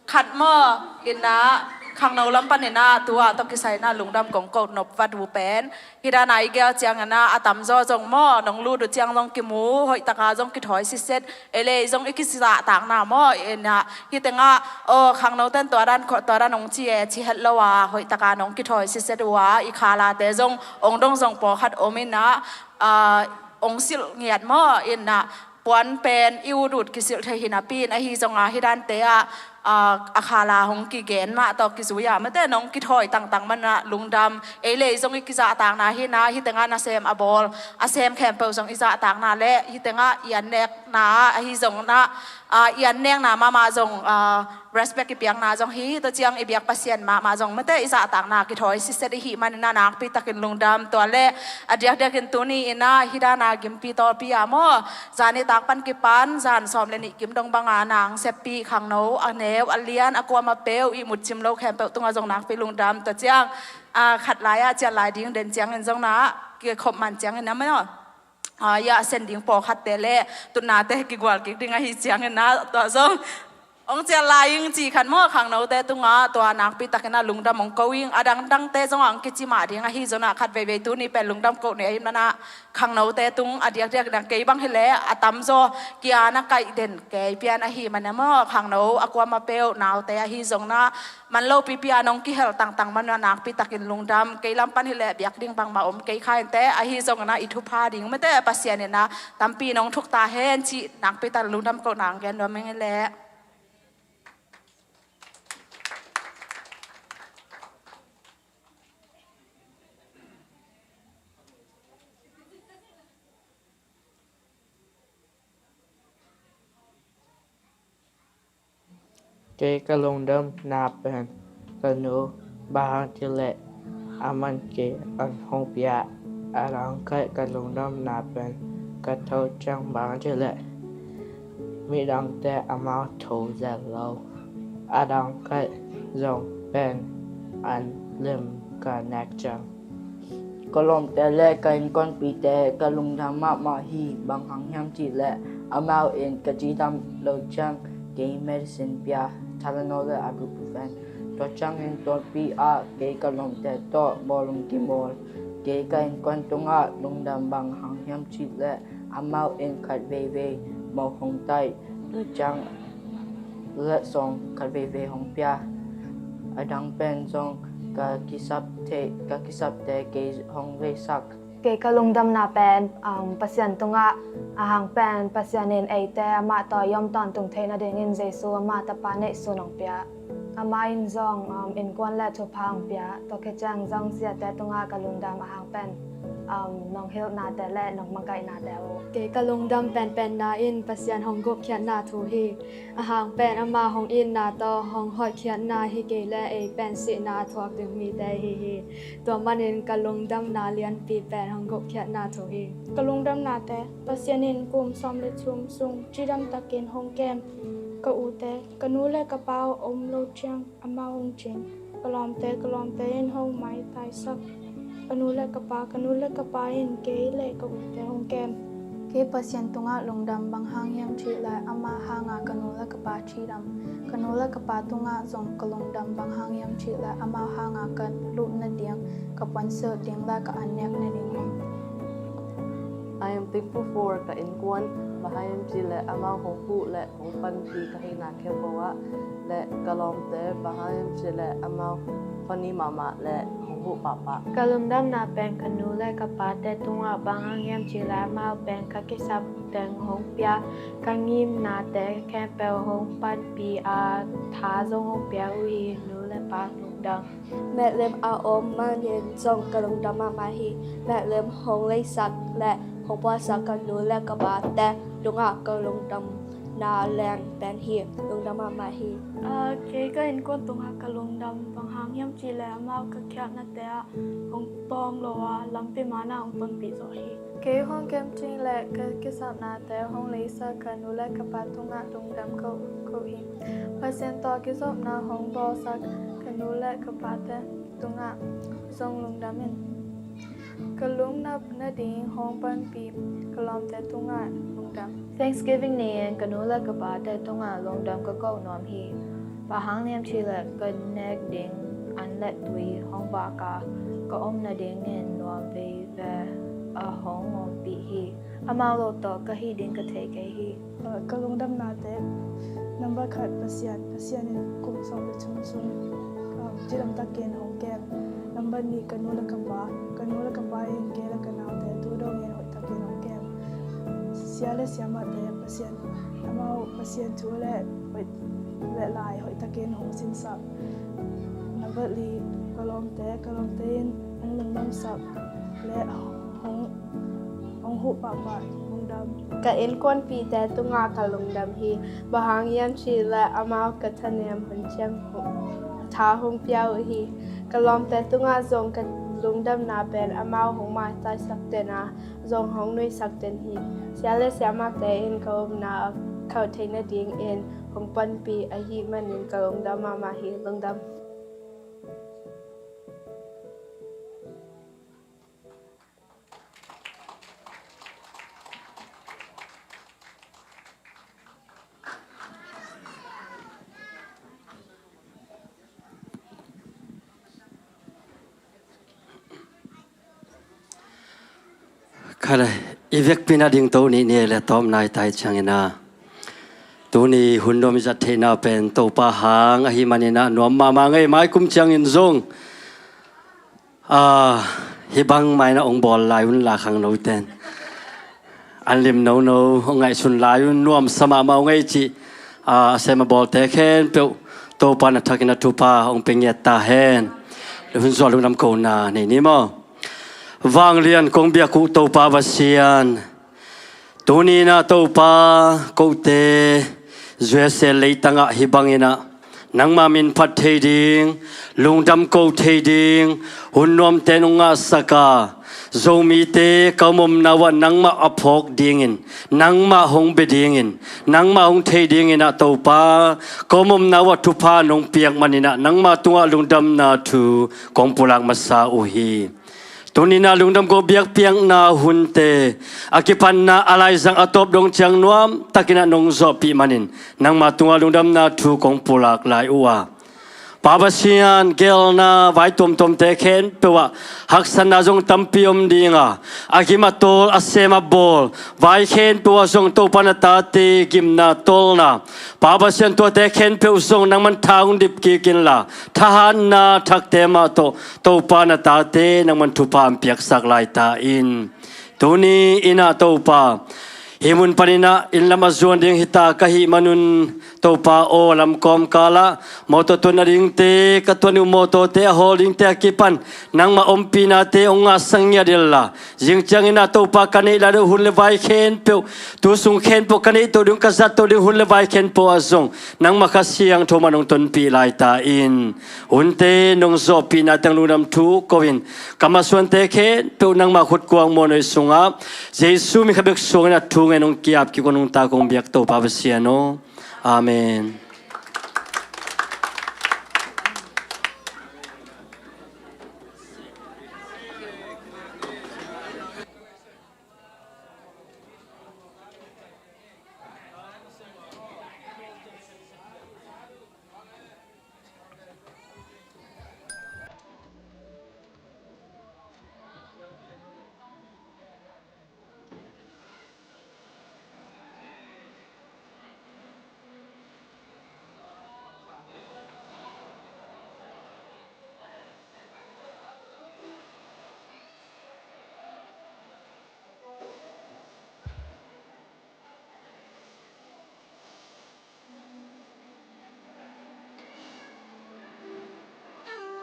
khat maw, ina, khangno lam pan ina, tua tawh kisai na lungdam kong ko nop vat uh pen. Hi dan a i gel ciang ina, a tamzaw zong maw, nong lut uh ciang zong kimu, hoih taka zong kithawi sitset, ei le ei zong i kizahtakna maw, ina, hi tengah, aw, khangno ten tua dan, tua dan hong ci e, ci het lo a, hoih taka nong kithawi sitset uh a, i khalate zong, hong dong zong pawlkhat om ina, ah, hong silh ngiat maw, ina, puan pen i ut ut kisilh thei hi napi in ahi zonga hi dante ah, ah, a khala hong kigen mah tawh kizui a mate nong kithawi tangtang man ah lungdam. Ei le ei zong i kizahtakna hi na, hi tengah nasem a bawl a sem khempeuh zong i zahtakna le hi tengah i an nekna ah ahi zong na, ah, i an nekna mahmah zong, ah, respect i piakna zong hi, tua ciang i biak Pasian mahmah zong mate i zahtakna kithawi sitset i hih manin a nakpi takin lungdam. Tua le a diakdiakin tuni ina hi dana gimpi tawlpi a maw, zan i tak pan kipan zan sawm le nih kim dong banga nang seppi khangno a ne Peuh a lian a kuama peuh ihmut cim lo khempeuh tungah zong nakpi lungdam. Tua ciang, a, khat lai-ah ciah lai ding den ciangin zong na kikhop man ciangin na maw, a, ya sen ding pawlkhatte le tutnate kigual kik ding ahi ciangin na tua zong hong ciah lai ing ci khat maw, khangnote tungah tua nakpi takin a lungdam hong ko ing. A dangdangte zongah hong kici mah ding ahi zongah khat veivei tuni pen lungdam koh ni ahi manah khangnote tung a diakdiak dang kei bang hileh a tamzaw kia na kaih den kei pian ahi manah maw, khangno a kuama peuh naute ahi zongah man lo pipi a nong kihel tangtang manah nakpi takin lungdam. Kei lam pan hileh biak ding bangmah om kei kha inteh, ahi zongah i thupha ding mete Pasian inah tampi nong thuk ta hen cih nakpi tak lungdam koh nang gen nuam ing hileh. Kei ka lungdamna pen ka nu, bang hang cih leh aman kei an hong pia. A dang khat ka lungdamna pen ka tho ciang, bang hang cih leh midangte amau tho zel lo. A dang khat zong pen an lim ka nek ciang. Ka lawmte le ka innkuanpihte ka lungdam mahmah hi. Bang hang hiam cih leh amau in ka cidam loh ciang kei medicine pia, Tylenol le ibuprofen. Tua ciangin tualpi ah kei ka lawmte tawh bawl hong kibawl. Kei ka innkuan tungah lungdam bang hang hiam cih leh amau in khat veivei moh hong taih, tua ciang letsong khat veivei hong pia. A dang pen zong ka kisap thei, ka kisapte kei hong leisak. Kei ka lungdamna pen, um, Pasian tungah a hang pen Pasian in eite amah tawh i om tawntung theih nadingin Jesu ama tapa neihsun hong pia. Amah in zong, um, innkuan le thupha hong pia. Tua khit ciang zong siate tungah ka lungdam a hang pen, um, nong hilhnate le nong mangkaihnate uh. Kei ka lungdam penpenna in Pasian hong gupkhiatna thu hi. A hang pen amah hong itna tawh hong hoihkhiatna hi kei leh ei pen sihna a thuak ding mite hi hi. Tua manin ka lungdamna lianpi pen hong gupkhiatna thu hi. Ka lungdamnate, Pasian in kum sawm le thum sung cidam takin hong kem ka ute, ka nu le ka pa om lo ciang amau hong cing. Ka lawmte, ka lawmte in hong maitaisak ka nu le ka pa, ka nu le ka pa in kei le ka ute hong kem. Kei Pasian tungah lungdam bang hang hiam cih leh ama hanga ka nu le ka pa cidam. Ka nu le ka pa tungah zong ka lungdam bang hang hiam cih leh amau hanga ka lup nading, ka puansilh ding le ka an nek nading hi. I am thankful for ka innkuan, bang hang hiam cih leh amau hong huh le hong panpih ka hihna khempeuh ah, le ka lawmte, bang hang hiam cih leh amau funny mahmah le hong huh pahpah. Ka lungdamna pen ka nu le ka pate tungah, bang hang hiam cih leh amau pen ka kisap teng hong pia, ka ngimnate khempeuh hong panpih a, tha zong hong pia uh hi. Nu le pa lungdam. Metlem a om manin zong ka lungdam mahmah hi. Metlem hong leisak le hong puaksak ka nu le ka pate tungah ka lungdamna leng pen hi. Lungdam mahmah hi. Ah, kei ka innkuan tungah ka lungdam bang hang hiam cih leh amau ka khialhnate ah hong tawng lo a, lampi man ah hong tonpih zawh hi. Kei hong kem cing le ka kisapnate hong leisak ka nu le ka pa tungah lungdam ko, ko ing. Pasian tawh kizopna hong bawlsak ka nu le ka pate tungah zong lungdam ing. Ka lungnop nading hong panpih ka lawmte tungah lungdam. Thanksgiving ni-in ka nu le ka pate tungah lungdam ka ko nuam hi. Bang hang hiam cih leh ka nek ding an le tui hong vak a, ka om nadingin nuam veve a hong ompih hi. Amau lo tawh ka hih ding ka thei kei hi. Ka lungdamnate, number khat Pasian, Pasian in kum sawm le thum sung, um, cidam takin hong kem. Number nih ka nu le ka pa, ka nu le ka pa in kei le ka naute tu dongin hoih takin hong kem. Sia le siamahte, Pasian, amau Pasian thu le hoih le lai hoih takin hong sinsak. Number li ka lawmte, ka lawmte in hong lungdamsak le hong, hong huh pahpah, lungdam. Ka innkuanpihte tungah ka lungdam hi. Bang hang hiam cih leh amau ka thanem hun ciang tha hong pia uh hi. Ka lawmte tungah zong ka lungdamna pen amau hong maitaisak ten a, zong hong nuihsak ten hi. Sia le siamahte in ka upna a khauh theih nadingin hong panpih ahih manin ka lungdam mahmah hi. Lungdam. Khat a, i vekpi-in a dingto nih ni le tawm nai tai ciangin a, tuni hun nuam i zat theihna pen Topa hang ahih manin a nuam mahmah ngei. Mai kum ciangin zong, a, hih bang mai-in a hong bawl lai un la khangnote'n an lim nono hong ngaihsun lai un, nuamsa mahmah uh ngei cih, a, a sem a bawlte khempeuh Topa in a thakin a thupha hong pia ngiat ta hen. Hun zuak lungdam kohna nei ni maw? Vanglian kong biak uh Topa Pasian, tuni-in a Topa, kote U S A leitang ah hih bangin a nangma min phat thei ding, lungdam ko thei ding hun nuamte nong ngahsak a, Zomite ka om omna uh ah nangmah a phawk dingin, nangmah hong bia dingin, nangmah hong thei dingin a Topa, ka om omna uh ah thupha nong piak manin a nangma tungah lungdamna thu kong pulak masa uh hi. Tuni-in a lungdam ko biakpiakna hunte a kipatna a laizang a tawp dong ciang nuam takin a nong zawhpih manin nangma tungah lungdamna thu kong pulak lai uh a, Pa Pasian, gelna vai tuamtuamte khempeuh ah haksatna zong tampi om ding a, a gim a tawl, a sem a bawl vai khempeuh ah zong Topa in a tate gimna tawlna, Pa Pasian, tuate khempeuh zong nangman tha hong dip kik inla, thahatna thakte mah tawh Topa in a tate nangman thupha hong piaksak lai ta in. Tuni-in a Topa, hih mun panin a inn lam a zuan ding hi ta ka hih manun Topa aw, lamkawm kal ah mawtaw tuan nadingte, ka tuan uh mawtawte a hawl dingte a kipan nangmah ompihnate hong ngahsak ngiat inla, zing ciangin a Topa ka neih lai uh hun le vai khempeuh, tu sung khempeuh ka neihto ding, ka zatto ding hun le vai khempeuh ah zong nangmah Kha Siangtho mah hong tonpih lai ta in. Hunte nong zawhpihnate hang lungdam thu ko-in, ka masuante khempeuh nangmah khutkuang muanhuai sungah Jesu min khat bek suangin a thu ngen hong ki-ap kik un, hong tak hong biak Topa Pasian aw. Amen.